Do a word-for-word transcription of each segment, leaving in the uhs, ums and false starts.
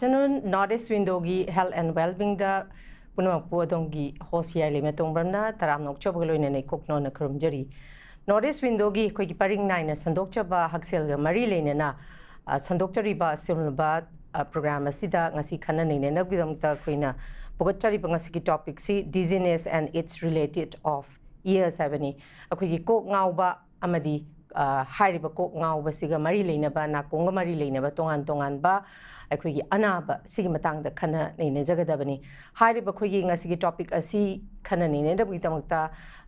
Afternoon, North East Windowꯒꯤ Health and Wellbeingꯗ ꯄꯨꯝꯅꯃꯛꯄꯨ ꯑꯗꯣꯝꯒꯤ host ꯌꯥꯏꯂꯩꯃ ꯇꯣꯡꯕ꯭ꯔꯝꯅ ꯇꯔꯥꯝꯅ ꯑꯣꯛꯆꯕꯒ ꯂꯣꯏꯅꯅ ꯏꯀꯣꯛ ꯅꯣꯟꯅ ꯈꯨꯔꯨꯝꯖꯔꯤ꯫ North East Windowꯒꯤ ꯑꯩꯈꯣꯏꯒꯤ ꯄꯔꯤꯡ ꯅꯥꯏꯅ ꯁꯟꯗꯣꯛꯆꯕ ꯍꯛꯁꯦꯜꯒ ꯃꯔꯤ ꯂꯩꯅꯅ, ꯑ, ꯁꯟꯗꯣꯛꯆꯔꯤꯕ ꯑꯁꯤꯒꯨꯝꯂꯕ, ꯑ, program ꯑꯁꯤꯗ ꯉꯁꯤ ꯈꯟꯅ ꯅꯩꯅꯅꯕꯒꯤꯗꯃꯛꯇ ꯑꯩꯈꯣꯏꯅ ꯄꯨꯒꯠꯆꯔꯤꯕ ꯉꯁꯤꯒꯤ topicꯁꯤ Dizziness and Its Related of Ears ꯍꯥꯏꯕꯅꯤ꯫ ꯑꯩꯈꯣꯏꯒꯤ ꯀꯣꯛ ꯉꯥꯎꯕ ꯑꯃꯗꯤ, ꯑ, ꯍꯥꯏꯔꯤꯕ ꯀꯣꯛ ꯉꯥꯎꯕꯁꯤꯒ ꯃꯔꯤ ꯂꯩꯅꯕ, ꯅꯥꯀꯣꯡꯒ ꯃꯔꯤ ꯂꯩꯅꯕ ꯇꯣꯉꯥꯟ ꯇꯣꯉꯥꯟꯕ ꯑꯩꯈꯣꯏꯒꯤ ꯑꯅꯥꯕ ꯁꯤꯒꯤ ꯃꯇꯥꯡꯗ ꯈꯟꯅ ꯅꯩꯅꯖꯒꯗꯕꯅꯤ꯫ ꯍꯥꯏꯔꯤꯕ ꯑꯩꯈꯣꯏꯒꯤ ꯉꯁꯤꯒꯤ topic ꯑꯁꯤ ꯈꯟꯅ ꯅꯩꯅꯅꯕꯒꯤꯗꯃꯛꯇ,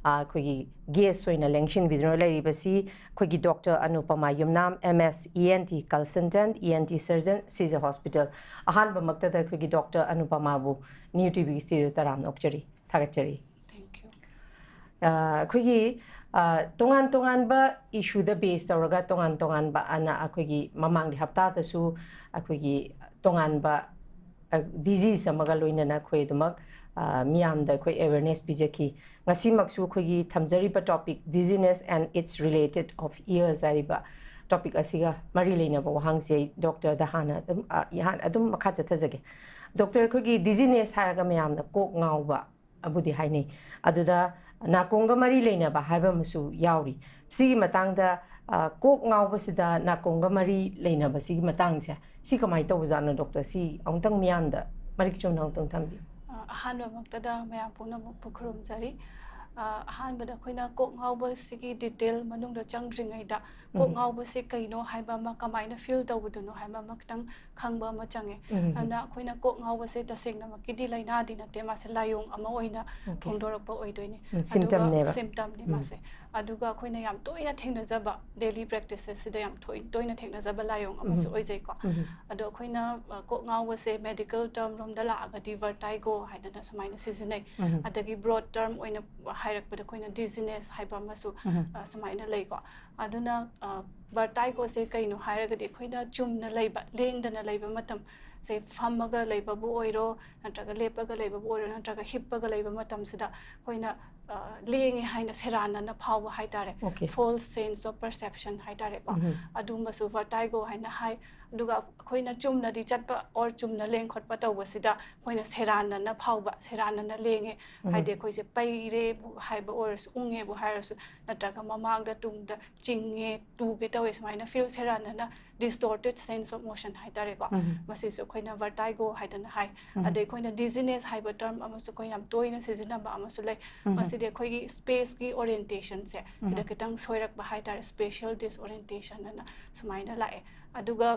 ꯑ, ꯑꯩꯈꯣꯏꯒꯤ guest ꯑꯣꯏꯅ ꯂꯦꯡꯁꯤꯟꯕꯤꯗꯨꯅ ꯂꯩꯔꯤꯕꯁꯤ ꯑꯩꯈꯣꯏꯒꯤ Doctor ꯑꯅꯨꯄꯃꯥ ꯌꯨꯝꯅꯥꯝ, M S, E N T consultant, E N T surgeon, Seizure Hospital꯫ ꯑꯍꯥꯟꯕꯃꯛꯇꯗ ꯑꯩꯈꯣꯏꯒꯤ Doctor ꯑꯅꯨꯄꯃꯥꯕꯨ New TVꯒꯤ studio ꯇꯔꯥꯝꯅ ꯑꯣꯛꯆꯔꯤ, ꯊꯥꯒꯠꯆꯔꯤ꯫ Thank you. ꯑ, ꯑꯩꯈꯣꯏꯒꯤ, ꯑ, ꯇꯣꯉꯥꯟ ꯇꯣꯉꯥꯟꯕ issueꯗ base ꯇꯧꯔꯒ ꯇꯣꯉꯥꯟ ꯇꯣꯉꯥꯟꯕ ꯑꯅ ꯑꯩꯈꯣꯏꯒꯤ ꯃꯃꯥꯡꯒꯤ ꯍꯞꯇꯥꯗꯁꯨ ꯑꯩꯈꯣꯏꯒꯤ ꯇꯣꯉꯥꯟꯕ, ꯑ, disease ꯑꯃꯒ ꯂꯣꯏꯅꯅ ꯑꯩꯈꯣꯏ ꯑꯗꯨꯃꯛ, ꯑ, ꯃꯤꯌꯥꯝꯗ ꯑꯩꯈꯣꯏ awareness ꯄꯤꯖꯈꯤ꯫ ꯉꯁꯤꯃꯛꯁꯨ ꯑꯩꯈꯣꯏꯒꯤ ꯊꯝꯖꯔꯤꯕ topic Dizziness and Its Related of Ears ꯍꯥꯏꯔꯤꯕ topic ꯑꯁꯤꯒ ꯃꯔꯤ ꯂꯩꯅꯕ ꯋꯥꯍꯪꯁꯤ ꯑꯩ doctorꯗ ꯍꯥꯟꯅ ꯑꯗꯨꯝ, ꯑ, ꯏꯍꯥꯟ-, ꯑꯗꯨꯝ ꯃꯈꯥ ꯆꯠꯊꯖꯒꯦ꯫ Doctor, ꯑꯩꯈꯣꯏꯒꯤ dizziness ꯍꯥꯏꯔꯒ ꯃꯌꯥꯝꯅ ꯀꯣꯛ ꯉꯥꯎꯕ ꯑꯕꯨꯗꯤ ꯍꯥꯏꯅꯩ꯫ ꯑꯗꯨꯗ ꯅꯥꯀꯣꯡꯒ ꯃꯔꯤ ꯂꯩꯅꯕ ꯍꯥꯏꯕ ꯑꯃꯁꯨ ꯌꯥꯎꯔꯤ꯫ ꯁꯤꯒꯤ ꯃꯇꯥꯡꯗ, ꯑ, ꯀꯣꯛ ꯉꯥꯎꯕꯁꯤꯗ ꯅꯥꯀꯣꯡꯒ ꯃꯔꯤ ꯂꯩꯅꯕ ꯁꯤꯒꯤ ꯃꯇꯥꯡꯁꯦ, ꯁꯤ ꯀꯃꯥꯏꯅ ꯇꯧꯕꯖꯥꯠꯅꯣ doctor? ꯁꯤ ꯑꯃꯨꯛꯇꯪ ꯃꯤꯌꯥꯝꯗ ꯃꯔꯤꯛ ꯆꯨꯝꯅ ꯑꯃꯨꯛꯇꯪ ꯊꯝꯕꯤꯌꯨ꯫ ꯑ, ꯑꯍꯥꯟꯕꯃꯛꯇꯗ ꯃꯌꯥꯝ ꯄꯨꯝꯅꯃꯛꯄꯨ ꯈꯨꯔꯨꯝꯖꯔꯤ꯫ ꯑ, ꯑꯍꯥꯟꯕꯗ ꯑꯩꯈꯣꯏꯅ ꯀꯣꯛ ꯉꯥꯎꯕꯁꯤꯒꯤ detail ꯃꯅꯨꯡꯗ ꯆꯪꯗ꯭ꯔꯤꯉꯩꯗ ꯀꯣꯛ ꯎꯝ꯫ ꯉꯥꯎꯕꯁꯤ ꯀꯩꯅꯣ ꯍꯥꯏꯕ ꯑꯃ, ꯀꯃꯥꯏꯅ feel ꯇꯧꯕꯗꯨꯅꯣ ꯍꯥꯏꯕ ꯑꯃ ꯈꯤꯇꯪ ꯈꯪꯕ ꯑꯃ ꯆꯪꯉꯦ꯫ ꯎꯝ꯫ ꯑꯗꯨꯅ ꯑꯩꯈꯣꯏꯅ ꯀꯣꯛ ꯉꯥꯎꯕꯁꯦ ꯇꯁꯦꯡꯅꯃꯛꯀꯤꯗꯤ ꯂꯥꯏꯅꯥꯗꯤ ꯅꯠꯇꯦ, ꯃꯥꯁꯦ ꯂꯥꯏꯑꯣꯡ ꯑꯃ ꯑꯣꯏꯅ Okay. ꯐꯣꯡꯗꯣꯔꯛꯄ ꯑꯣꯏꯗꯣꯏꯅꯤ꯫ ꯎꯝ, ꯑꯗꯨꯒ symptomꯅꯦꯕ꯫ Symptomꯅꯤ ꯎꯝ꯫ ꯃꯥꯁꯦ꯫ ꯑꯗꯨꯒ ꯑꯩꯈꯣꯏꯅ ꯌꯥꯝ ꯇꯣꯏꯅ ꯊꯦꯡꯅꯖꯕ, daily practiceꯁꯤꯗ ꯌꯥꯝ ꯊꯣꯏ-, ꯇꯣꯏꯅ ꯊꯦꯡꯅꯖꯕ ꯂꯥꯏꯑꯣꯡ ꯑꯃꯁꯨ ꯎꯝ꯫ ꯑꯣꯏꯖꯩꯀꯣ꯫ ꯎꯝ꯫ ꯑꯗꯣ ꯑꯩꯈꯣꯏꯅ, ꯑ, ꯀꯣꯛ ꯉꯥꯎꯕꯁꯦ medical term ꯔꯣꯝꯗ ꯂꯥꯛꯑꯒꯗꯤ vertigo ꯍꯥꯏꯗꯅ ꯁꯨꯃꯥꯏꯅ ꯁꯤꯖꯤꯟꯅꯩ꯫ ꯎꯝ꯫ ꯑꯗꯒꯤ broad term ꯑꯣꯏꯅ ꯍꯥꯏꯔꯛꯄꯗ ꯑꯩꯈꯣꯏꯅ dizziness ꯍꯥꯏꯕ ꯑꯃꯁꯨ, ꯎꯝ꯫ ꯑ, ꯁꯨꯃꯥꯏꯅ ꯂꯩꯀꯣ꯫ ꯑꯗꯨꯅ, ꯑ, ꯚꯔꯇꯥꯏꯒꯣꯁꯦ ꯀꯩꯅꯣ ꯍꯥꯏꯔꯒꯗꯤ, ꯑꯩꯈꯣꯏꯅ ꯆꯨꯝꯅ ꯂꯩꯕ, ꯂꯦꯡꯗꯅ ꯂꯩꯕ ꯃꯇꯝꯁꯦ, ꯐꯝꯃꯒ ꯂꯩꯕꯕꯨ ꯑꯣꯏꯔꯣ, ꯅꯠꯇ꯭ꯔꯒ ꯂꯦꯞꯄꯒ ꯂꯩꯕꯕꯨ ꯑꯣꯏꯔꯣ, ꯅꯠꯇ꯭ꯔꯒ ꯍꯤꯞꯄꯒ ꯂꯩꯕ ꯃꯇꯝꯁꯤꯗ ꯑꯩꯈꯣꯏꯅ, ꯑ, ꯂꯦꯡꯉꯦ ꯍꯥꯏꯅ ꯁꯦꯔꯥꯟꯅꯅ ꯐꯥꯎꯕ ꯍꯥꯏꯇꯥꯔꯦ, Okay. false sense of perception ꯍꯥꯏꯇꯥꯔꯦꯀꯣ꯫ ꯎꯝ. ꯑꯗꯨꯝꯕꯁꯨ ꯚꯔꯇꯥꯏꯒꯣ ꯍꯥꯏꯅ ꯍꯥꯏ꯫ ꯑꯗꯨꯒ ꯑꯩꯈꯣꯏꯅ ꯆꯨꯝꯅꯗꯤ ꯆꯠꯄ or ꯆꯨꯝꯅ ꯂꯦꯡ ꯈꯣꯠꯄ ꯇꯧꯕꯁꯤꯗ ꯑꯩꯈꯣꯏꯅ ꯁꯦꯔꯥꯟꯅꯅ ꯐꯥꯎꯕ, ꯁꯦꯔꯥꯟꯅꯅ ꯂꯦꯡꯉꯦ, ꯎꯝ. ꯍꯥꯏꯗꯤ ꯑꯩꯈꯣꯏꯁꯦ ꯄꯩꯔꯦꯕꯨ ꯍꯥꯏꯕ ꯑꯣꯏꯔꯁꯨ, ꯎꯪꯉꯦꯕꯨ ꯍꯥꯏꯔꯁꯨ, ꯅꯠꯇ꯭ꯔꯒ ꯃꯃꯥꯡꯗ ꯇꯨꯡꯗ ꯆꯤꯡꯉꯦ, ꯇꯨꯒꯦ ꯇꯧꯋꯦ, ꯁꯨꯃꯥꯏꯅ feel, ꯁꯦꯔꯥꯟꯅꯅ distorted sense of motion ꯍꯥꯏꯇꯥꯔꯦꯀꯣ꯫ ꯎꯝ. ꯃꯁꯤꯁꯨ ꯑꯩꯈꯣꯏꯅ ꯚꯔꯇꯥꯏꯒꯣ ꯍꯥꯏꯗꯅ ꯍꯥꯏ꯫ ꯎꯝ. ꯑꯗꯩ ꯑꯩꯈꯣꯏꯅ dizziness ꯍꯥꯏꯕ term ꯑꯃꯁꯨ ꯑꯩꯈꯣꯏ ꯌꯥꯝ ꯇꯣꯏꯅ ꯁꯤꯖꯤꯟꯅꯕ ꯑꯃꯁꯨ ꯂꯩ꯫ ꯎꯝ. ꯃꯁꯤꯗꯤ ꯑꯩꯈꯣꯏꯒꯤ spaceꯀꯤ orientationꯁꯦ ꯎꯝ. ꯁꯤꯗ ꯈꯤꯇꯪ ꯁꯣꯏꯔꯛꯄ ꯍꯥꯏꯇꯥꯔꯦ, spatial disorientation ꯑꯅ ꯁꯨꯃꯥꯏꯅ ꯂꯥꯛꯑꯦ꯫ ꯑꯗꯨꯒ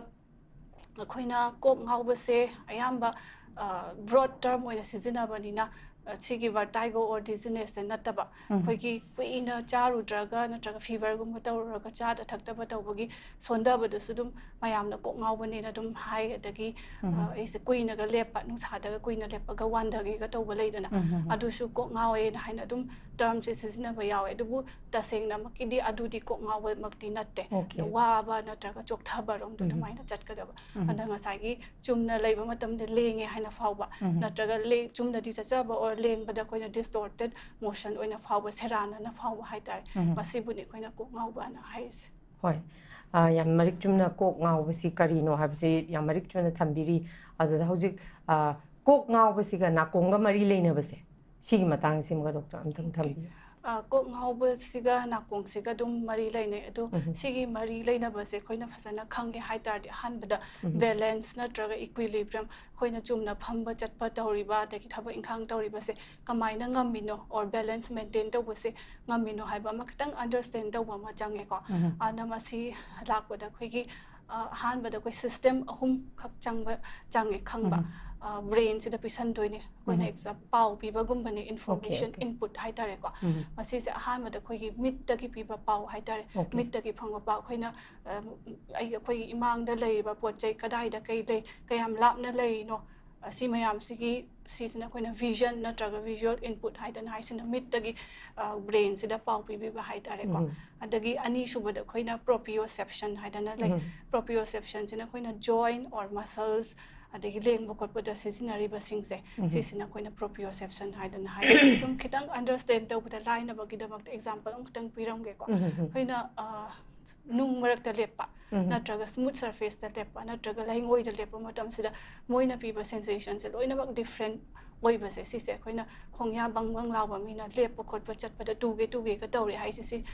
ꯑꯩꯈꯣꯏꯅ ꯀꯣꯛ ꯉꯥꯎꯕꯁꯦ ꯑꯌꯥꯝꯕ, ꯑ, broad term ꯑꯣꯏꯅ ꯁꯤꯖꯤꯟꯅꯕꯅꯤꯅ, ꯑ, ꯁꯤꯒꯤ vertigo or dizzinessꯁꯦ ꯅꯠꯇꯕ, ꯎꯝ. ꯑꯩꯈꯣꯏꯒꯤ ꯀꯨꯏꯅ ꯆꯥꯔꯨꯗ꯭ꯔꯒ ꯅꯠꯇ꯭ꯔꯒ feverꯒꯨꯝꯕ ꯇꯧꯔꯨꯔꯒ ꯆꯥꯗ ꯊꯛꯇꯕ ꯇꯧꯕꯒꯤ ꯁꯣꯟꯊꯕꯗꯁꯨ ꯑꯗꯨꯝ ꯃꯌꯥꯝꯅ ꯀꯣꯛ ꯉꯥꯎꯕꯅꯦꯅ ꯑꯗꯨꯝ ꯍꯥꯏ꯫ ꯑꯗꯒꯤ, ꯎꯝ. ꯑ, ꯑꯩꯁꯦ ꯀꯨꯏꯅꯒ ꯂꯦꯞꯄ, ꯅꯨꯡꯁꯥꯗꯒ ꯀꯨꯏꯅ ꯂꯦꯞꯄꯒ ꯋꯥꯟꯊꯒꯦꯒ ꯇꯧꯕ ꯂꯩꯗꯅ, ꯎꯝ, ꯎꯝ, ꯎꯝ. ꯑꯗꯨꯁꯨ ꯀꯣꯛ ꯉꯥꯎꯋꯦꯅ ꯍꯥꯏꯅ ꯑꯗꯨꯝ termꯁꯦ ꯁꯤꯖꯤꯟꯅꯕ ꯌꯥꯎꯋꯦ꯫ ꯑꯗꯨꯕꯨ ꯇꯁꯦꯡꯅꯃꯛꯀꯤꯗꯤ ꯑꯗꯨꯗꯤ ꯀꯣꯛ ꯉꯥꯎꯕꯃꯛꯇꯤ ꯅꯠꯇꯦ꯫ Okay. ꯋꯥꯕ ꯅꯠꯇ꯭ꯔꯒ ꯆꯣꯛꯊꯕꯔꯣꯝꯗꯣ ꯎꯝ. ꯑꯗꯨꯃꯥꯏꯅ ꯆꯠꯀꯗꯕ꯫ ꯎꯝ. ꯑꯗ ꯉꯁꯥꯏꯒꯤ ꯆꯨꯝꯅ ꯂꯩꯕ ꯃꯇꯝꯗ ꯂꯦꯡꯉꯦ ꯍꯥꯏꯅ ꯐꯥꯎꯕ, ꯎꯝ. ꯅꯠꯇ꯭ꯔꯒ ꯂꯦ-, ꯆꯨꯝꯅꯗꯤ ꯆꯠꯆꯕ or ꯂꯦꯡꯕꯗ ꯑꯩꯈꯣꯏꯅ distorted motion ꯑꯣꯏꯅ ꯐꯥꯎꯕ, ꯁꯦꯔꯥꯟꯅꯅ ꯐꯥꯎꯕ ꯍꯥꯏꯇꯥꯔꯦ꯫ ꯎꯝ. ꯃꯁꯤꯕꯨꯅꯤ ꯑꯩꯈꯣꯏꯅ ꯀꯣꯛ ꯉꯥꯎꯕ ꯑꯅ ꯍꯥꯏꯔꯤꯁꯦ꯫ ꯍꯣꯏ꯫ ꯑ, ꯌꯥꯝ ꯃꯔꯤꯛ ꯆꯨꯝꯅ ꯀꯣꯛ ꯉꯥꯎꯕꯁꯤ ꯀꯔꯤꯅꯣ ꯍꯥꯏꯕꯁꯤ ꯌꯥꯝ ꯃꯔꯤꯛ ꯆꯨꯝꯅ ꯊꯝꯕꯤꯔꯤ꯫ ꯑꯗꯨꯗ ꯍꯧꯖꯤꯛ, ꯑ, ꯀꯣꯛ ꯉꯥꯎꯕꯁꯤꯒ ꯅꯥꯀꯣꯡꯒ ꯃꯔꯤ ꯂꯩꯅꯕꯁꯦ, ꯁꯤꯒꯤ ꯃꯇꯥꯡꯁꯤꯃꯒ doctor ꯑꯝꯇꯪ ꯊꯝꯕꯤꯌꯨ꯫ ꯑ, ꯀꯣꯛ ꯉꯥꯎꯕꯁꯤꯒ ꯅꯥꯀꯣꯡꯁꯤꯒ ꯑꯗꯨꯝ ꯃꯔꯤ ꯂꯩꯅꯩ꯫ ꯑꯗꯣ ꯎꯝ. ꯁꯤꯒꯤ ꯃꯔꯤ ꯂꯩꯅꯕꯁꯦ ꯑꯩꯈꯣꯏꯅ ꯐꯖꯅ ꯈꯪꯒꯦ ꯍꯥꯏ ꯇꯥꯔꯗꯤ, ꯑꯍꯥꯟꯕꯗ ꯎꯝ. balance ꯅꯠꯇ꯭ꯔꯒ equilibrium, ꯑꯩꯈꯣꯏꯅ ꯆꯨꯝꯅ ꯐꯝꯕ ꯆꯠꯄ ꯇꯧꯔꯤꯕ, ꯑꯗꯒꯤ ꯊꯕꯛ ꯏꯪꯈꯥꯡ ꯇꯧꯔꯤꯕꯁꯦ ꯀꯃꯥꯏꯅ ꯉꯝꯃꯤꯅꯣ or balance maintain ꯇꯧꯕꯁꯦ ꯉꯝꯃꯤꯅꯣ ꯍꯥꯏꯕ ꯑꯃ ꯈꯤꯇꯪ understand ꯇꯧꯕ ꯑꯃ ꯆꯪꯉꯦꯀꯣ꯫ ꯎꯝ. ꯑꯗꯨꯅ ꯃꯁꯤ ꯂꯥꯛꯄꯗ ꯑꯩꯈꯣꯏꯒꯤ, ꯑ, ꯑꯍꯥꯟꯕꯗ ꯑꯩꯈꯣꯏ system ꯑꯍꯨꯝꯈꯛ ꯆꯪꯕ, ꯆꯪꯉꯦ ꯈꯪꯕ꯫ ꯎꯝ. ꯑ, brainꯁꯤꯗ ꯄꯤꯁꯟꯗꯣꯏꯅꯦ ꯑꯩꯈꯣꯏꯅ꯫ ꯎꯝ. Exam-, ꯄꯥꯎ ꯄꯤꯕꯒꯨꯝꯕꯅꯦ, information Okay, okay. input ꯍꯥꯏꯇꯥꯔꯦꯀꯣ꯫ ꯎꯝ. ꯃꯁꯤꯁꯦ ꯑꯍꯥꯟꯕꯗ ꯑꯩꯈꯣꯏꯒꯤ ꯃꯤꯠꯇꯒꯤ ꯄꯤꯕ ꯄꯥꯎ ꯍꯥꯏꯇꯥꯔꯦ꯫ Okay. ꯃꯤꯠꯇꯒꯤ ꯐꯪꯕ ꯄꯥꯎ ꯑꯩꯈꯣꯏꯅ, ꯑ, ꯑꯩ, ꯑꯩꯈꯣꯏꯒꯤ ꯏꯃꯥꯡꯗ ꯂꯩꯔꯤꯕ ꯄꯣꯠ ꯆꯩ ꯀꯗꯥꯏꯗ ꯀꯩ ꯂꯩ, ꯀꯌꯥꯝ ꯂꯥꯞꯅ ꯂꯩꯔꯤꯅꯣ, ꯑꯁꯤ ꯃꯌꯥꯝꯁꯤꯒꯤ, ꯁꯤꯁꯤꯅ ꯑꯩꯈꯣꯏꯅ vision ꯅꯠꯇ꯭ꯔꯒ visual input ꯍꯥꯏꯗꯅ ꯍꯥꯏꯁꯤꯅ ꯃꯤꯠꯇꯒꯤ ꯕ꯭ꯔꯦꯟꯁꯤꯗ ꯄꯥꯎ ꯄꯤꯕꯤꯕ ꯍꯥꯏꯇꯥꯔꯦꯀꯣ꯫ ꯎꯝ꯫ ꯑꯗꯒꯤ ꯑꯅꯤꯁꯨꯕꯗ ꯑꯩꯈꯣꯏꯅ proprioception ꯍꯥꯏꯗꯅ ꯂꯩ꯫ ꯎꯝ꯫ Proprioceptionꯁꯤꯅ ꯑꯩꯈꯣꯏꯅ joint or muscles, ꯑꯗꯒꯤ ꯂꯦꯡꯕ ꯈꯣꯠꯄꯗ ꯁꯤꯖꯤꯟꯅꯔꯤꯕꯁꯤꯡꯁꯦ, ꯎꯝ꯫ ꯁꯤꯁꯤꯅ ꯑꯩꯈꯣꯏꯅ proprioception ꯍꯥꯏꯗꯅ ꯍꯥꯏ꯫ ꯁꯨꯝ ꯈꯤꯇꯪ understand ꯇꯧꯕꯗ ꯂꯥꯏꯅꯕꯒꯤꯗꯃꯛꯇ example ꯑꯃꯈꯛꯇꯪ ꯄꯤꯔꯝꯒꯦꯀꯣ꯫ ꯎꯝ, ꯎꯝ, ꯎꯝ꯫ ꯑꯩꯈꯣꯏꯅ ꯑ, ꯅꯨꯡ ꯃꯔꯛꯇ ꯂꯦꯞꯄ, ꯎꯝ꯫ ꯅꯠꯇ꯭ꯔꯒ smooth surfaceꯇ ꯂꯦꯞꯄ, ꯅꯠꯇ꯭ꯔꯒ ꯂꯩꯉꯣꯏꯗ ꯂꯦꯞꯄ ꯃꯇꯝꯁꯤꯗ ꯃꯣꯏꯅ ꯄꯤꯕ sensationꯁꯦ ꯂꯣꯏꯅꯃꯛ different ꯑꯣꯏꯕꯁꯦ, ꯁꯤꯁꯦ ꯑꯩꯈꯣꯏꯅ ꯈꯣꯡꯌꯥ ꯕꯪ ꯕꯪ ꯂꯥꯎꯕ ꯃꯤꯅ ꯂꯦꯞꯄ ꯈꯣꯠꯄ ꯆꯠꯄꯗ ꯇꯨꯒꯦ ꯇꯨꯒꯦꯒ ꯇꯧꯔꯦ ꯍꯥꯏꯁꯦ, ꯁꯤ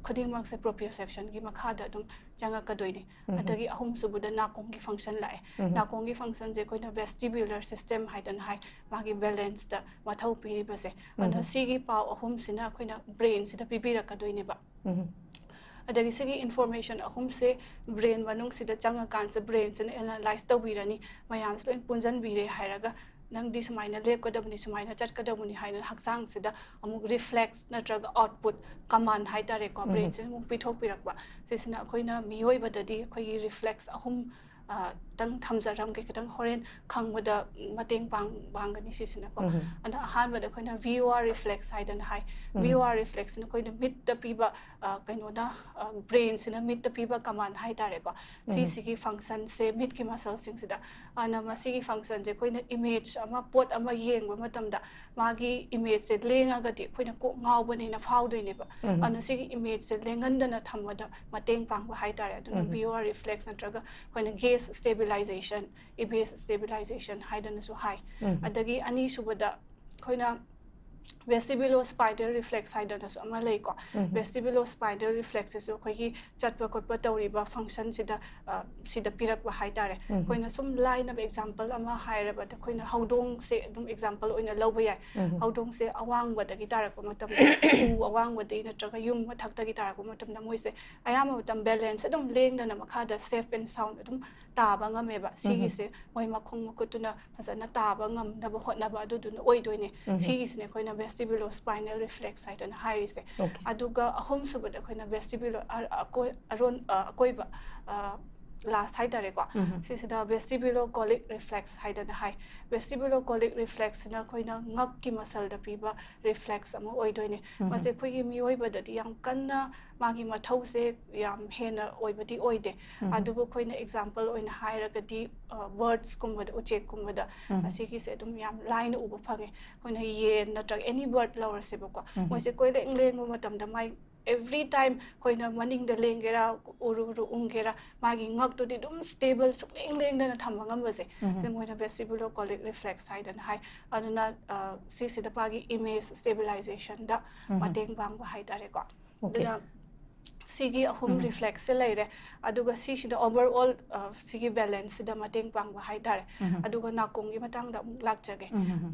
ꯈꯨꯗꯤꯡꯃꯛꯁꯦ proprioceptionꯒꯤ ꯃꯈꯥꯗ ꯑꯗꯨꯝ ꯆꯪꯉꯛꯀꯗꯣꯏꯅꯤ꯫ ꯎꯝ꯫ ꯑꯗꯒꯤ ꯑꯍꯨꯝꯁꯨꯕꯗ ꯅꯥꯀꯣꯡꯒꯤ function ꯂꯥꯛꯑꯦ꯫ ꯎꯝ꯫ ꯅꯥꯀꯣꯡꯒꯤ functionꯁꯦ ꯑꯩꯈꯣꯏꯅ vestibular system ꯍꯥꯏꯗꯅ ꯍꯥꯏ, ꯃꯥꯒꯤ balanceꯇ ꯃꯊꯧ ꯄꯤꯔꯤꯕꯁꯦ꯫ ꯑꯗꯨꯅ ꯎꯝ꯫ ꯁꯤꯒꯤ ꯄꯥꯎ ꯑꯍꯨꯝꯁꯤꯅ ꯑꯩꯈꯣꯏꯅ brainꯁꯤꯗ ꯄꯤꯕꯤꯔꯛꯀꯗꯣꯏꯅꯦꯕ꯫ ꯎꯝ꯫ ꯑꯗꯒꯤ ꯁꯤꯒꯤ information ꯑꯍꯨꯝꯁꯦ brain ꯃꯅꯨꯡꯁꯤꯗ ꯆꯪꯉꯀꯥꯟꯁꯤꯗ brainꯁꯤꯅ analyze ꯇꯧꯕꯤꯔꯅꯤ, ꯃꯌꯥꯝꯁꯦ ꯂꯣꯏ ꯄꯨꯟꯁꯤꯟꯕꯤꯔꯦ ꯍꯥꯏꯔꯒ, "ꯅꯪꯗꯤ ꯁꯨꯃꯥꯏꯅ ꯂꯦꯞꯀꯗꯕꯅꯤ, ꯁꯨꯃꯥꯏꯅ ꯆꯠꯀꯗꯕꯅꯤ" ꯍꯥꯏꯅ ꯍꯛꯆꯥꯡꯁꯤꯗ ꯑꯃꯨꯛ reflex ꯅꯠꯇ꯭ꯔꯒ output, command ꯍꯥꯏꯇꯥꯔꯦꯀꯣ, ꯎꯝ꯫ brainꯁꯤꯅ ꯑꯃꯨꯛ ꯄꯤꯊꯣꯛꯄꯤꯔꯛꯄ꯫ ꯁꯤꯁꯤꯅ ꯑꯩꯈꯣꯏꯅ ꯃꯤꯑꯣꯏꯕꯗꯗꯤ ꯑꯩꯈꯣꯏꯒꯤ reflex ꯑꯍꯨꯝ, ꯑ, ꯇꯪ ꯊꯝꯖꯔꯝꯒꯦ, ꯈꯤꯇꯪ ꯍꯣꯔꯦꯟ ꯈꯪꯕꯗ ꯃꯇꯦꯡ ꯄꯥꯡ-, ꯄꯥꯡꯒꯅꯤ ꯁꯤꯁꯤꯅꯀꯣ꯫ ꯎꯝ꯫ ꯑꯗ ꯑꯍꯥꯟꯕꯗ ꯑꯩꯈꯣꯏꯅ V O R reflex ꯍꯥꯏꯗꯅ ꯍꯥꯏ꯫ ꯎꯝ꯫ V O R reflexꯁꯤꯅ ꯑꯩꯈꯣꯏꯅ ꯃꯤꯠꯇ ꯄꯤꯕ, ꯑ, ꯀꯩꯅꯣꯅ, ꯑ, brainꯁꯤꯅ ꯃꯤꯠꯇ ꯄꯤꯕ command ꯍꯥꯏꯇꯥꯔꯦꯀꯣ꯫ ꯎꯝ꯫ ꯁꯤꯁꯤꯒꯤ functionꯁꯦ ꯃꯤꯠꯀꯤ muscleꯁꯤꯡꯁꯤꯗ, ꯑꯗꯨꯅ ꯃꯁꯤꯒꯤ functionꯁꯦ ꯑꯩꯈꯣꯏꯅ image ꯑꯃ, ꯄꯣꯠ ꯑꯃ ꯌꯦꯡꯕ ꯃꯇꯝꯗ ꯃꯥꯒꯤ imageꯁꯦ ꯂꯦꯡꯉꯒꯗꯤ ꯑꯩꯈꯣꯏꯅ ꯀꯣꯛ ꯉꯥꯎꯕꯅꯦꯅ ꯐꯥꯎꯗꯣꯏꯅꯦꯕ꯫ ꯎꯝ꯫ ꯑꯗꯨꯅ ꯁꯤꯒꯤ imageꯁꯦ ꯂꯦꯡꯍꯟꯗꯅ ꯊꯝꯕꯗ ꯃꯇꯦꯡ ꯄꯥꯡꯕ ꯍꯥꯏꯇꯥꯔꯦ꯫ ꯑꯗꯨꯅ ꯎꯝ꯫ V O R reflex ꯅꯠꯇ꯭ꯔꯒ ꯑꯩꯈꯣꯏꯅ gaze stabilization, image stabilization ꯍꯥꯏꯗꯅꯁꯨ ꯍꯥꯏ꯫ ꯎꯝ꯫ ꯑꯗꯒꯤ ꯑꯅꯤꯁꯨꯕꯗ ꯑꯩꯈꯣꯏꯅ vestibulospinal reflex ꯍꯥꯏꯗꯅꯁꯨ ꯑꯃ ꯂꯩꯀꯣ꯫ ꯎꯝ꯫ Vestibulospinal reflexꯁꯤꯁꯨ ꯑꯩꯈꯣꯏꯒꯤ ꯆꯠꯄ ꯈꯣꯠꯄ ꯇꯧꯔꯤꯕ functionꯁꯤꯗ, ꯑ, ꯁꯤꯗ ꯄꯤꯔꯛꯄ ꯍꯥꯏꯇꯥꯔꯦ꯫ ꯎꯝ꯫ ꯑꯩꯈꯣꯏꯅ ꯁꯨꯝ ꯂꯥꯏꯅꯕ example ꯑꯃ ꯍꯥꯏꯔꯕꯗ, ꯑꯩꯈꯣꯏꯅ ꯍꯧꯗꯣꯡꯁꯦ ꯑꯗꯨꯝ example ꯑꯣꯏꯅ ꯂꯧꯕ ꯌꯥꯏ꯫ ꯎꯝ꯫ ꯍꯧꯗꯣꯡꯁꯦ ꯑꯋꯥꯡꯕꯗꯒꯤ ꯇꯥꯔꯛꯄ ꯃꯇꯝꯗ, ꯎ ꯑꯋꯥꯡꯕꯗꯒꯤ ꯅꯠꯇ꯭ꯔꯒ ꯌꯨꯝ ꯃꯊꯛꯇꯒꯤ ꯇꯥꯔꯛꯄ ꯃꯇꯝꯗ ꯃꯣꯏꯁꯦ ꯑꯌꯥꯝꯕ ꯃꯇꯝ balance ꯑꯗꯨꯝ ꯂꯦꯡꯗꯅ ꯃꯈꯥꯗ safe and sound ꯑꯗꯨꯝꯝ ꯇꯥꯕ ꯉꯝꯃꯦꯕ꯫ ꯁꯤꯒꯤꯁꯦ ꯃꯣꯏ ꯃꯈꯣꯡ ꯃꯈꯨꯠꯇꯨꯅ ꯐꯖꯅ ꯇꯥꯕ ꯉꯝꯅꯕ ꯍꯣꯠꯅꯕ ꯑꯗꯨꯗꯨꯅ ꯑꯣꯏꯗꯣꯏꯅꯦ꯫ ꯎꯝ꯫ ꯁꯤꯒꯤꯁꯤꯅꯦ ꯑꯩꯈꯣꯏꯅ vestibulospinal reflex ꯍꯥꯏꯗꯅ ꯍꯥꯏꯔꯤꯁꯦ꯫ Okay꯫ ꯑꯗꯨꯒ ꯑꯍꯨꯝꯁꯨꯕꯗ ꯑꯩꯈꯣꯏꯅ vestibular ꯑ-, ꯑꯀꯣꯏ-, ꯑꯔꯣꯟ-, ꯑ, ꯑꯀꯣꯏꯕ, ꯑ, ꯂꯥꯁ ꯍꯥꯏꯇꯥꯔꯦꯀꯣ, ꯁꯤꯁꯤꯗ vestibulochoric reflex ꯍꯥꯏꯗꯅ ꯍꯥꯏ꯫ Vestibulochoric reflexꯁꯤꯅ ꯑꯩꯈꯣꯏꯅ ꯉꯛꯀꯤ ꯃꯁꯜꯗ ꯄꯤꯕ ꯔꯤꯐ꯭ꯂꯦꯛꯁ ꯑꯃ ꯑꯣꯏꯗꯣꯏꯅꯦ꯫ ꯃꯁꯦ ꯑꯩꯈꯣꯏꯒꯤ ꯃꯤꯑꯣꯏꯕꯗꯗꯤ ꯌꯥꯝ ꯀꯟꯅ ꯃꯥꯒꯤ ꯃꯊꯧꯁꯦ ꯌꯥꯝ ꯍꯦꯟꯅ ꯑꯣꯏꯕꯗꯤ ꯑꯣꯏꯗꯦ꯫ ꯑꯗꯨꯕꯨ ꯑꯩꯈꯣꯏꯅ ꯑꯦꯛꯖꯥꯝꯄꯜ ꯑꯣꯏꯅ ꯍꯥꯏꯔꯒꯗꯤ, ꯕꯔꯗꯁꯀꯨꯝꯕꯗ, ꯎꯆꯦꯛꯀꯨꯝꯕꯗ, ꯑꯁꯤꯒꯤꯁꯦ ꯑꯗꯨꯝ ꯌꯥꯝ ꯂꯥꯏꯅ ꯎꯕ ꯐꯪꯉꯦ꯫ ꯑꯩꯈꯣꯏꯅ ꯌꯦꯟ ꯅꯠꯇ꯭ꯔꯒ ꯑꯦꯅꯤ ꯕꯔꯗ ꯂꯧꯔꯁꯦꯕꯀꯣ, ꯃꯣꯏꯁꯦ ꯀꯣꯏꯂꯦꯡ ꯂꯦꯡꯕ ꯃꯇꯝꯗ ꯃꯥꯏ ꯑꯦꯚ꯭ꯔꯤ ꯇꯥꯏꯝ ꯑꯩꯈꯣꯏꯅ ꯃꯅꯤꯡꯗ ꯂꯦꯡꯒꯦꯔꯥ, ꯎꯔꯨ ꯎꯔꯨ ꯎꯪꯒꯦꯔꯥ, ꯃꯥꯒꯤ ꯉꯛꯇꯨꯗꯤ ꯑꯗꯨꯝ ꯁ꯭ꯇꯦꯕꯜ, ꯁꯨꯛꯂꯦꯡ ꯂꯦꯡꯗꯅ ꯊꯝꯕ ꯉꯝꯕꯁꯦ, ꯁꯤ ꯃꯣꯏꯅ vestibulochoric reflex ꯍꯥꯏꯗꯅ ꯍꯥꯏ꯫ ꯑꯗꯨꯅ, ꯑ, ꯁꯤꯁꯤꯗ ꯃꯥꯒꯤ ꯏꯃꯦꯖ ꯁ꯭ꯇꯦꯕꯤꯂꯥꯏꯖꯦꯁꯟꯗ ꯃꯇꯦꯡ ꯄꯥꯡꯕ ꯍꯥꯏꯇꯥꯔꯦꯀꯣ꯫ ꯑꯗꯨꯅ ꯁꯤꯒꯤ ꯑꯍꯨꯝ ꯔꯤꯐ꯭ꯂꯦꯛꯁꯁꯦ ꯂꯩꯔꯦ꯫ ꯑꯗꯨꯒ ꯁꯤꯁꯤꯗ ꯑꯣꯚꯔ ꯑꯣꯜ, ꯑ, ꯁꯤꯒꯤ ꯕꯦꯂꯦꯟꯁꯁꯤꯗ ꯃꯇꯦꯡ ꯄꯥꯡꯕ ꯍꯥꯏꯇꯥꯔꯦ꯫ ꯑꯗꯨꯒ ꯅꯥꯀꯣꯡꯒꯤ ꯃꯇꯥꯡꯗ ꯑꯃꯨꯛ ꯂꯥꯛꯆꯒꯦ꯫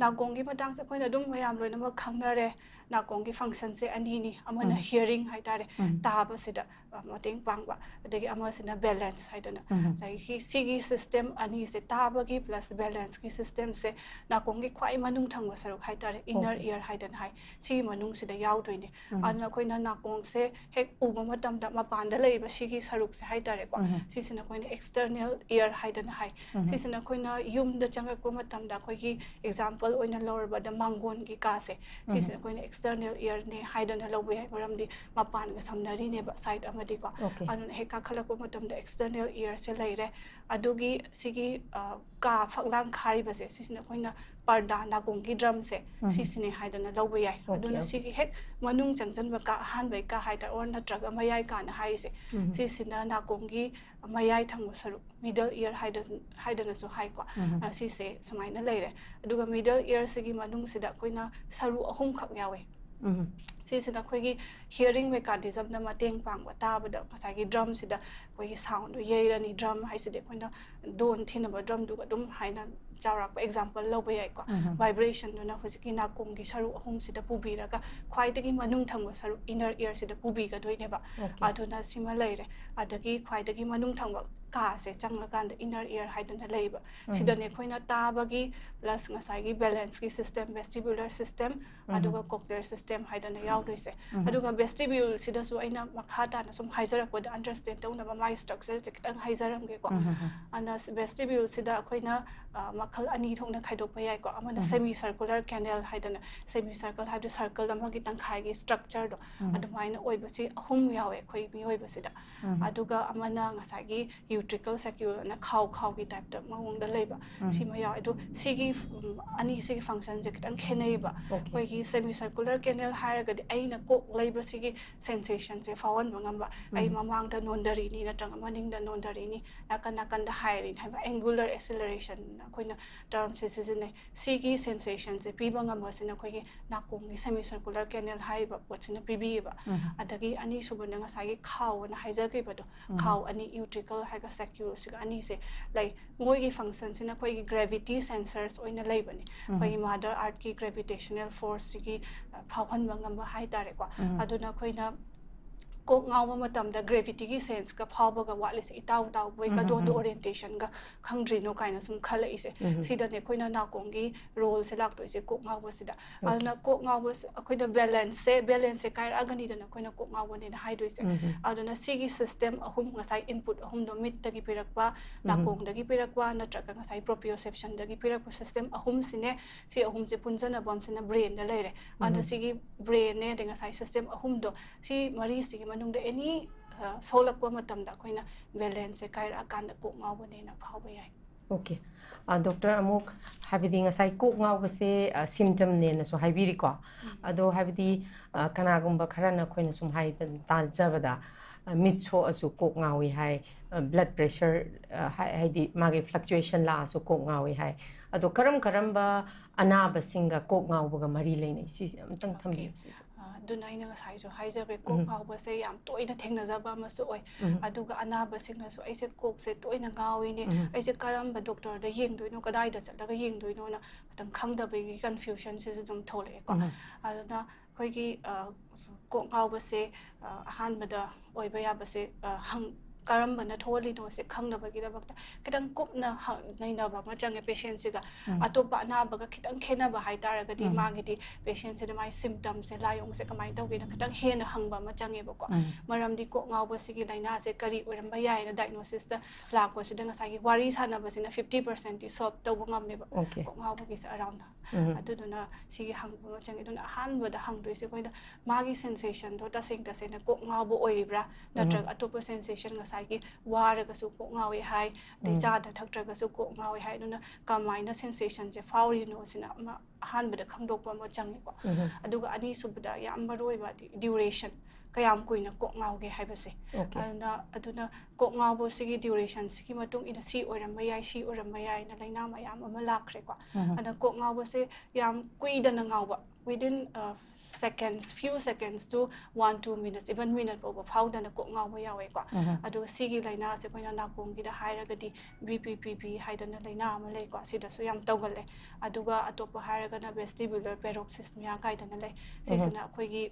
ꯅꯥꯀꯣꯡꯒꯤ ꯃꯇꯥꯡꯁꯦ ꯑꯩꯈꯣꯏꯅ ꯑꯗꯨꯝ ꯃꯌꯥꯝ ꯂꯣꯏꯅꯃꯛ ꯈꯪꯅꯔꯦ꯫ ꯅꯥꯀꯣꯡꯒꯤ ꯐꯪꯁꯟꯁꯦ ꯑꯅꯤꯅꯤ, ꯑꯃꯅ ꯍꯤꯌꯔꯤꯡ ꯍꯥꯏꯇꯥꯔꯦ, ꯇꯥꯕꯁꯤꯗ, ꯑ, ꯃꯇꯦꯡ ꯄꯥꯡꯕ, ꯑꯗꯒꯤ ꯑꯃꯁꯤꯅ ꯕꯦꯂꯦꯟꯁ ꯍꯥꯏꯗꯅ꯫ ꯑꯗꯒꯤ ꯁꯤꯒꯤ ꯁꯤꯁꯇꯦꯝ ꯑꯅꯤꯁꯦ, ꯇꯥꯕꯒꯤ ꯄ꯭ꯂꯁ ꯕꯦꯂꯦꯟꯁꯀꯤ ꯁꯤꯁꯇꯦꯝꯁꯦ, ꯅꯥꯀꯣꯡꯒꯤ ꯈ꯭ꯋꯥꯏ ꯃꯅꯨꯡ ꯊꯪꯕ ꯁꯔꯨꯛ ꯍꯥꯏꯇꯥꯔꯦ, ꯏꯟꯅꯔ ꯏꯌꯔ ꯍꯥꯏꯗꯅ ꯍꯥꯏ, ꯁꯤꯒꯤ ꯃꯅꯨꯡꯁꯤꯗ ꯌꯥꯎꯗꯣꯏꯅꯦ꯫ ꯑꯗꯨꯅ ꯑꯩꯈꯣꯏꯅ ꯅꯥꯀꯣꯡꯁꯦ ꯍꯦꯛ ꯎꯕ ꯃꯇꯝꯗ ꯃꯄꯥꯟꯗ ꯂꯩꯔꯤꯕ ꯁꯤꯒꯤ ꯁꯔꯨꯛꯁꯦ ꯍꯥꯏꯇꯥꯔꯦꯀꯣ, ꯁꯤꯁꯤꯅ ꯑꯩꯈꯣꯏꯅ ꯑꯦꯛꯁꯇꯔꯅꯦꯜ ꯏꯌꯔ ꯍꯥꯏꯗꯅ ꯍꯥꯏ꯫ ꯁꯤꯁꯤꯅ ꯑꯩꯈꯣꯏꯅ ꯌꯨꯝꯗ ꯆꯪꯉꯛꯄ ꯃꯇꯝꯗ, ꯑꯩꯈꯣꯏꯒꯤ ꯑꯦꯛꯖꯥꯝꯄꯜ ꯑꯣꯏꯅ ꯂꯧꯔꯕꯗ ꯃꯥꯡꯒꯣꯟꯒꯤ ꯀꯥꯁꯦ, ꯁꯤꯁꯤꯅ ꯑꯩꯈꯣꯏꯅ ꯑꯦꯛꯁꯇꯔꯅꯦꯜ ꯏꯌꯔꯅꯦ ꯍꯥꯏꯗꯅ ꯂꯧꯕ ꯌꯥꯏ, ꯃꯔꯝꯗꯤ ꯃꯄꯥꯟꯒ ꯁꯝꯅꯔꯤꯅꯦꯕ ꯁꯥꯏꯠ ꯑꯃꯗꯤꯀꯣ꯫ ꯑꯗꯨꯅ ꯍꯦꯛ ꯀꯥꯈꯠꯂꯛꯄ ꯃꯇꯝꯗ ꯑꯦꯛꯁꯇꯔꯅꯦꯜ ꯏꯌꯔꯁꯦ ꯂꯩꯔꯦ꯫ ꯑꯗꯨꯒꯤ ꯁꯤꯒꯤ, ꯑ, ꯀꯥ ꯐꯛꯂꯥꯡ ꯈꯥꯔꯤꯕꯁꯦ, ꯁꯤꯁꯤꯅ ꯑꯩꯈꯣꯏꯅ ꯄꯔꯗꯥ, ꯅꯥꯀꯣꯡꯒꯤ ꯗ꯭ꯔꯝꯁꯦ, ꯁꯤꯁꯤꯅꯦ ꯍꯥꯏꯗꯅ ꯂꯧꯕ ꯌꯥꯏ꯫ ꯑꯗꯨꯅ ꯁꯤꯒꯤ ꯍꯦꯛ ꯃꯅꯨꯡ ꯆꯪꯁꯤꯟꯕ ꯀꯥ, ꯑꯍꯥꯟꯕꯒꯤ ꯀꯥ ꯍꯥꯏꯇꯥꯔꯦ, ꯑꯣꯔ ꯅꯠꯇ꯭ꯔꯒ ꯃꯌꯥꯏ ꯀꯥꯅ ꯍꯥꯏꯔꯤꯁꯦ, ꯁꯤꯁꯤꯅ ꯅꯥꯀꯣꯡꯒꯤ ꯃꯌꯥꯏ ꯊꯪꯕ ꯁꯔꯨꯛ, ꯃꯤꯗꯜ ꯏꯌꯔ ꯍꯥꯏꯗ-, ꯍꯥꯏꯗꯅꯁꯨ ꯍꯥꯏꯀꯣ꯫ ꯑ, ꯁꯤꯁꯦ ꯁꯨꯃꯥꯏꯅ ꯂꯩꯔꯦ꯫ ꯑꯗꯨꯒ ꯃꯤꯗꯜ ꯏꯌꯔꯁꯤꯒꯤ ꯃꯅꯨꯡꯁꯤꯗ ꯑꯩꯈꯣꯏꯅ ꯁꯔꯨ ꯑꯍꯨꯝꯈꯛ ꯌꯥꯎꯋꯦ꯫ ꯁꯤꯁꯤꯅ ꯑꯩꯈꯣꯏꯒꯤ ꯍꯤꯌꯔꯤꯡ ꯃꯦꯀꯥꯅꯤꯖꯝꯗ ꯃꯇꯦꯡ ꯄꯥꯡꯕ, ꯇꯥꯕꯗ ꯉꯁꯥꯏꯒꯤ ꯗ꯭ꯔꯝꯁꯤꯗ ꯑꯩꯈꯣꯏꯒꯤ ꯁꯥꯎꯟꯗꯣ ꯌꯩꯔꯅꯤ, ꯗ꯭ꯔꯝ ꯍꯥꯏꯁꯤꯗꯤ ꯑꯩꯈꯣꯏꯅ ꯗꯣꯟ ꯊꯤꯅꯕ ꯗ꯭ꯔꯝꯗꯨꯒ ꯑꯗꯨꯝ ꯍꯥꯏꯅ ꯆꯥꯎꯔꯥꯛꯄ ꯑꯦꯛꯖꯥꯝꯄꯜ ꯂꯧꯕ ꯌꯥꯏꯀꯣ꯫ ꯚꯥꯏꯕ꯭ꯔꯦꯁꯟꯗꯨꯅ ꯍꯧꯖꯤꯛꯀꯤ ꯅꯥꯀꯣꯡꯒꯤ ꯁꯔꯨ ꯑꯍꯨꯝꯁꯤꯗ ꯄꯨꯕꯤꯔꯒ ꯈ꯭ꯋꯥꯏꯗꯒꯤ ꯃꯅꯨꯡ ꯊꯪꯕ ꯁꯔꯨꯛ, ꯏꯟꯅꯔ ꯏꯌꯔꯁꯤꯗ ꯄꯨꯕꯤꯒꯗꯣꯏꯅꯦꯕ꯫ ꯑꯗꯨꯅ ꯁꯤꯃ ꯂꯩꯔꯦ꯫ ꯑꯗꯒꯤ ꯈ꯭ꯋꯥꯏꯗꯒꯤ ꯃꯅꯨꯡ ꯊꯪꯕ ꯀꯥꯁꯦ ꯆꯪꯉꯀꯥꯟꯗ ꯏꯟꯅꯔ ꯏꯌꯔ ꯍꯥꯏꯗꯅ ꯂꯩꯕ꯫ ꯁꯤꯗꯅꯦ ꯑꯩꯈꯣꯏꯅ ꯇꯥꯕꯒꯤ ꯄ꯭ꯂꯁ ꯉꯁꯥꯏꯒꯤ ꯕꯦꯂꯦꯟꯁꯀꯤ ꯁꯤꯁꯇꯦꯝ, ꯚꯦꯁꯇꯤꯕꯨꯂꯔ ꯁꯤꯁꯇꯦꯝ, ꯑꯗꯨꯒ ꯀꯣꯛꯂꯤꯌꯔ ꯁꯤꯁꯇꯦꯝ ꯍꯥꯏꯗꯅ ꯌꯥꯎꯗꯣꯏꯁꯦ꯫ ꯑꯗꯨꯒ Vestibule ꯁꯤꯗꯁꯨ ꯑꯩꯅ ꯃꯈꯥ ꯇꯥꯅ ꯁꯨꯝ ꯍꯥꯏꯖꯔꯛꯄꯗ understand ꯇꯧꯅꯕ ꯃꯥꯒꯤ structure ꯁꯦ ꯈꯤꯇꯪ ꯍꯥꯏꯖꯔꯝꯒꯦꯀꯣ꯫ ꯎꯝ, ꯎꯝ, ꯎꯝ. ꯑꯗꯨꯅ vestibule ꯁꯤꯗ ꯑꯩꯈꯣꯏꯅ, ꯑ, ꯃꯈꯜ ꯑꯅꯤ ꯊꯣꯛꯅ ꯈꯥꯏꯗꯣꯛꯄ ꯌꯥꯏꯀꯣ꯫ ꯑꯃꯅ ꯎꯝ. semi circular canal ꯍꯥꯏꯗꯅ, semi circle ꯍꯥꯏꯕꯗꯤ circle ꯑꯃꯒꯤ ꯇꯪꯈꯥꯏꯒꯤ structure ꯗꯣ ꯎꯝ. ꯑꯗꯨꯃꯥꯏꯅ ꯑꯣꯏꯕꯁꯤ ꯑꯍꯨꯝ ꯌꯥꯎꯋꯦ ꯑꯩꯈꯣꯏ ꯃꯤꯑꯣꯏꯕꯁꯤꯗ꯫ ꯎꯝ. ꯑꯗꯨꯒ ꯑꯃꯅ ꯉꯁꯥꯏꯒꯤ utricle saccule ꯑꯅ ꯈꯥꯎ ꯈꯥꯎꯒꯤ type ꯇ ꯃꯑꯣꯡꯗ ꯂꯩꯕ ꯎꯝ. ꯁꯤꯃ ꯌꯥꯎꯋꯦ꯫ ꯑꯗꯣ ꯁꯤꯒꯤ, ꯎꯝ, ꯑꯅꯤꯁꯤꯒꯤ function ꯁꯦ ꯈꯤꯇꯪ ꯈꯦꯠꯅꯩꯌꯦꯕ꯫ Okay. ꯑꯩꯈꯣꯏꯒꯤ semi circular canal ꯍꯥꯏꯔꯒꯗꯤ ꯑꯩꯅ ꯀꯣꯛ ꯂꯩꯕꯁꯤꯒꯤ sensation ꯁꯦ ꯐꯥꯎꯍꯟꯕ ꯉꯝꯕ꯫ ꯑꯩ ꯎꯝ. ꯃꯃꯥꯡꯗ ꯅꯣꯟꯊꯔꯤꯅꯤ ꯅꯠꯇ꯭ꯔꯒ ꯃꯅꯤꯡꯗ ꯅꯣꯟꯊꯔꯤꯅꯤ, ꯅꯥꯀꯟ ꯅꯥꯀꯟꯗ ꯍꯥꯏꯔꯤꯅꯤ ꯍꯥꯏꯕ angular acceleration ꯑꯩꯈꯣꯏꯅ term ꯁꯦ ꯁꯤꯖꯤꯟꯅꯩ꯫ ꯁꯤꯒꯤ sensation ꯁꯦ ꯄꯤꯕ ꯉꯝꯕꯁꯤꯅ ꯑꯩꯈꯣꯏꯒꯤ ꯅꯥꯀꯣꯡꯒꯤ semi circular canal ꯍꯥꯏꯔꯤꯕ ꯄꯣꯠꯁꯤꯅ ꯄꯤꯕꯤꯌꯦꯕ꯫ ꯎꯝ. ꯑꯗꯒꯤ ꯑꯅꯤꯁꯨꯕꯅ ꯉꯁꯥꯏꯒꯤ ꯈꯥꯎ ꯑꯅ ꯍꯥꯏꯖꯈꯤꯕꯗꯣ, ꯎꯝ. ꯈꯥꯎ ꯑꯅꯤ utricle ꯍꯥꯏꯒ saccule ꯁꯤꯒ ꯑꯅꯤꯁꯦ ꯂꯩ꯫ ꯃꯣꯏꯒꯤ function ꯁꯤꯅ ꯑꯩꯈꯣꯏꯒꯤ gravity sensors ꯑꯣꯏꯅ ꯂꯩꯕꯅꯦ꯫ ꯎꯝ. ꯑꯩꯈꯣꯏꯒꯤ mother earth ꯀꯤ gravitational force ꯁꯤꯒꯤ, ꯑ, ꯐꯥꯎꯍꯟꯕ ꯉꯝꯕ ꯍꯥꯏꯇꯥꯔꯦꯀꯣ꯫ ꯎꯝ. ꯑꯗꯨꯅ ꯑꯩꯈꯣꯏꯅ ꯀꯣꯛ ꯉꯥꯎꯕ ꯃꯇꯝꯗ gravity ꯒꯤ sense ꯀ ꯐꯥꯎꯕꯒ ꯋꯥꯠꯂꯤꯁꯦ, ꯏꯇꯥꯎ ꯇꯥꯎꯕꯣꯏ, ꯎꯝ, ꯀꯗꯣꯟꯗꯣ ꯎꯝ. orientation ꯒ ꯈꯪꯗ꯭ꯔꯤꯅꯣ ꯀꯥꯏꯅ ꯁꯨꯝ ꯈꯜꯂꯛꯏꯁꯦ꯫ ꯎꯝ. ꯁꯤꯗꯅꯦ ꯑꯩꯈꯣꯏꯅ ꯅꯥꯀꯣꯡꯒꯤ role ꯁꯦ ꯂꯥꯛꯇꯣꯏꯁꯦ ꯀꯣꯛ ꯉꯥꯎꯕꯁꯤꯗ꯫ Okay. ꯑꯗꯨꯅ ꯀꯣꯛ ꯉꯥꯎꯕꯁꯦ ꯑꯩꯈꯣꯏꯅ balance ꯁꯦ, balance ꯁꯦ ꯀꯥꯏꯔꯛꯑꯒꯅꯤꯗꯅ ꯑꯩꯈꯣꯏꯅ ꯀꯣꯛ ꯉꯥꯎꯕꯅꯦꯅ ꯍꯥꯏꯗꯣꯏꯁꯦ꯫ ꯎꯝ, ꯎꯝ. ꯑꯗꯨꯅ ꯁꯤꯒꯤ system ꯑꯍꯨꯝ, ꯉꯁꯥꯏ input ꯑꯍꯨꯝꯗꯣ ꯃꯤꯠꯇꯒꯤ ꯄꯤꯔꯛꯄ, ꯎꯝ. ꯅꯥꯀꯣꯡꯗꯒꯤ ꯄꯤꯔꯛꯄ ꯅꯠꯇ꯭ꯔꯒ ꯉꯁꯥꯏ proprioception ꯗꯒꯤ ꯄꯤꯔꯛꯄ system ꯑꯍꯨꯝꯁꯤꯅꯦ꯫ ꯁꯤ ꯑꯍꯨꯝꯁꯦ ꯄꯨꯟꯖꯟꯅꯕ ꯑꯃꯁꯤꯅ brain ꯗ ꯂꯩꯔꯦ꯫ ꯑꯗꯨꯅ ꯎꯝ. ꯁꯤꯒꯤ brain ꯅꯦ ꯑꯗꯩ ꯉꯁꯥꯏ system ꯑꯍꯨꯝꯗꯣ, ꯁꯤ ꯃꯔꯤꯁꯤꯒꯤ ꯃꯅꯨꯡꯗ any, ꯑ, ꯁꯣꯛꯂꯛꯄ ꯃꯇꯝꯗ ꯑꯩꯈꯣꯏꯅ balance ꯁꯦ ꯀꯥꯏꯔꯛꯑꯀꯥꯟꯗ ꯀꯣꯛ ꯉꯥꯎꯕꯅꯦꯅ ꯐꯥꯎꯕ ꯌꯥꯏ꯫ Okay. ꯑ, doctor, ꯑꯃꯨꯛ ꯍꯥꯏꯕꯗꯤ ꯉꯁꯥꯏ ꯀꯣꯛ ꯉꯥꯎꯕꯁꯦ, ꯑ, symptom ꯅꯦꯅꯁꯨ ꯍꯥꯏꯕꯤꯔꯤꯀꯣ꯫ ꯎꯝ. ꯑꯗꯣ ꯍꯥꯏꯕꯗꯤ, ꯑ, ꯀꯅꯥꯒꯨꯝꯕ ꯈꯔꯅ ꯑꯩꯈꯣꯏꯅ ꯁꯨꯝ ꯍꯥꯏꯕ, ꯇꯥꯖꯕꯗ, ꯑ, ꯃꯤꯠ ꯁꯣꯛꯑꯁꯨ ꯀꯣꯛ ꯉꯥꯎꯏ ꯍꯥꯏ, ꯑ, blood pressure, ꯑ, ꯍꯥꯏ-, ꯍꯥꯏꯗꯤ ꯃꯥꯒꯤ fluctuation ꯂꯥꯛꯑꯁꯨ ꯀꯣꯛ ꯉꯥꯎꯏ ꯍꯥꯏ꯫ ꯑꯗꯣ ꯀꯔꯝ ꯀꯔꯝꯕ ꯑꯅꯥꯕꯁꯤꯡꯒ ꯀꯣꯛ ꯉꯥꯎꯕꯒ ꯃꯔꯤ ꯂꯩꯅꯩ? ꯁꯤꯁꯦ ꯑꯝꯇꯪ Okay. ꯊꯝꯕꯤꯌꯨ, ꯁꯤꯁꯦ꯫ ꯑ, ꯑꯗꯨꯅ ꯑꯩꯅ ꯉꯁꯥꯏꯁꯨ ꯍꯥꯏꯖꯈ꯭ꯔꯦ, ꯀꯣꯛ ꯎꯝ. ꯉꯥꯎꯕꯁꯦ ꯌꯥꯝ ꯇꯣꯏꯅ ꯊꯦꯡꯅꯖꯕ ꯑꯃꯁꯨ ꯑꯣꯏ꯫ ꯎꯝ. ꯑꯗꯨꯒ ꯑꯅꯥꯕꯁꯤꯡꯅꯁꯨ "ꯑꯩꯁꯦ ꯀꯣꯛꯁꯦ ꯇꯣꯏꯅ ꯉꯥꯎꯏꯅꯦ, ꯎꯝ. ꯑꯩꯁꯦ ꯀꯔꯝꯕ doctor ꯗ ꯌꯦꯡꯗꯣꯏꯅꯣ, ꯀꯗꯥꯏꯗ ꯆꯠꯂꯒ ꯌꯦꯡꯗꯣꯏꯅꯣꯅ" ꯈꯤꯇꯪ ꯈꯪꯗꯕꯒꯤ confusion ꯁꯤꯁꯨ ꯑꯗꯨꯝ ꯊꯣꯛꯂꯛꯑꯦꯀꯣ꯫ ꯎꯝ. ꯑꯗꯨꯅ ꯑꯩꯈꯣꯏꯒꯤ, ꯑ, ꯀꯣꯛ ꯉꯥꯎꯕꯁꯦ, ꯑ, ꯑꯍꯥꯟꯕꯗ ꯑꯣꯏꯕ ꯌꯥꯕꯁꯦ, ꯑ, ꯍꯪ-, ꯀꯔꯝꯕꯅ ꯊꯣꯛꯍꯜꯂꯤꯅꯣꯁꯦ ꯈꯪꯅꯕꯒꯤꯗꯃꯛꯇ ꯈꯤꯇꯪ ꯀꯨꯞꯅ ꯍ- ꯅꯩꯅꯕ ꯑꯃ ꯆꯪꯉꯦ ꯄꯦꯁꯦꯟꯁꯤꯒ꯫ ꯑꯇꯣꯞꯄ ꯑꯅꯥꯕꯒ ꯈꯤꯇꯪ ꯈꯦꯠꯅꯕ ꯍꯥꯏꯇꯥꯔꯒꯗꯤ, ꯃꯥꯒꯤꯗꯤ ꯄꯦꯁꯦꯟꯁꯤꯗ ꯃꯥꯒꯤ ꯁꯤꯝꯇꯝꯁꯦ, ꯂꯥꯏꯑꯣꯡꯁꯦ ꯀꯃꯥꯏꯅ ꯇꯧꯒꯦꯅ ꯈꯤꯇꯪ ꯍꯦꯟꯅ ꯍꯪꯕ ꯑꯃ ꯆꯪꯉꯦꯕꯀꯣ꯫ ꯃꯔꯝꯗꯤ ꯀꯣꯛ ꯉꯥꯎꯕꯁꯤꯒꯤ ꯂꯥꯏꯅꯥꯁꯦ ꯀꯔꯤ ꯑꯣꯏꯔꯝꯕ ꯌꯥꯏꯅ ꯗꯥꯏꯒꯅꯣꯁꯤꯁꯇ ꯂꯥꯛꯄꯁꯤꯗ ꯉꯁꯥꯏꯒꯤ ꯋꯥꯔꯤ ꯁꯥꯟꯅꯕꯁꯤꯅ ꯐꯤꯐꯇꯤ ꯄꯥꯔꯁꯦꯟꯇꯤ ꯁꯣꯜꯕ ꯇꯧꯕ ꯉꯝꯃꯦꯕ꯫ Okay. ꯀꯣꯛ ꯉꯥꯎꯕꯒꯤꯁꯦ ꯑꯔꯥꯎꯟꯗ ꯑꯗꯨꯗꯨꯅ ꯁꯤꯒꯤ ꯍꯪꯕ ꯑꯃ ꯆꯪꯉꯦ꯫ ꯑꯗꯨꯅ ꯑꯍꯥꯟꯕꯗ ꯍꯪꯗꯣꯏꯁꯦ ꯑꯩꯈꯣꯏꯅ ꯃꯥꯒꯤ ꯁꯦꯟꯁꯦꯁꯟꯗꯣ ꯇꯁꯦꯡ ꯇꯁꯦꯡꯅ ꯀꯣꯛ ꯉꯥꯎꯕ ꯑꯣꯏꯔꯤꯕ꯭ꯔꯥ, ꯅꯠꯇ꯭ꯔꯒ ꯑꯇꯣꯞꯄ ꯁꯦꯟꯁꯦꯁꯟ, ꯉꯁꯥꯏꯒꯤ ꯋꯥꯔꯒꯁꯨ ꯀꯣꯛ ꯉꯥꯎꯋꯦ ꯍꯥꯏ, ꯑꯗꯩ ꯆꯥꯗ ꯊꯛꯇ꯭ꯔꯒꯁꯨ ꯀꯣꯛ ꯉꯥꯎꯋꯦ ꯍꯥꯏ, ꯑꯗꯨꯅ ꯀꯃꯥꯏꯅ ꯁꯦꯟꯁꯦꯁꯟꯁꯦ ꯐꯥꯎꯔꯤꯅꯣ ꯁꯤꯅ ꯑꯃ ꯑꯍꯥꯟꯕꯗ ꯈꯪꯗꯣꯛꯄ ꯑꯃ ꯆꯪꯉꯦꯀꯣ꯫ ꯑꯗꯨꯒ ꯑꯅꯤꯁꯨꯕꯗ ꯌꯥꯝ ꯃꯔꯨ ꯑꯣꯏꯕ ꯗ꯭ꯌꯨꯔꯦꯁꯟ, ꯀꯌꯥꯝ ꯀꯨꯏꯅ ꯀꯣꯛ ꯉꯥꯎꯒꯦ ꯍꯥꯏꯕꯁꯦ꯫ Okay. ꯑꯗꯨꯅ ꯑꯗꯨꯅ ꯀꯣꯛ ꯉꯥꯎꯕꯁꯤꯒꯤ ꯗ꯭ꯌꯨꯔꯦꯁꯟꯁꯤꯒꯤ ꯃꯇꯨꯡ ꯏꯟꯅ ꯁꯤ ꯑꯣꯏꯔꯝꯕ ꯌꯥꯏ, ꯁꯤ ꯑꯣꯏꯔꯝꯕ ꯌꯥꯏꯅ ꯂꯥꯏꯅꯥ ꯃꯌꯥꯝ ꯑꯃ ꯂꯥꯛꯈ꯭ꯔꯦꯀꯣ꯫ ꯑꯗ ꯀꯣꯛ ꯉꯥꯎꯕꯁꯦ ꯌꯥꯝ ꯀꯨꯏꯗꯅ ꯉꯥꯎꯕ, within seconds, few seconds to one two minutes, even minute ꯐꯥꯎꯕ ꯐꯥꯎꯗꯅ ꯀꯣꯛ ꯉꯥꯎꯕ ꯌꯥꯎꯋꯦꯀꯣ꯫ ꯑꯗꯨꯒ ꯁꯤꯒꯤ ꯂꯥꯏꯅꯥꯁꯦ ꯑꯩꯈꯣꯏꯅ ꯅꯥꯀꯣꯡꯒꯤꯗ ꯍꯥꯏꯔꯒꯗꯤ ꯕꯤ ꯄꯤ ꯄꯤ ꯕꯤ ꯍꯥꯏꯗꯅ ꯂꯥꯏꯅꯥ ꯑꯃ ꯂꯩꯀꯣ, ꯁꯤꯗꯁꯨ ꯌꯥꯝ ꯇꯧꯒꯜꯂꯦ꯫ ꯑꯗꯨꯒ ꯑꯇꯣꯞꯄ ꯍꯥꯏꯔꯒꯅ vestibular paroxysmia ꯀꯥꯏꯗꯅ ꯂꯩ꯫ ꯁꯤꯁꯤꯅ ꯑꯩꯈꯣꯏꯒꯤ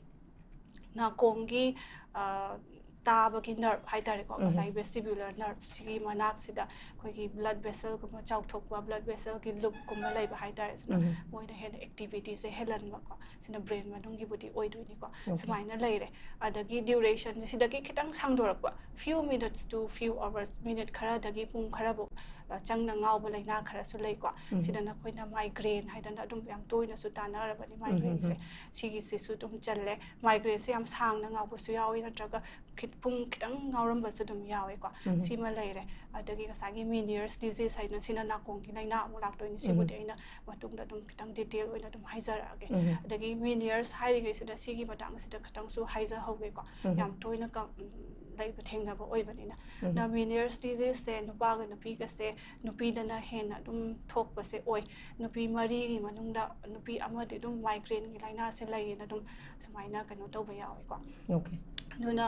ꯅꯥꯀꯣꯡꯒꯤ, ꯑ, ꯇꯥꯕꯒꯤ ꯅꯔꯚ ꯍꯥꯏꯇꯥꯔꯦꯀꯣ, ꯉꯁꯥꯏ vestibular ꯅꯔꯚꯁꯤꯒꯤ ꯃꯅꯥꯛꯁꯤꯗ ꯑꯩꯈꯣꯏꯒꯤ ꯕ꯭ꯂꯗ ꯚꯦꯁꯦꯜꯒꯨꯝꯕ ꯆꯥꯎꯊꯣꯛꯄ, ꯕ꯭ꯂꯗ ꯚꯦꯁꯦꯜꯒꯤ ꯂꯨꯞꯀꯨꯝꯕ ꯂꯩꯕ ꯍꯥꯏꯇꯥꯔꯦ, ꯁꯤꯅ ꯃꯣꯏꯅ ꯍꯦꯟꯅ ꯑꯦꯛꯇꯤꯚꯤꯇꯤꯁꯦ ꯍꯦꯜꯍꯟꯕꯀꯣ꯫ ꯁꯤꯅ ꯕ꯭ꯔꯦꯟ ꯃꯅꯨꯡꯒꯤꯕꯨꯗꯤ ꯑꯣꯏꯗꯣꯏꯅꯤꯀꯣ꯫ ꯁꯨꯃꯥꯏꯅ ꯂꯩꯔꯦ꯫ ꯑꯗꯒꯤ ꯗ꯭ꯌꯨꯔꯦꯁꯟꯁꯦ ꯁꯤꯗꯒꯤ ꯈꯤꯇꯪ ꯁꯥꯡꯗꯣꯔꯛꯄ, few minutes to few hours, minute ꯈꯔꯗꯒꯤ ꯄꯨꯡ ꯈꯔꯕꯨ, ꯑ, ꯆꯪꯅ ꯉꯥꯎꯕ ꯂꯥꯏꯅꯥ ꯈꯔꯁꯨ ꯂꯩꯀꯣ꯫ ꯁꯤꯗ ꯅꯈꯣꯏꯅ ꯃꯥꯏꯒ꯭ꯔꯦꯟ ꯍꯥꯏꯗꯅ ꯑꯗꯨꯝ ꯌꯥꯝ ꯇꯣꯏꯅꯁꯨ ꯇꯥꯟꯅꯔꯕꯅꯤ ꯃꯥꯏꯒ꯭ꯔꯦꯟꯁꯦ꯫ ꯁꯤꯒꯤꯁꯤꯁꯨ ꯑꯗꯨꯝ ꯆꯜꯂꯦ꯫ ꯃꯥꯏꯒ꯭ꯔꯦꯟꯁꯦ ꯌꯥꯝ ꯁꯥꯡꯅ ꯉꯥꯎꯕꯁꯨ ꯌꯥꯎꯏ, ꯅꯠꯇ꯭ꯔꯒ ꯈꯤꯠ-, ꯄꯨꯡ ꯈꯤꯇꯪ ꯉꯥꯎꯔꯝꯕꯁꯨ ꯑꯗꯨꯝ ꯌꯥꯎꯋꯦꯀꯣ꯫ ꯁꯤꯃ ꯂꯩꯔꯦ꯫ ꯑꯗꯒꯤ ꯉꯁꯥꯏꯒꯤ Meniere's disease ꯍꯥꯏꯗꯅ, ꯁꯤꯅ ꯅꯥꯀꯣꯡꯒꯤ ꯂꯥꯏꯅꯥ ꯑꯃꯨꯛ ꯂꯥꯛꯇꯣꯏꯅꯤ꯫ ꯁꯤꯕꯨꯗꯤ ꯑꯩꯅ ꯃꯇꯨꯡꯗ ꯑꯗꯨꯝ ꯈꯤꯇꯪ ꯗꯤꯇꯦꯜ ꯑꯣꯏꯅ ꯑꯗꯨꯝ ꯍꯥꯏꯖꯔꯛꯑꯒꯦ꯫ ꯑꯗꯒꯤ Meniere's ꯍꯥꯏꯔꯤꯉꯩꯁꯤꯗ ꯁꯤꯒꯤ ꯃꯇꯥꯡꯁꯤꯗ ꯈꯤꯇꯪꯁꯨ ꯍꯥꯏꯖꯍꯧꯒꯦꯀꯣ꯫ ꯌꯥꯝ ꯇꯣꯏꯅ ꯀ-, ꯎꯝ, ꯂꯩꯕ ꯊꯦꯡꯅꯕ ꯑꯣꯏꯕꯅꯤꯅ꯫ ꯅ Meniere's diseaseꯁꯦ ꯅꯨꯄꯥꯒ ꯅꯨꯄꯤꯒꯁꯦ, ꯅꯨꯄꯤꯗꯅ ꯍꯦꯟꯅ ꯑꯗꯨꯝ ꯊꯣꯛꯄꯁꯦ ꯑꯣꯏ꯫ ꯅꯨꯄꯤ ꯃꯔꯤꯒꯤ ꯃꯅꯨꯡꯗ ꯅꯨꯄꯤ ꯑꯃꯗꯤ ꯑꯗꯨꯝ ꯃꯥꯏꯒ꯭ꯔꯦꯟꯒꯤ ꯂꯥꯏꯅꯥꯁꯦ ꯂꯩꯌꯦꯅ ꯑꯗꯨꯝ ꯁꯨꯃꯥꯏꯅ ꯀꯩꯅꯣ ꯇꯧꯕ ꯌꯥꯎꯋꯦꯀꯣ꯫ Okay. ꯑꯗꯨꯅ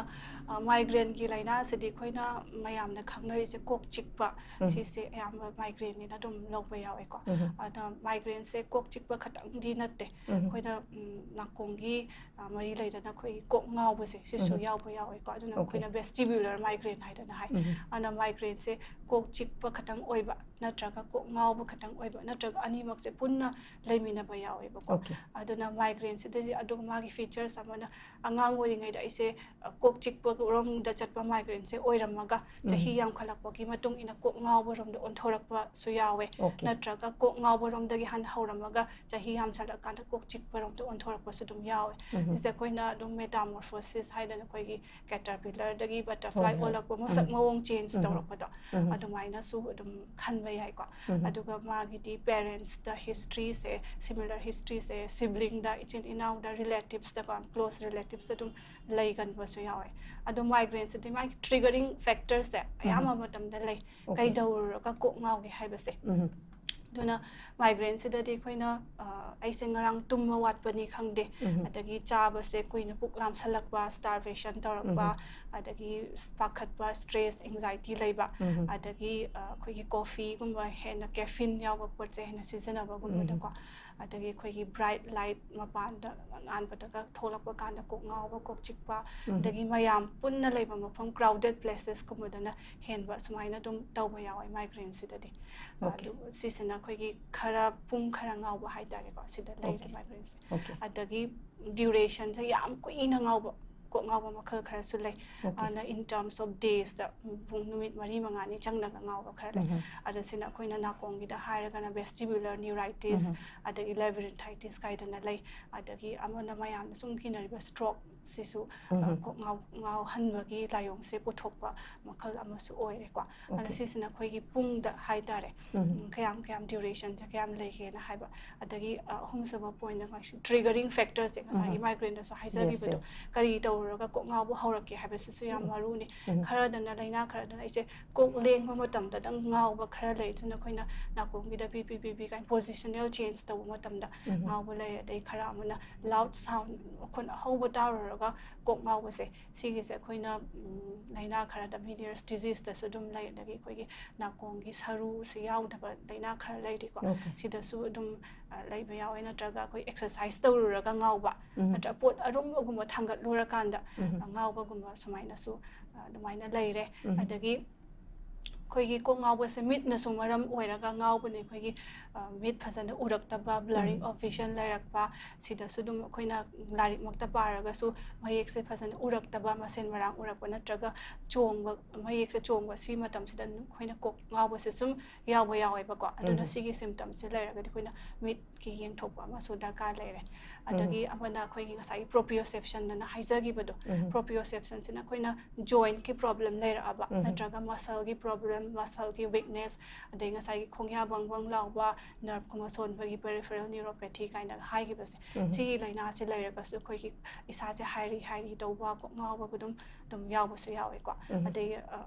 ꯃꯥꯏꯒ꯭ꯔꯦꯟꯒꯤ ꯂꯥꯏꯅꯥꯁꯤꯗꯤ ꯑꯩꯈꯣꯏꯅ ꯃꯌꯥꯝꯅ ꯈꯪꯅꯔꯤꯁꯦ ꯀꯣꯛ ꯆꯤꯛꯄ, ꯁꯤꯁꯦ ꯑꯌꯥꯝꯕ ꯃꯥꯏꯒ꯭ꯔꯦꯟꯅꯤꯅ ꯑꯗꯨꯝ ꯂꯧꯕ ꯌꯥꯎꯋꯦꯀꯣ꯫ ꯑꯗ ꯃꯥꯏꯒ꯭ꯔꯦꯟꯁꯦ ꯀꯣꯛ ꯆꯤꯛꯄ ꯈꯛꯇꯪꯗꯤ ꯅꯠꯇꯦ꯫ ꯑꯩꯈꯣꯏꯅ ꯎꯝ, ꯅꯥꯀꯣꯡꯒꯤ ꯑ, ꯃꯔꯤ ꯂꯩꯗꯅ ꯑꯩꯈꯣꯏꯒꯤ ꯀꯣꯛ ꯉꯥꯎꯕꯁꯦ ꯁꯤꯁꯨ ꯌꯥꯎꯕ ꯌꯥꯎꯋꯦꯀꯣ꯫ ꯑꯗꯨꯅ ꯑꯩꯈꯣꯏꯅ vestibular migraine ꯍꯥꯏꯗꯅ ꯍꯥꯏ꯫ ꯑꯗꯨꯅ ꯃꯥꯏꯒ꯭ꯔꯦꯟꯁꯦ ꯀꯣꯛ ꯆꯤꯛꯄ ꯈꯛꯇꯪ ꯑꯣꯏꯕ ꯅꯠꯇ꯭ꯔꯒ ꯀꯣꯛ ꯉꯥꯎꯕ ꯈꯛꯇꯪ ꯑꯣꯏꯕ ꯅꯠꯇ꯭ꯔꯒ ꯑꯅꯤꯃꯛꯁꯦ ꯄꯨꯟꯅ ꯂꯩꯃꯤꯟꯅꯕ ꯌꯥꯎꯋꯦꯕꯀꯣ꯫ ꯑꯗꯨꯅ ꯃꯥꯏꯒ꯭ꯔꯦꯟꯁꯤꯗꯗꯤ ꯑꯗꯨꯒ ꯃꯥꯒꯤ features ꯑꯃꯅ ꯑꯉꯥꯡ ꯑꯣꯏꯔꯤꯉꯩꯗ ꯑꯩꯁꯦ, ꯑ, ꯀꯣꯛ ꯆꯤꯛꯄ ꯔꯣꯝꯗ ꯆꯠꯄ ꯃꯥꯏꯒ꯭ꯔꯦꯟꯁꯦ ꯑꯣꯏꯔꯝꯃꯒ ꯆꯍꯤ ꯌꯥꯝꯈꯠꯂꯛꯄꯒꯤ ꯃꯇꯨꯡ ꯏꯟꯅ ꯀꯣꯛ ꯉꯥꯎꯕ ꯔꯣꯝꯗ ꯑꯣꯟꯊꯣꯔꯛꯄꯁꯨ ꯌꯥꯎꯋꯦ꯫ ꯅꯠꯇ꯭ꯔꯒ ꯀꯣꯛ ꯉꯥꯎꯕ ꯔꯣꯝꯗꯒꯤ ꯍꯥꯟꯅ ꯍꯧꯔꯝꯃꯒ ꯆꯍꯤ ꯌꯥꯝꯁꯜꯂꯛꯀꯥꯟꯗ ꯀꯣꯛ ꯆꯤꯛꯄꯔꯣꯝꯗ ꯑꯣꯟꯊꯣꯔꯛꯄꯁꯨ ꯑꯗꯨꯝ ꯌꯥꯎꯋꯦ꯫ ꯁꯤꯁꯦ ꯑꯩꯈꯣꯏꯅ ꯑꯗꯨꯝ metamorphosis ꯍꯥꯏꯗꯅ ꯑꯩꯈꯣꯏꯒꯤ caterpillarꯗꯒꯤ butterfly ꯍꯣꯏ, ꯍꯣꯏ꯫ ꯑꯣꯜꯂꯛꯄ, ꯃꯁꯛ ꯃꯑꯣꯡ change ꯇꯧꯔꯛꯄꯗꯣ, ꯑꯗꯨꯃꯥꯏꯅꯁꯨ ꯑꯗꯨꯝ ꯈꯟꯕ ꯌꯥꯏꯀꯣ꯫ ꯑꯗꯨꯒ ꯃꯥꯒꯤꯗꯤ parentsꯇ historyꯁꯦ, similar historyꯁꯦ siblingꯗ, ꯏꯆꯤꯟ ꯏꯅꯥꯎꯗ, relativesꯇꯀꯣ, close relativesꯇ ꯑꯗꯨꯝ ꯂꯩꯒꯟꯕꯁꯨ ꯌꯥꯎꯋꯦ꯫ ꯑꯗꯣ migraineꯁꯤꯗꯤ ꯃꯥꯒꯤ triggering factorꯁꯦ ꯑꯌꯥꯝꯕ ꯃꯇꯝꯗ ꯂꯩ꯫ Okay. ꯀꯩꯗꯧꯔꯒ ꯀꯣꯛ ꯉꯥꯎꯒꯦ ꯍꯥꯏꯕꯁꯦ꯫ ꯑꯗꯨꯅ migraineꯁꯤꯗꯗꯤ ꯑꯩꯈꯣꯏꯅ, ꯑ, ꯑꯩꯁꯦ ꯉꯔꯥꯡ ꯇꯨꯝꯕ ꯋꯥꯠꯄꯅꯤ ꯈꯪꯗꯦ, ꯑꯗꯒꯤ ꯆꯥꯕꯁꯦ ꯀꯨꯏꯅ ꯄꯨꯛ ꯂꯥꯝꯁꯜꯂꯛꯄ, starvation ꯇꯧꯔꯛꯄ, ꯑꯗꯒꯤ ꯄꯥꯈꯠꯄ, stress, anxiety ꯂꯩꯕ, ꯑꯗꯒꯤ, ꯑ, ꯑꯩꯈꯣꯏꯒꯤ coffeeꯒꯨꯝꯕ ꯍꯦꯟꯅ caffeine ꯌꯥꯎꯕ ꯄꯣꯠꯁꯦ ꯍꯦꯟꯅ ꯁꯤꯖꯤꯟꯅꯕꯒꯨꯝꯕꯗꯀꯣ, ꯑꯗꯒꯤ ꯑꯩꯈꯣꯏꯒꯤ bright light ꯃꯄꯥꯟꯗ ꯉꯥꯟꯕꯗꯒ ꯊꯣꯛꯂꯛꯄ ꯀꯥꯟꯗ ꯀꯣꯛ ꯉꯥꯎꯕ, ꯀꯣꯛ ꯆꯤꯛꯄ, ꯑꯗꯒꯤ ꯃꯌꯥꯝ ꯄꯨꯟꯅ ꯂꯩꯕ ꯃꯐꯝ, crowded placesꯀꯨꯝꯕꯗꯅ ꯍꯦꯟꯕ, ꯁꯨꯃꯥꯏꯅ ꯑꯗꯨꯝ ꯇꯧꯕ ꯌꯥꯎꯋꯦ migraineꯁꯤꯗꯗꯤ꯫ Okay. ꯑꯗꯨ ꯁꯤꯁꯤꯅ ꯑꯩꯈꯣꯏꯒꯤ ꯈꯔ ꯄꯨꯡ ꯈꯔ ꯉꯥꯎꯕ ꯍꯥꯏꯇꯥꯔꯦꯀꯣ, ꯁꯤꯗ ꯂꯩꯔꯦ Okay. migraineꯁꯦ꯫ Okay. ꯑꯗꯒꯤ durationꯁꯦ ꯌꯥꯝ ꯀꯨꯏꯅ ꯉꯥꯎꯕ, ꯀꯣꯛ ꯉꯥꯎꯕ ꯃꯈꯜ ꯈꯔꯁꯨ ꯂꯩ꯫ Okay. ꯑꯗꯨꯅ in terms of daysꯇ ꯄꯨꯡ ꯅꯨꯃꯤꯠ ꯃꯔꯤ ꯃꯉꯥꯅꯤ ꯆꯪꯅꯒ ꯉꯥꯎꯕ ꯈꯔ ꯂꯩ꯫ ꯑꯗ ꯁꯤꯅ ꯑꯩꯈꯣꯏꯅ ꯅꯥꯀꯣꯡꯒꯤꯗ ꯍꯥꯏꯔꯒꯅ vestibular neuritis, ꯑꯗꯒꯤ labyrinthitis ꯀꯥꯏꯗꯅ ꯂꯩ꯫ ꯑꯗꯒꯤ ꯑꯃꯅ ꯃꯌꯥꯝꯅ ꯁꯨꯝ ꯀꯤꯅꯔꯤꯕ stroke, ꯁꯤꯁꯨ, ꯑ, ꯀꯣꯛ ꯉꯥꯎ-, ꯉꯥꯎꯍꯟꯕꯒꯤ ꯂꯥꯏꯑꯣꯡꯁꯦ ꯄꯨꯊꯣꯛꯄ ꯃꯈꯜ ꯑꯃꯁꯨ ꯑꯣꯏꯔꯦꯀꯣ꯫ ꯑꯗꯨꯅ Okay. ꯁꯤꯁꯤꯅ ꯑꯩꯈꯣꯏꯒꯤ ꯄꯨꯡꯗ ꯍꯥꯏꯇꯥꯔꯦ, ꯎꯝ, ꯀꯌꯥꯝ, ꯀꯌꯥꯝ durationꯁꯦ ꯀꯌꯥꯝ ꯂꯩꯒꯦꯅ ꯍꯥꯏꯕ꯫ ꯑꯗꯒꯤ, ꯑ, ꯑꯍꯨꯝꯁꯨꯕ pointꯅ ꯃꯥꯒꯤ triggering factorꯁꯦ, ꯉꯁꯥꯏꯒꯤ ꯎꯝ꯫ migraineꯗꯁꯨ ꯍꯥꯏꯖꯈꯤꯕꯗꯣ, Yes, yes. ꯀꯔꯤ ꯇꯧꯔꯒ ꯀꯣꯛ ꯉꯥꯎꯕ ꯍꯧꯔꯛꯀꯦ ꯍꯥꯏꯕꯁꯤꯁꯨ ꯌꯥꯝ ꯎꯝ꯫ ꯃꯔꯨꯅꯤ꯫ ꯎꯝ꯫ ꯈꯔꯗꯅ, ꯂꯥꯏꯅꯥ ꯈꯔꯗꯅ ꯑꯩꯁꯦ ꯀꯣꯛ ꯂꯦꯡꯕ ꯃꯇꯝꯗꯗꯪ ꯉꯥꯎꯕ ꯈꯔ ꯂꯩ꯫ ꯑꯗꯨꯅ ꯑꯩꯈꯣꯏꯅ ꯅꯥꯀꯣꯡꯒꯤꯗ ꯄꯤ ꯄꯤ ꯄꯤ ꯄꯤ ꯀꯥꯏꯅ positional change ꯇꯧꯕ ꯃꯇꯝꯗ ꯎꯝ꯫ ꯉꯥꯎꯕ ꯂꯩ꯫ ꯑꯗꯩ ꯈꯔ ꯑꯃꯅ loud sound, ꯃꯈꯣꯟ ꯑꯍꯧꯕ ꯇꯥꯔꯨꯔꯒ ꯀꯣꯛ ꯉꯥꯎꯕꯁꯦ, ꯁꯤꯒꯤꯁꯦ ꯑꯩꯈꯣꯏꯅ, ꯎꯝ, ꯂꯥꯏꯅꯥ ꯈꯔꯗ Meniere's diseaseꯇꯁꯨ ꯑꯗꯨꯝ ꯂꯩ, ꯑꯗꯒꯤ ꯑꯩꯈꯣꯏꯒꯤ ꯅꯥꯀꯣꯡꯒꯤ ꯁꯔꯨꯁꯤ ꯌꯥꯎꯗꯕ ꯂꯥꯏꯅꯥ ꯈꯔ ꯂꯩꯔꯤꯀꯣ꯫ Okay. ꯁꯤꯗꯁꯨ ꯑꯗꯨꯝ, ꯑ, ꯂꯩꯕ ꯌꯥꯎꯋꯦ꯫ ꯅꯠꯇ꯭ꯔꯒ ꯑꯩꯈꯣꯏ exercise ꯇꯧꯔꯨꯔꯒ ꯉꯥꯎꯕ, ꯎꯝ. ꯅꯠꯇ꯭ꯔꯒ ꯄꯣꯠ ꯑꯔꯨꯝꯕꯒꯨꯝꯕ ꯊꯥꯡꯒꯠꯂꯨꯔꯀꯥꯟꯗ, ꯎꯝ. ꯑ, ꯉꯥꯎꯕꯒꯨꯝꯕ ꯁꯨꯃꯥꯏꯅꯁꯨ, ꯑ, ꯑꯗꯨꯃꯥꯏꯅ ꯂꯩꯔꯦ꯫ ꯎꯝ. ꯑꯗꯒꯤ ꯑꯩꯈꯣꯏꯒꯤ ꯀꯣꯛ ꯉꯥꯎꯕꯁꯦ ꯃꯤꯠꯅꯁꯨ ꯃꯔꯝ ꯑꯣꯏꯔꯒ ꯉꯥꯎꯕꯅꯤ꯫ ꯑꯩꯈꯣꯏꯒꯤ, ꯑ, ꯃꯤꯠ ꯐꯖꯅ ꯎꯔꯛꯇꯕ, blurring ꯎꯝ. of vision ꯂꯩꯔꯛꯄ, ꯁꯤꯗꯁꯨ ꯑꯗꯨꯝ ꯑꯩꯈꯣꯏꯅ ꯂꯥꯏꯔꯤꯛꯃꯛꯇ ꯄꯥꯔꯒꯁꯨ ꯃꯌꯦꯛꯁꯦ ꯐꯖꯅ ꯎꯔꯛꯇꯕ, ꯃꯁꯦꯟ ꯃꯔꯥꯡ ꯎꯔꯛꯄ ꯅꯠꯇ꯭ꯔꯒ ꯆꯣꯡꯕ, ꯃꯌꯦꯛꯁꯦ ꯆꯣꯡꯕ, ꯁꯤ ꯃꯇꯝꯁꯤꯗ ꯑꯩꯈꯣꯏꯅ ꯀꯣꯛ ꯉꯥꯎꯕꯁꯦ ꯁꯨꯝ ꯌꯥꯎꯕ ꯌꯥꯎꯋꯦꯕꯀꯣ꯫ ꯑꯗꯨꯅ ꯎꯝ. ꯁꯤꯒꯤ symptomꯁꯦ ꯂꯩꯔꯒꯗꯤ ꯑꯩꯈꯣꯏꯅ ꯃꯤꯠꯀꯤ ꯌꯦꯡꯊꯣꯛꯄ ꯑꯃꯁꯨ ꯗꯔꯀꯥꯔ ꯂꯩꯔꯦ꯫ ꯑꯗꯒꯤ ꯑꯃꯅ ꯑꯩꯈꯣꯏꯒꯤ ꯉꯁꯥꯏꯒꯤ proprioceptionꯅ ꯍꯥꯏꯖꯈꯤꯕꯗꯣ, ꯎꯝ. proprioceptionꯁꯤꯅ ꯑꯩꯈꯣꯏꯅ jointꯀꯤ problem ꯂꯩꯔꯛꯑꯕ, ꯎꯝ. ꯅꯠꯇ꯭ꯔꯒ muscleꯒꯤ problem, muscleꯒꯤ weakness, ꯑꯗꯩ ꯉꯁꯥꯏꯒꯤ ꯈꯣꯡꯌꯥ ꯕꯪ ꯕꯪ ꯂꯥꯎꯕ, nerveꯀꯨꯝꯕ ꯁꯣꯟꯕꯒꯤ peripheral neuropathy ꯀꯥꯏꯅ ꯍꯥꯏꯈꯤꯕꯁꯦ, ꯎꯝ. ꯁꯤꯒꯤ ꯂꯥꯏꯅꯥꯁꯦ ꯂꯩꯔꯒꯁꯨ ꯑꯩꯈꯣꯏꯒꯤ ꯏꯁꯥꯁꯦ ꯍꯥꯏꯔꯤ ꯍꯥꯏꯔꯤ ꯇꯧꯕ, ꯀꯣꯛ ꯉꯥꯎꯕꯒ ꯑꯗꯨꯝ, ꯑꯗꯨꯝ ꯌꯥꯎꯕꯁꯨ ꯌꯥꯎꯋꯦꯀꯣ꯫ ꯎꯝ. ꯑꯗꯩ, ꯑ,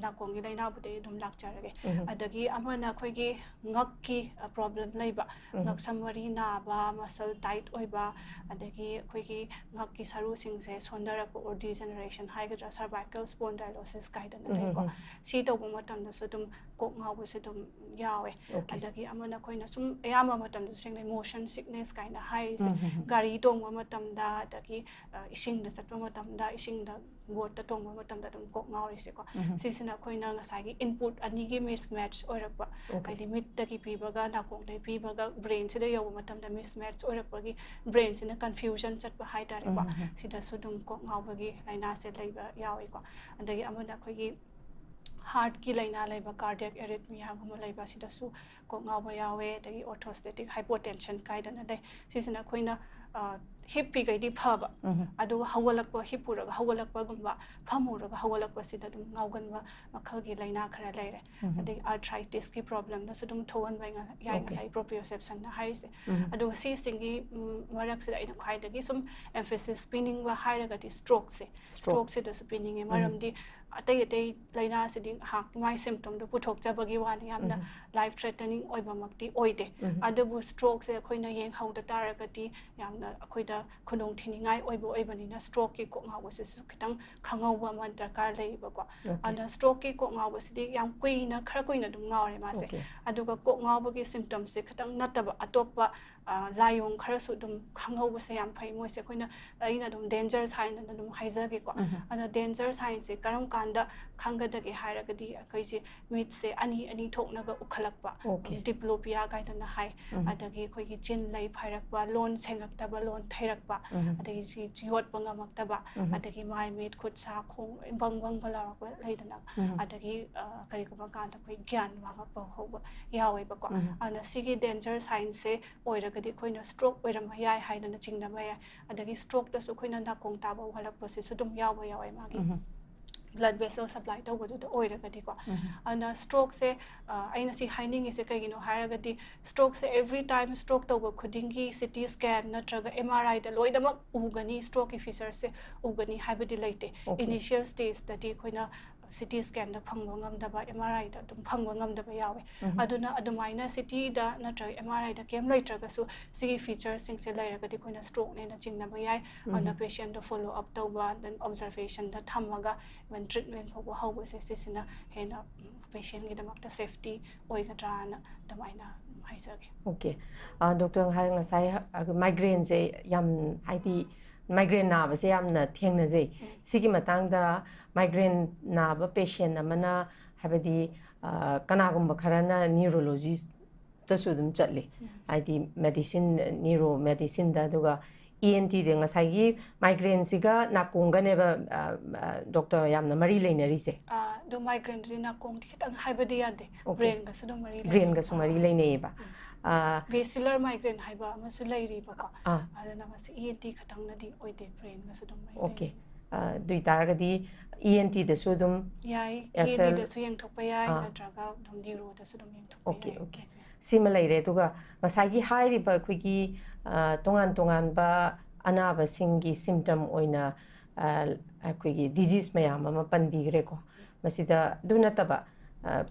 ꯅꯥꯀꯣꯡꯒꯤ ꯂꯥꯏꯅꯥꯕꯨꯗꯤ ꯑꯗꯨꯝ ꯂꯥꯛꯆꯔꯒꯦ꯫ ꯎꯝ. ꯑꯗꯒꯤ ꯑꯃꯅ ꯑꯩꯈꯣꯏꯒꯤ ꯉꯛꯀꯤ, ꯑ, problem ꯂꯩꯕ, ꯎꯝ. ꯉꯛꯁꯝ ꯃꯔꯤ ꯅꯥꯕ, muscle tight ꯑꯣꯏꯕ, ꯑꯗꯒꯤ ꯑꯩꯈꯣꯏꯒꯤ ꯉꯛꯀꯤ ꯁꯔꯨꯁꯤꯡꯁꯦ ꯁꯣꯟꯊꯔꯛꯄ or degeneration ꯍꯥꯏꯒꯗ꯭ꯔꯥ, cervical spondylosis ꯀꯥꯏꯗꯅ ꯎꯝ, ꯂꯩꯀꯣ꯫ ꯎꯝ. ꯁꯤ ꯇꯧꯕ ꯃꯇꯝꯗꯁꯨ ꯑꯗꯨꯝ ꯀꯣꯛ ꯉꯥꯎꯕꯁꯦ ꯑꯗꯨꯝ ꯌꯥꯎꯋꯦ꯫ Okay. ꯑꯗꯒꯤ ꯑꯃꯅ ꯑꯩꯈꯣꯏꯅ ꯁꯨꯝ ꯑꯌꯥꯝꯕ ꯃꯇꯝꯗꯁꯨ ꯊꯦꯡꯅꯩ motion sickness ꯀꯥꯏꯅ ꯍꯥꯏꯔꯤꯁꯦ꯫ ꯎꯝ, ꯎꯝ, ꯎꯝ. ꯒꯥꯔꯤ ꯇꯣꯡꯕ ꯃꯇꯝꯗ, ꯑꯗꯒꯤ, ꯑ, ꯏꯁꯤꯡꯗ ꯆꯠꯄ ꯃꯇꯝꯗ, ꯏꯁꯤꯡꯗ boatꯇ ꯇꯣꯡꯕ ꯃꯇꯝꯗ ꯑꯗꯨꯝ ꯀꯣꯛ ꯉꯥꯎꯔꯤꯁꯦꯀꯣ꯫ ꯎꯝ. ꯁꯤꯁꯤꯅ ꯑꯩꯈꯣꯏꯅ ꯉꯁꯥꯏꯒꯤ input ꯑꯅꯤꯒꯤ mismatch ꯑꯣꯏꯔꯛꯄ, Okay. ꯍꯥꯏꯗꯤ ꯃꯤꯠꯇꯒꯤ ꯄꯤꯕꯒ ꯅꯥꯀꯣꯡꯗꯒꯤ ꯄꯤꯕꯒ brainꯁꯤꯗ ꯌꯧꯕ ꯃꯇꯝꯗ mismatch ꯑꯣꯏꯔꯛꯄꯒꯤ brainꯁꯤꯅ confusion ꯆꯠꯄ ꯍꯥꯏꯇꯥꯔꯦꯀꯣ꯫ ꯎꯝ, ꯎꯝ, ꯎꯝ. ꯁꯤꯗꯁꯨ ꯑꯗꯨꯝ ꯀꯣꯛ ꯉꯥꯎꯕꯒꯤ ꯂꯥꯏꯅꯥꯁꯦ ꯂꯩꯕ ꯌꯥꯎꯏꯀꯣ꯫ ꯑꯗꯒꯤ ꯑꯃꯅ ꯑꯩꯈꯣꯏꯒꯤ heartꯀꯤ ꯂꯥꯏꯅꯥ ꯂꯩꯕ, cardiac arrhythmiaꯒꯨꯝꯕ ꯂꯩꯕ, ꯁꯤꯗꯁꯨ ꯀꯣꯛ ꯉꯥꯎꯕ ꯌꯥꯎꯋꯦ꯫ ꯑꯗꯒꯤ orthostatic hypotension ꯀꯥꯏꯗꯅ ꯂꯩ꯫ ꯁꯤꯁꯤꯅ ꯑꯩꯈꯣꯏꯅ, ꯑ, ꯍꯤꯞꯄꯤꯈꯩꯗꯤ ꯐꯕ, ꯎꯝ. ꯑꯗꯨꯒ ꯍꯧꯒꯠꯂꯛꯄ, ꯍꯤꯞꯄꯨꯔꯒ ꯍꯧꯒꯠꯂꯛꯄꯒꯨꯝꯕ, ꯐꯝꯃꯨꯔꯒ ꯍꯧꯒꯠꯂꯛꯄꯁꯤꯗ ꯑꯗꯨꯝ ꯉꯥꯎꯒꯟꯕ ꯃꯈꯜꯒꯤ ꯂꯥꯏꯅꯥ ꯈꯔ ꯂꯩꯔꯦ꯫ ꯎꯝ. ꯑꯗꯒꯤ arthritisꯀꯤ problemꯗꯁꯨ ꯑꯗꯨꯝ ꯊꯣꯛꯍꯟꯕ ꯌꯥꯏ, Okay. ꯉꯁꯥꯏ proprioceptionꯅ ꯍꯥꯏꯔꯤꯁꯦ꯫ ꯎꯝ. ꯑꯗꯨꯒ ꯁꯤꯁꯤꯡꯒꯤ, ꯎꯝ, ꯃꯔꯛꯁꯤꯗ ꯑꯩꯅ ꯈ꯭ꯋꯥꯏꯗꯒꯤ ꯁꯨꯝ emphasis ꯄꯤꯅꯤꯡꯕ ꯍꯥꯏꯔꯒꯗꯤ strokeꯁꯦ, Stroke. strokeꯁꯤꯗꯁꯨ ꯄꯤꯅꯤꯡꯉꯦ꯫ ꯎꯝ. ꯃꯔꯝꯗꯤ ꯑꯇꯩ ꯑꯇꯩ ꯂꯥꯏꯅꯥꯁꯤꯗꯤ ꯉꯥꯏꯍꯥꯛ ꯃꯥꯏ ꯁꯤꯝꯇꯣꯝꯗꯣ ꯄꯨꯊꯣꯛꯆꯕꯒꯤ ꯋꯥꯅꯤ, ꯌꯥꯝꯅ ꯎꯝ꯫ ꯂꯥꯏꯐ ꯊ꯭ꯔꯦꯇꯅꯤꯡ ꯑꯣꯏꯕꯃꯛꯇꯤ ꯑꯣꯏꯗꯦ꯫ ꯎꯝ꯫ ꯑꯗꯨꯕꯨ ꯁ꯭ꯇ꯭ꯔꯣꯛꯁꯦ ꯑꯩꯈꯣꯏꯅ ꯌꯦꯡꯍꯧꯗ ꯇꯥꯔꯒꯗꯤ ꯌꯥꯝꯅ ꯑꯩꯈꯣꯏꯗ ꯈꯨꯗꯣꯡ ꯊꯤꯅꯤꯡꯉꯥꯏ ꯑꯣꯏꯕ ꯑꯣꯏꯕꯅꯤꯅ ꯁ꯭ꯇ꯭ꯔꯣꯛꯀꯤ ꯀꯣꯛ ꯉꯥꯎꯕꯁꯤꯁꯨ ꯈꯤꯇꯪ ꯈꯪꯍꯧꯕ ꯑꯃ ꯗꯔꯀꯥꯔ ꯂꯩꯌꯦꯕꯀꯣ꯫ Okay. ꯑꯗꯨꯅ ꯁ꯭ꯇ꯭ꯔꯣꯛꯀꯤ ꯀꯣꯛ ꯉꯥꯎꯕꯁꯤꯗꯤ ꯌꯥꯝ ꯀꯨꯏꯅ, ꯈꯔ ꯀꯨꯏꯅ ꯑꯗꯨꯝ ꯉꯥꯎꯔꯦ ꯃꯥꯁꯦ꯫ Okay. ꯑꯗꯨꯒ ꯀꯣꯛ ꯉꯥꯎꯕꯒꯤ ꯁꯤꯝꯇꯝꯁꯦ ꯈꯤꯇꯪ ꯅꯠꯇꯕ ꯑꯇꯣꯞꯄ, ꯑ, ꯂꯥꯏꯑꯣꯡ ꯈꯔꯁꯨ ꯑꯗꯨꯝ ꯈꯪꯍꯧꯕꯁꯦ ꯌꯥꯝ ꯐꯩ꯫ ꯃꯣꯏꯁꯦ ꯑꯩꯈꯣꯏꯅ, ꯑꯩꯅ ꯑꯗꯨꯝ ꯗꯦꯟꯖꯔ ꯁꯥꯏꯟ ꯑꯅ ꯑꯗꯨꯝ ꯍꯥꯏꯖꯒꯦꯀꯣ꯫ ꯎꯝ꯫ ꯑꯗꯣ ꯗꯦꯟꯖꯔ ꯁꯥꯏꯟꯁꯦ ꯀꯔꯝ ꯀꯥꯟꯗ ꯈꯪꯒꯗꯒꯦ ꯍꯥꯏꯔꯒꯗꯤ ꯑꯩꯈꯣꯏꯁꯦ ꯃꯤꯠꯁꯦ ꯑꯅꯤ ꯑꯅꯤ ꯊꯣꯛꯅꯒ ꯎꯈꯠꯂꯛꯄ, Okay. ꯗꯤꯄ꯭ꯂꯣꯄꯤꯌꯥ ꯀꯥꯏꯗꯅ ꯍꯥꯏ꯫ ꯎꯝ꯫ ꯑꯗꯒꯤ ꯑꯩꯈꯣꯏꯒꯤ ꯆꯤꯟ ꯂꯩ ꯐꯥꯏꯔꯛꯄ, ꯂꯣꯟ ꯁꯦꯡꯉꯛꯇꯕ, ꯂꯣꯟ ꯊꯩꯔꯛꯄ, ꯎꯝ꯫ ꯑꯗꯒꯤ ꯁꯤ ꯌꯣꯠꯄ ꯉꯝꯃꯛꯇꯕ, ꯎꯝ꯫ ꯑꯗꯒꯤ ꯃꯥꯏ ꯃꯤꯠ ꯈꯨꯠ ꯁꯥ ꯈꯣꯡ ꯕꯪ ꯕꯪꯒ ꯂꯥꯎꯔꯛꯄ ꯂꯩꯗꯅ, ꯎꯝ꯫ ꯑꯗꯒꯤ, ꯑ, ꯀꯔꯤꯒꯨꯝꯕ ꯀꯥꯟꯗ ꯑꯩꯈꯣꯏ ꯒ꯭ꯌꯥꯟ ꯃꯥꯡꯉꯛꯄ ꯍꯧꯕ ꯌꯥꯎꯋꯦꯕꯀꯣ꯫ ꯎꯝ꯫ ꯑꯗꯨꯅ ꯁꯤꯒꯤ ꯗꯦꯟꯖꯔ ꯁꯥꯏꯟꯁꯦ ꯑꯣꯏꯔꯒꯗꯤ ꯑꯩꯈꯣꯏꯅ ꯁ꯭ꯇ꯭ꯔꯣꯛ ꯑꯣꯏꯔꯝꯕ ꯌꯥꯏ ꯍꯥꯏꯗꯅ ꯆꯤꯡꯅꯕ ꯌꯥꯏ꯫ ꯑꯗꯒꯤ ꯁ꯭ꯇ꯭ꯔꯣꯛꯇꯁꯨ ꯑꯩꯈꯣꯏꯅ ꯅꯥꯀꯣꯡ ꯇꯥꯕ ꯋꯥꯠꯂꯛꯄꯁꯤꯁꯨ ꯑꯗꯨꯝ ꯌꯥꯎꯕ ꯌꯥꯎꯋꯦ, ꯃꯥꯒꯤ ꯎꯝ꯫ ꯕ꯭ꯂꯗ ꯚꯦꯁꯦꯜ ꯁꯄ꯭ꯂꯥꯏ ꯇꯧꯕꯗꯨꯗ ꯑꯣꯏꯔꯒꯗꯤꯀꯣ꯫ ꯎꯝ꯫ ꯑꯗꯨꯅ ꯁ꯭ꯇ꯭ꯔꯣꯛꯁꯦ, ꯑ, ꯑꯩꯅ ꯁꯤ ꯍꯥꯏꯅꯤꯡꯉꯤꯁꯦ ꯀꯩꯒꯤꯅꯣ ꯍꯥꯏꯔꯒꯗꯤ, ꯁ꯭ꯇ꯭ꯔꯣꯛꯁꯦ ꯑꯦꯚ꯭ꯔꯤ ꯇꯥꯏꯝ ꯁ꯭ꯇ꯭ꯔꯣꯛ ꯇꯧꯕ ꯈꯨꯗꯤꯡꯒꯤ ꯁꯤ ꯇꯤ ꯁ꯭ꯀꯦꯟ ꯅꯠꯇ꯭ꯔꯒ ꯑꯦꯝ ꯑꯥꯔ ꯑꯥꯏꯗ ꯂꯣꯏꯅꯃꯛ ꯎꯒꯅꯤ, ꯁ꯭ꯇ꯭ꯔꯣꯛꯀꯤ ꯐꯤꯆꯔꯁꯦ ꯎꯒꯅꯤ ꯍꯥꯏꯕꯗꯤ ꯂꯩꯇꯦ꯫ Okay. ꯏꯅꯤꯁꯤꯌꯦꯜ ꯁ꯭ꯇꯦꯖꯇꯗꯤ ꯑꯩꯈꯣꯏꯅ ꯁꯤ ꯇꯤ ꯁ꯭ꯀꯦꯟꯗ ꯐꯪꯕ ꯉꯝꯗꯕ, ꯑꯦꯝ ꯑꯥꯔ ꯑꯥꯏꯗ ꯑꯗꯨꯝ ꯐꯪꯕ ꯉꯝꯗꯕ ꯌꯥꯎꯋꯦ꯫ ꯎꯝ꯫ ꯑꯗꯨꯅ ꯑꯗꯨꯃꯥꯏꯅ ꯁꯤ ꯇꯤꯗ ꯅꯠꯇ꯭ꯔꯒ ꯑꯦꯝ ꯑꯥꯔ ꯑꯥꯏꯗ ꯀꯩꯝ ꯂꯩꯇ꯭ꯔꯒꯁꯨ ꯁꯤꯒꯤ ꯐꯤꯆꯔꯁꯤꯡꯁꯦ ꯂꯩꯔꯒꯗꯤ ꯑꯩꯈꯣꯏꯅ ꯁ꯭ꯇ꯭ꯔꯣꯛꯅꯦꯅ ꯆꯤꯡꯅꯕ ꯌꯥꯏ꯫ ꯑꯗꯨꯅ ꯎꯝ꯫ ꯄꯦꯁꯦꯟꯗꯣ ꯐꯣꯂꯣ ꯑꯞ ꯇꯧꯕ, then ꯑꯣꯕꯖꯔꯕꯦꯁꯟꯗ ꯊꯝꯃꯒ even treatment ꯐꯥꯎꯕ ꯍꯧꯕꯁꯦ, ꯁꯤꯁꯤꯅ ꯍꯦꯟꯅ, ꯎꯝ, ꯄꯦꯁꯦꯟꯒꯤꯗꯃꯛꯇ ꯁꯦꯐꯇꯤ ꯑꯣꯏꯒꯗ꯭ꯔꯥꯅ ꯑꯗꯨꯃꯥꯏꯅ ꯍꯥꯏꯖꯒꯦ꯫ Okay. ꯑ, ꯗꯣꯛꯇꯔ, ꯉꯁꯥꯏ, ꯉꯁꯥꯏ, ꯑ, ꯃꯥꯏꯒ꯭ꯔꯦꯟꯁꯦ ꯌꯥꯝ, ꯍꯥꯏꯗꯤ, ꯃꯥꯏꯒ꯭ꯔꯦꯟ ꯅꯥꯕꯁꯦ ꯌꯥꯝꯅ ꯊꯦꯡꯅꯖꯩ꯫ ꯎꯝ꯫ ꯁꯤꯒꯤ ꯃꯇꯥꯡꯗ ꯃꯥꯏꯒ꯭ꯔꯦꯟ ꯅꯥꯕ ꯄꯦꯁꯦꯟ ꯑꯃꯅ, ꯍꯥꯏꯕꯗꯤ, ꯑ, ꯀꯅꯥꯒꯨꯝꯕ ꯈꯔꯅ ꯅ꯭ꯌꯨꯔꯣꯂꯣꯖꯤꯁꯇꯁꯨ ꯑꯗꯨꯝ ꯆꯠꯂꯤ꯫ ꯎꯝ꯫ ꯍꯥꯏꯗꯤ, ꯃꯦꯗꯤꯁꯤꯟ, ꯅ꯭ꯌꯨꯔꯣ ꯃꯦꯗꯤꯁꯤꯟꯗ, ꯑꯗꯨꯒ ꯏ ꯑꯦꯟ ꯇꯤꯗ ꯉꯁꯥꯏꯒꯤ ꯃꯥꯏꯒ꯭ꯔꯦꯟꯁꯤꯒ ꯅꯥꯀꯣꯡꯒꯅꯦꯕ, ꯑ, ꯑ, ꯗꯣꯛꯇꯔ, ꯌꯥꯝꯅ ꯃꯔꯤ ꯂꯩꯅꯔꯤꯁꯦ꯫ ꯑ, ꯑꯗꯣ ꯃꯥꯏꯒ꯭ꯔꯦꯟꯗꯤ ꯅꯥꯀꯣꯡꯗꯤ ꯈꯤꯇꯪ ꯍꯥꯏꯕꯗꯤ ꯌꯥꯗꯦ꯫ Okay. ꯕ꯭ꯔꯦꯟꯒꯁꯨ ꯑꯗꯨꯝ ꯃꯔꯤ ꯂꯩꯅꯩ꯫ ꯕ꯭ꯔꯦꯟꯒꯁꯨ ꯃꯔꯤ ꯑꯥ꯫ ꯂꯩꯅꯩꯌꯦꯕ꯫ ꯎꯝ꯫ ꯑ, ꯚꯦꯁꯤꯂꯔ ꯃꯥꯏꯒ꯭ꯔꯦꯟ ꯍꯥꯏꯕ ꯑꯃꯁꯨ ꯂꯩꯔꯤꯕꯀꯣ꯫ ꯑꯥ꯫ ꯑꯗꯨꯅ ꯃꯁꯤ ꯏ ꯑꯦꯟ ꯇꯤ ꯈꯛꯇꯪꯅꯗꯤ ꯑꯣꯏꯗꯦ, ꯕ꯭ꯔꯦꯟꯒꯁꯨ ꯑꯗꯨꯝ ꯃꯔꯤ Okay. ꯂꯩꯅꯩ꯫ ꯑ, ꯑꯗꯨ ꯑꯣꯏꯇꯥꯔꯒꯗꯤ ꯏ ꯑꯦꯟ ꯇꯤꯗꯁꯨ ꯑꯗꯨꯝ ꯌꯥꯏ, ꯑꯦꯁ ꯑꯦꯜ ꯏ ꯑꯦꯟ ꯇꯤꯗꯁꯨ ꯌꯦꯡꯊꯣꯛꯄ ꯌꯥꯏ, ꯑꯥ꯫ ꯅꯠꯇ꯭ꯔꯒ ꯑꯗꯨꯝ ꯅ꯭ꯌꯨꯔꯣꯗꯁꯨ ꯑꯗꯨꯝ ꯌꯦꯡꯊꯣꯛꯄ Okay, ꯌꯥꯏ꯫ Okay. ꯁꯤꯃ ꯂꯩꯔꯦ꯫ ꯑꯗꯨꯒ ꯉꯁꯥꯏꯒꯤ ꯍꯥꯏꯔꯤꯕ ꯑꯩꯈꯣꯏꯒꯤ, ꯑ, ꯇꯣꯉꯥꯟ ꯇꯣꯉꯥꯟꯕ ꯑꯅꯥꯕꯁꯤꯡꯒꯤ ꯁꯤꯝꯇꯝ ꯑꯣꯏꯅ ꯑ, ꯑꯩꯈꯣꯏꯒꯤ disease ꯃꯌꯥꯝ ꯑꯃ ꯄꯟꯕꯤꯈ꯭ꯔꯦꯀꯣ꯫ ꯃꯁꯤꯗ ꯑꯗꯨ ꯅꯠꯇꯕ, ꯑ,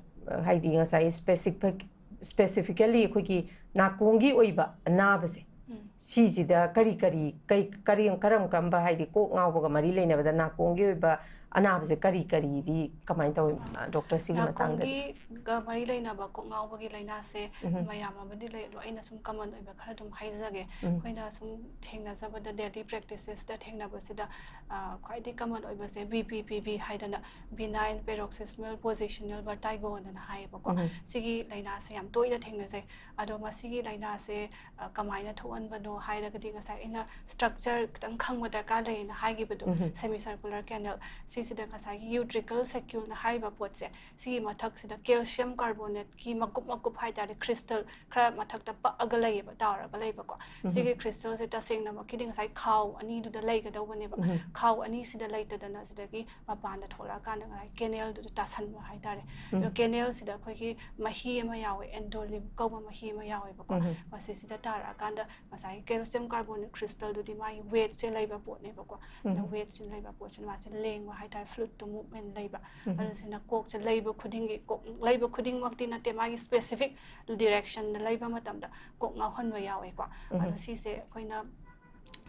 ꯍꯥꯏꯗꯤ ꯉꯁꯥꯏ specific, specifically ꯑꯩꯈꯣꯏꯒꯤ ꯅꯥꯀꯣꯡꯒꯤ ꯑꯣꯏꯕ ꯑꯅꯥꯕꯁꯦ, ꯎꯝ꯫ ꯁꯤꯁꯤꯗ ꯀꯔꯤ ꯀꯔꯤ, ꯀꯩ, ꯀꯔꯤ, ꯀꯔꯝ ꯀꯔꯝꯕ, ꯍꯥꯏꯗꯤ ꯀꯣꯛ ꯉꯥꯎꯕꯒ ꯃꯔꯤ ꯂꯩꯅꯕꯗ ꯅꯥꯀꯣꯡꯒꯤ ꯑꯣꯏꯕ ꯑꯅꯥꯕꯁꯦ ꯀꯔꯤ ꯀꯔꯤꯗꯤ ꯀꯃꯥꯏꯅ ꯇꯧꯏ, ꯑ, doctor? ꯁꯤꯒꯤ ꯃꯇꯥꯡꯗꯗꯤ꯫ ꯅꯥꯀꯣꯡꯒꯤꯒ ꯃꯔꯤ ꯂꯩꯅꯕ ꯀꯣꯛ ꯉꯥꯎꯕꯒꯤ ꯂꯥꯏꯅꯥꯁꯦ ꯎꯝ꯫ ꯃꯌꯥꯝ ꯑꯃꯗꯤ ꯂꯩ, ꯑꯗꯣ ꯑꯩꯅ ꯁꯨꯝ common ꯑꯣꯏꯕ ꯈꯔ ꯑꯗꯨꯝ ꯍꯥꯏꯖꯒꯦ꯫ ꯎꯝ꯫ ꯑꯩꯈꯣꯏꯅ ꯁꯨꯝ ꯊꯦꯡꯅꯖꯕꯗ, daily practices ꯇ ꯊꯦꯡꯅꯕꯁꯤꯗ, ꯑ, ꯈ꯭ꯋꯥꯏꯗꯒꯤ common ꯑꯣꯏꯕꯁꯦ B P P V ꯍꯥꯏꯗꯅ, benign paroxysmal positional vertigo ꯅ ꯍꯥꯏꯌꯦꯕꯀꯣ꯫ ꯎꯝ꯫ ꯁꯤꯒꯤ ꯂꯥꯏꯅꯥꯁꯦ ꯌꯥꯝ ꯇꯣꯏꯅ ꯊꯦꯡꯅꯖꯩ꯫ ꯑꯗꯣ ꯃꯁꯤꯒꯤ ꯂꯥꯏꯅꯥꯁꯦ, ꯑ, ꯀꯃꯥꯏꯅ ꯊꯣꯛꯍꯟꯕꯅꯣ ꯍꯥꯏꯔꯒꯗꯤ, ꯉꯁꯥꯏ ꯑꯩꯅ structure ꯈꯤꯇꯪ ꯈꯪꯕ ꯗꯔꯀꯥꯔ ꯂꯩꯌꯦꯅ ꯍꯥꯏꯈꯤꯕꯗꯣ, ꯎꯝ꯫ semicircular canal, ꯁꯤꯁꯤꯗ ꯉꯁꯥꯏꯒꯤ utricle saccule ꯅ ꯍꯥꯏꯔꯤꯕ ꯄꯣꯠꯁꯦ, ꯁꯤꯒꯤ ꯃꯊꯛꯁꯤꯗ calcium carbonate ꯀꯤ ꯃꯀꯨꯞ ꯃꯀꯨꯞ ꯍꯥꯏꯇꯥꯔꯦ, crystal ꯈꯔ ꯃꯊꯛꯇ ꯄꯛꯑꯒ ꯂꯩꯌꯦꯕ, ꯇꯥꯎꯔꯒ ꯂꯩꯕꯀꯣ꯫ ꯎꯝ꯫ ꯁꯤꯒꯤ crystal ꯁꯦ ꯇꯁꯦꯡꯅꯃꯛꯀꯤꯗꯤ ꯉꯁꯥꯏ ꯈꯥꯎ ꯑꯅꯤꯗꯨꯗ ꯂꯩꯒꯗꯧꯕꯅꯦꯕ꯫ ꯎꯝ꯫ ꯈꯥꯎ ꯑꯅꯤꯁꯤꯗ ꯂꯩꯇꯗꯅ ꯁꯤꯗꯒꯤ ꯃꯄꯥꯟꯗ ꯊꯣꯛꯂꯛꯑꯀꯥꯟꯗ ꯉꯁꯥꯏ canal ꯗꯨꯗ ꯇꯥꯁꯟꯕ ꯍꯥꯏꯇꯥꯔꯦ꯫ ꯎꯝ꯫ ꯑꯗꯣ canal ꯁꯤꯗ ꯑꯩꯈꯣꯏꯒꯤ ꯃꯍꯤ ꯑꯃ ꯌꯥꯎꯋꯦ, endolymph ꯀꯧꯕ ꯃꯍꯤ ꯑꯃ ꯌꯥꯎꯋꯦꯕꯀꯣ꯫ ꯎꯝ꯫ ꯃꯁꯤꯁꯤꯗ ꯇꯥꯔꯛꯑꯀꯥꯟꯗ ꯉꯁꯥꯏꯒꯤ calcium carbonate crystal ꯗꯨꯗꯤ ꯃꯥꯒꯤ weight ꯁꯦ ꯂꯩꯕ ꯄꯣꯠꯅꯦꯕꯀꯣ꯫ ꯑꯗꯣ ꯎꯝ꯫ weight ꯁꯦ ꯂꯩꯕ ꯄꯣꯠꯁꯤꯅ ꯃꯥꯁꯦ ꯂꯦꯡꯕ ꯍꯥꯏꯇꯥꯔꯦ, fluid ꯇꯣ movement ꯂꯩꯕ꯫ ꯎꯝ꯫ ꯑꯗꯨꯁꯤꯅ ꯀꯣꯛꯁꯦ ꯂꯩꯕ ꯈꯨꯗꯤꯡꯒꯤ, ꯀꯣꯛ ꯂꯩꯕ ꯈꯨꯗꯤꯡꯃꯛꯇꯤ ꯅꯠꯇꯦ, ꯃꯥꯒꯤ specific direction ꯗ ꯂꯩꯕ ꯃꯇꯝꯗ ꯀꯣꯛ ꯉꯥꯎꯍꯟꯕ ꯌꯥꯎꯋꯦꯀꯣ꯫ ꯎꯝ꯫ ꯑꯗꯣ ꯁꯤꯁꯦ ꯑꯩꯈꯣꯏꯅ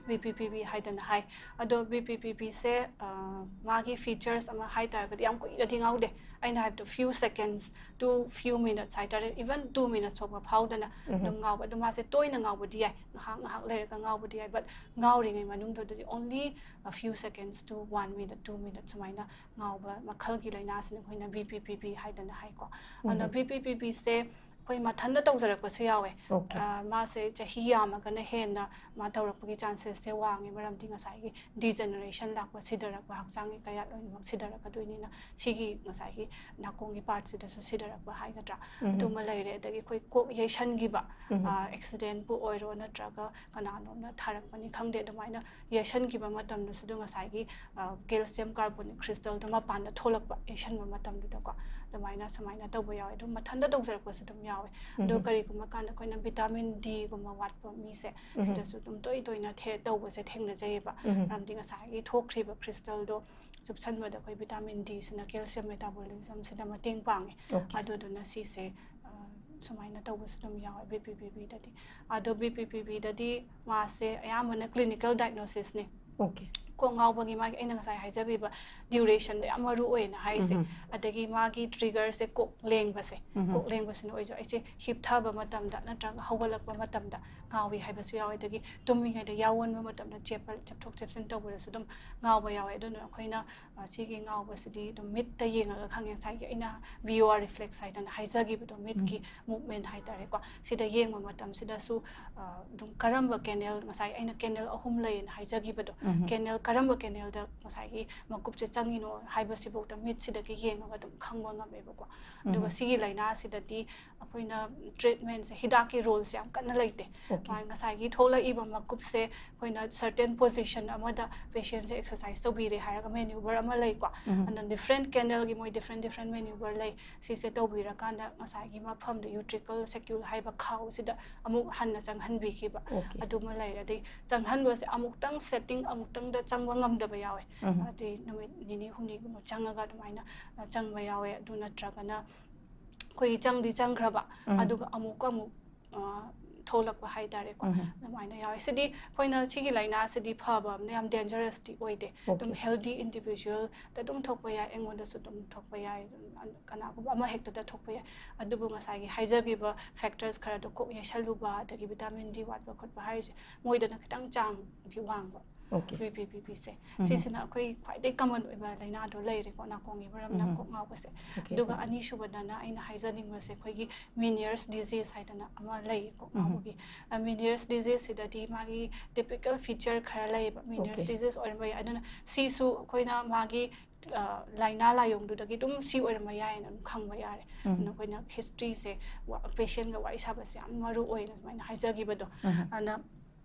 B P P V ꯍꯥꯏꯗꯅ ꯍꯥꯏ꯫ ꯑꯗꯣ B P P V ꯁꯦ, ꯑ, ꯃꯥꯒꯤ features ꯑꯃ ꯍꯥꯏ ꯇꯥꯔꯒꯗꯤ ꯌꯥꯝ ꯀꯨꯏꯅꯗꯤ ꯉꯥꯎꯗꯦ꯫ ꯑꯩꯅ ꯍꯥꯏꯕꯗꯣ few seconds to few minutes ꯍꯥꯏꯇꯥꯔꯦ, even two minutes ꯐꯥꯎꯕ ꯐꯥꯎꯗꯅ ꯎꯝ꯫ ꯑꯗꯨꯝ ꯉꯥꯎꯕ꯫ ꯑꯗꯣ ꯃꯥꯁꯦ ꯇꯣꯏꯅ ꯉꯥꯎꯕꯗꯤ ꯌꯥꯏ, ꯉꯥꯏꯍꯥꯛ ꯉꯥꯏꯍꯥꯛ ꯂꯩꯔꯒ ꯉꯥꯎꯕꯗꯤ ꯌꯥꯏ, but ꯉꯥꯎꯔꯤꯉꯩ ꯃꯅꯨꯡꯗꯨꯗꯗꯤ only a few seconds to one minute, two minutes ꯁꯨꯃꯥꯏꯅ ꯉꯥꯎꯕ ꯃꯈꯜꯒꯤ ꯂꯥꯏꯅꯥꯁꯤꯅ ꯑꯩꯈꯣꯏꯅ B P P V ꯍꯥꯏꯗꯅ ꯍꯥꯏꯀꯣ꯫ ꯑꯗꯨꯅ ꯎꯝ꯫ B P P V ꯁꯦ ꯑꯩꯈꯣꯏ ꯃꯊꯟꯇ ꯇꯧꯖꯔꯛꯄꯁꯨ ꯌꯥꯎꯋꯦ꯫ Okay. ꯑ, ꯃꯥꯁꯦ ꯆꯍꯤ ꯌꯥꯝꯃꯒꯅ ꯍꯦꯟꯅ ꯃꯥ ꯇꯧꯔꯛꯄꯒꯤ chances ꯁꯦ ꯋꯥꯡꯉꯦ, ꯃꯔꯝꯗꯤ ꯉꯁꯥꯏꯒꯤ degeneration ꯂꯥꯛꯄ, ꯁꯤꯊꯔꯛꯄ, ꯍꯛꯆꯥꯡꯒꯤ ꯀꯌꯥꯠ ꯂꯣꯏꯅꯃꯛ ꯁꯤꯊꯔꯛꯀꯗꯣꯏꯅꯤꯅ ꯁꯤꯒꯤ ꯉꯁꯥꯏꯒꯤ ꯅꯥꯀꯣꯡꯒꯤ part ꯁꯤꯗꯁꯨ ꯁꯤꯊꯔꯛꯄ ꯍꯥꯏꯒꯗ꯭ꯔꯥ, ꯎꯝ꯫ ꯑꯗꯨꯃ ꯂꯩꯔꯦ꯫ ꯑꯗꯒꯤ ꯑꯩꯈꯣꯏ ꯀꯣꯛ ꯌꯩꯁꯟꯈꯤꯕ, ꯎꯝ꯫ ꯑ, accident ꯄꯨ ꯑꯣꯏꯔꯣ ꯅꯠꯇ꯭ꯔꯒ ꯀꯅꯥꯅꯣꯝꯅ ꯊꯥꯔꯛꯄꯅꯤ ꯈꯪꯗꯦ, ꯑꯗꯨꯃꯥꯏꯅ ꯌꯩꯁꯟꯈꯤꯕ ꯃꯇꯝꯗꯁꯨ ꯑꯗꯨꯝ ꯉꯁꯥꯏꯒꯤ, ꯑ, calcium carbonate crystal ꯗꯣ ꯃꯄꯥꯟꯗ ꯊꯣꯛꯂꯛꯄ, ꯌꯩꯁꯟꯕ ꯃꯇꯝꯗꯨꯗꯀꯣ, ꯑꯗꯨꯃꯥꯏꯅ ꯁꯨꯃꯥꯏꯅ ꯇꯧꯕ ꯌꯥꯎꯋꯦ꯫ ꯑꯗꯨꯝ ꯃꯊꯟꯇ ꯇꯧꯖꯔꯛꯄꯁꯨ ꯑꯗꯨꯝ ꯌꯥꯎꯋꯦ꯫ ꯑꯗꯣ ꯀꯔꯤꯒꯨꯝꯕ ꯀꯥꯟꯗ ꯑꯩꯈꯣꯏꯅ ꯚꯤꯇꯥꯃꯤꯟ ꯗꯤꯒꯨꯝꯕ ꯋꯥꯠꯄ ꯃꯤꯁꯦ, ꯁꯤꯗꯁꯨ ꯑꯗꯨꯝ ꯇꯣꯏ ꯇꯣꯏꯅ ꯊꯦ- ꯇꯧꯕꯁꯦ ꯊꯦꯡꯅꯖꯩꯌꯦꯕ꯫ ꯃꯔꯝꯗꯤ ꯉꯁꯥꯏꯒꯤ ꯊꯣꯛꯈ꯭ꯔꯤꯕ ꯀ꯭ꯔꯤꯁꯇꯜꯗꯣ ꯆꯨꯞꯁꯟꯕꯗ ꯑꯩꯈꯣꯏ ꯚꯤꯇꯥꯃꯤꯟ ꯗꯤꯁꯤꯅ ꯀꯦꯜꯁꯤꯌꯝ ꯃꯦꯇꯥꯕꯣꯂꯤꯖꯝꯁꯤꯗ ꯃꯇꯦꯡ ꯄꯥꯡꯉꯦ꯫ ꯑꯗꯨꯗꯨꯅ ꯁꯤꯁꯦ, ꯑ, ꯁꯨꯃꯥꯏꯅ ꯇꯧꯕꯁꯨ ꯑꯗꯨꯝ ꯌꯥꯎꯋꯦ ꯕꯤ ꯄꯤ ꯄꯤ ꯕꯤꯗꯗꯤ꯫ ꯑꯗꯣ ꯕꯤ ꯄꯤ ꯄꯤ ꯕꯤꯗꯗꯤ ꯃꯥꯁꯦ ꯑꯌꯥꯝꯕꯅ ꯀ꯭ꯂꯤꯅꯤꯀꯦꯜ ꯗꯥꯏꯒꯅꯣꯁꯤꯁꯅꯦ꯫ ꯑꯣꯀꯦ꯫ ꯀꯣꯛ ꯉꯥꯎꯕꯒꯤ ꯃꯥꯒꯤ ꯑꯩꯅ ꯉꯁꯥꯏ ꯍꯥꯏꯖꯈ꯭ꯔꯤꯕ ꯗ꯭ꯌꯨꯔꯦꯁꯟꯗ ꯌꯥꯝ ꯃꯔꯨ ꯑꯣꯏꯅ ꯍꯥꯏꯔꯤꯁꯦ꯫ ꯑꯗꯒꯤ ꯃꯥꯒꯤ ꯇ꯭ꯔꯤꯒꯔꯁꯦ ꯀꯣꯛ ꯂꯦꯡꯕꯁꯦ, ꯀꯣꯛ ꯂꯦꯡꯕꯁꯤꯅ ꯑꯣꯏꯖ ꯑꯩꯁꯦ ꯍꯤꯞꯊꯕ ꯃꯇꯝꯗ ꯅꯠꯇ꯭ꯔꯒ ꯍꯧꯒꯠꯂꯛꯄ ꯃꯇꯝꯗ ꯉꯥꯎꯏ ꯍꯥꯏꯕꯁꯨ ꯌꯥꯎꯋꯦ꯫ ꯑꯗꯒꯤ ꯇꯨꯝꯃꯤꯉꯩꯗ ꯌꯥꯑꯣꯟꯕ ꯃꯇꯝꯗ ꯆꯦꯞꯄ- ꯆꯦꯞꯊꯣꯛ ꯆꯦꯞꯁꯤꯟ ꯇꯧꯕꯗꯁꯨ ꯑꯗꯨꯝ ꯉꯥꯎꯕ ꯌꯥꯎꯋꯦ꯫ ꯑꯗꯨꯅ ꯑꯩꯈꯣꯏꯅ, ꯑ, ꯁꯤꯒꯤ ꯉꯥꯎꯕꯁꯤꯗꯤ ꯑꯗꯨꯝ ꯃꯤꯠꯇ ꯌꯦꯡꯉꯒ ꯈꯪꯉꯦ꯫ ꯉꯁꯥꯏꯒꯤ ꯑꯩꯅ ꯚꯤ ꯑꯣ ꯑꯥꯔ ꯔꯤꯐ꯭ꯂꯦꯛꯁ ꯍꯥꯏꯗꯅ ꯍꯥꯏꯖꯈꯤꯕꯗꯣ, ꯃꯤꯠꯀꯤ ꯃꯨꯞꯃꯦꯟ ꯍꯥꯏꯇꯥꯔꯦꯀꯣ꯫ ꯁꯤꯗ ꯌꯦꯡꯕ ꯃꯇꯝꯁꯤꯗꯁꯨ, ꯑ, ꯑꯗꯨꯝ ꯀꯔꯝꯕ ꯀꯦꯅꯦꯜ, ꯉꯁꯥꯏ ꯑꯩꯅ ꯀꯦꯅꯦꯜ ꯑꯍꯨꯝ ꯂꯩꯌꯦꯅ ꯍꯥꯏꯖꯈꯤꯕꯗꯣ, ꯀꯦꯅꯦꯜ ꯀꯔꯝꯕ ꯀꯦꯅꯦꯜꯗ ꯉꯁꯥꯏꯒꯤ ꯃꯀꯨꯞꯁꯦ ꯆꯪꯉꯤꯅꯣ ꯍꯥꯏꯕꯁꯤꯐꯥꯎꯗ ꯃꯤꯠꯁꯤꯗꯒꯤ ꯌꯦꯡꯉꯒ ꯑꯗꯨꯝ ꯈꯪꯕ ꯉꯝꯃꯦꯕꯀꯣ꯫ ꯑꯗꯨꯒ ꯁꯤꯒꯤ ꯂꯥꯏꯅꯥꯁꯤꯗꯗꯤ ꯑꯩꯈꯣꯏꯅ ꯇ꯭ꯔꯤꯠꯃꯦꯟꯁꯦ, ꯍꯤꯗꯥꯛꯀꯤ ꯔꯣꯜꯁꯦ ꯌꯥꯝ ꯀꯟꯅ ꯂꯩꯇꯦ꯫ ꯑꯣꯀꯦ꯫ ꯃꯥ-, ꯉꯁꯥꯏꯒꯤ ꯊꯣꯛꯂꯛꯏꯕ ꯃꯀꯨꯞꯁꯦ ꯑꯩꯈꯣꯏꯅ ꯁꯔꯇꯦꯟ ꯄꯣꯖꯤꯁꯟ ꯑꯃꯗ ꯄꯦꯁꯦꯟꯁꯦ ꯑꯦꯛꯁꯔꯁꯥꯏꯁ ꯇꯧꯕꯤꯔꯦ ꯍꯥꯏꯔꯒ ꯃꯦꯅ꯭ꯌꯨꯕꯔ ꯑꯃ ꯂꯩꯀꯣ꯫ ꯑꯗꯨꯅ ꯗꯤꯐ꯭ꯔꯦꯟ ꯀꯦꯅꯦꯜꯒꯤ ꯃꯣꯏ ꯗꯤꯐ꯭ꯔꯦꯟ ꯗꯤꯐ꯭ꯔꯦꯟ ꯃꯦꯅ꯭ꯌꯨꯕꯔ ꯂꯩ꯫ ꯁꯤꯁꯦ ꯇꯧꯕꯤꯔꯀꯥꯟꯗ ꯉꯁꯥꯏꯒꯤ ꯃꯐꯝꯗꯣ, ꯌꯨꯇ꯭ꯔꯤꯀꯜ ꯁꯦꯀ꯭ꯌꯨꯜ ꯍꯥꯏꯔꯤꯕ ꯈꯥꯎꯁꯤꯗ ꯑꯃꯨꯛ ꯍꯟꯅ ꯆꯪꯍꯟꯕꯤꯈꯤꯕ, ꯑꯣꯀꯦ꯫ ꯑꯗꯨꯃ ꯂꯩꯔꯦ꯫ ꯑꯗꯩ ꯆꯪꯍꯟꯕꯁꯦ ꯑꯃꯨꯛꯇꯪ ꯁꯦꯠꯇꯤꯡ ꯑꯃꯨꯛꯇꯪꯗ ꯆꯪꯕ ꯉꯝꯗꯕ ꯌꯥꯎꯋꯦ꯫ ꯎꯝ꯫ ꯑꯗꯩ ꯅꯨꯃꯤꯠ ꯅꯤꯅꯤ ꯍꯨꯝꯅꯤꯒꯨꯝꯕ ꯆꯪꯉꯒ ꯑꯗꯨꯃꯥꯏꯅ, ꯑ, ꯆꯪꯕ ꯌꯥꯎꯋꯦ꯫ ꯑꯗꯨ ꯅꯠꯇ꯭ꯔꯒꯅ ꯑꯩꯈꯣꯏꯒꯤ ꯆꯪꯗꯤ ꯆꯪꯈ꯭ꯔꯕ, ꯎꯝ꯫ ꯑꯗꯨꯒ ꯑꯃꯨꯛꯀ ꯑꯃꯨꯛ, ꯑ, ꯊꯣꯛꯂꯛꯄ ꯍꯥꯏꯇꯥꯔꯦꯀꯣ꯫ ꯎꯝ꯫ ꯑꯗꯨꯃꯥꯏꯅ ꯌꯥꯎꯋꯦ꯫ ꯁꯤꯗꯤ ꯑꯩꯈꯣꯏꯅ ꯁꯤꯒꯤ ꯂꯥꯏꯅꯥꯁꯤꯗꯤ ꯐꯕ ꯑꯃꯅ ꯌꯥꯝ ꯗꯦꯟꯖꯔꯁꯇꯤ ꯑꯣꯏꯗꯦ꯫ ꯑꯣꯀꯦ꯫ ꯑꯗꯨꯝ ꯍꯦꯜꯗꯤ ꯏꯟꯗꯤꯚꯤꯖꯨꯋꯦꯜꯗ ꯑꯗꯨꯝ ꯊꯣꯛꯄ ꯌꯥꯏ, ꯑꯩꯉꯣꯟꯗꯁꯨ ꯑꯗꯨꯝ ꯊꯣꯛꯄ ꯌꯥꯏ, ꯑꯗꯨꯝ ꯑꯟ-, ꯀꯅꯥꯒꯨꯝꯕ ꯑꯃ ꯍꯦꯛꯇꯗ ꯊꯣꯛꯄ ꯌꯥꯏ꯫ ꯑꯗꯨꯕꯨ ꯉꯁꯥꯏꯒꯤ ꯍꯥꯏꯖꯈꯤꯕ ꯐꯦꯛꯇꯔꯁ ꯈꯔꯗꯣ ꯀꯣꯛ ꯌꯩꯁꯜꯂꯨꯕ, ꯑꯗꯒꯤ ꯚꯤꯇꯥꯃꯤꯟ ꯗꯤ ꯋꯥꯠꯄ ꯈꯣꯠꯄ ꯍꯥꯏꯔꯤꯁꯦ ꯃꯣꯏꯗꯅ ꯈꯤꯇꯪ ꯆꯥꯡꯗꯤ ꯋꯥꯡꯕ꯫ ꯑꯣꯀꯦ꯫ ꯕꯤ ꯄꯤ ꯄꯤ ꯕꯤꯁꯦ꯫ ꯎꯝ꯫ ꯁꯤꯁꯤꯅ ꯑꯩꯈꯣꯏ ꯈ꯭ꯋꯥꯏꯗꯒꯤ ꯀꯃꯟ ꯑꯣꯏꯕ ꯂꯥꯏꯅꯥꯗꯣ ꯂꯩꯔꯦꯀꯣ, ꯅꯥꯀꯣꯡꯒꯤ ꯃꯔꯝꯅ ꯎꯝ꯫ ꯀꯣꯛ ꯉꯥꯎꯕꯁꯦ꯫ ꯑꯣꯀꯦ, ꯑꯗꯨꯒ ꯑꯣꯀꯦ꯫ ꯑꯅꯤꯁꯨꯕꯗꯅ ꯑꯩꯅ ꯍꯥꯏꯖꯅꯤꯡꯕꯁꯦ ꯑꯩꯈꯣꯏꯒꯤ ꯃꯤꯅꯤꯌꯔꯁ ꯗꯤꯖꯤꯖ ꯍꯥꯏꯗꯅ ꯑꯃ ꯂꯩ ꯀꯣꯛ ꯎꯝ꯫ ꯉꯥꯎꯕꯒꯤ꯫ ꯑ, ꯃꯤꯅꯔꯁ ꯗꯤꯖꯤꯖꯁꯤꯗꯗꯤ ꯃꯥꯒꯤ ꯇꯤꯄꯤꯀꯦꯜ ꯐꯤꯆꯔ ꯈꯔ ꯂꯩꯌꯦꯕ꯫ ꯃꯤꯅꯔꯁ ꯑꯣꯀꯦ꯫ ꯗꯤꯖꯤꯖ ꯑꯣꯏꯔꯝꯕ ꯌꯥꯏ꯫ ꯑꯗꯨꯅ ꯁꯤꯁꯨ ꯑꯩꯈꯣꯏꯅ ꯃꯥꯒꯤ, ꯑ, ꯂꯥꯏꯅꯥ ꯂꯥꯏꯌꯣꯡꯗꯨꯗꯒꯤ ꯑꯗꯨꯝ ꯁꯤ ꯑꯣꯏꯔꯝꯕ ꯌꯥꯏꯅ ꯑꯗꯨꯝ ꯈꯪꯕ ꯌꯥꯔꯦ꯫ ꯎꯝ꯫ ꯑꯗꯨꯅ ꯑꯩꯈꯣꯏꯅ ꯍꯤꯁꯇ꯭ꯔꯤꯁꯦ, ꯋꯥ-, ꯄꯦꯁꯦꯟꯒ ꯋꯥꯔꯤ ꯁꯥꯕꯁꯦ ꯌꯥꯝ ꯃꯔꯨ ꯑꯣꯏꯅ ꯑꯗꯨꯃꯥꯏꯅ ꯍꯥꯏꯖꯈꯤꯕꯗꯣ꯫ ꯎꯝ꯫ ꯑꯗꯨꯅ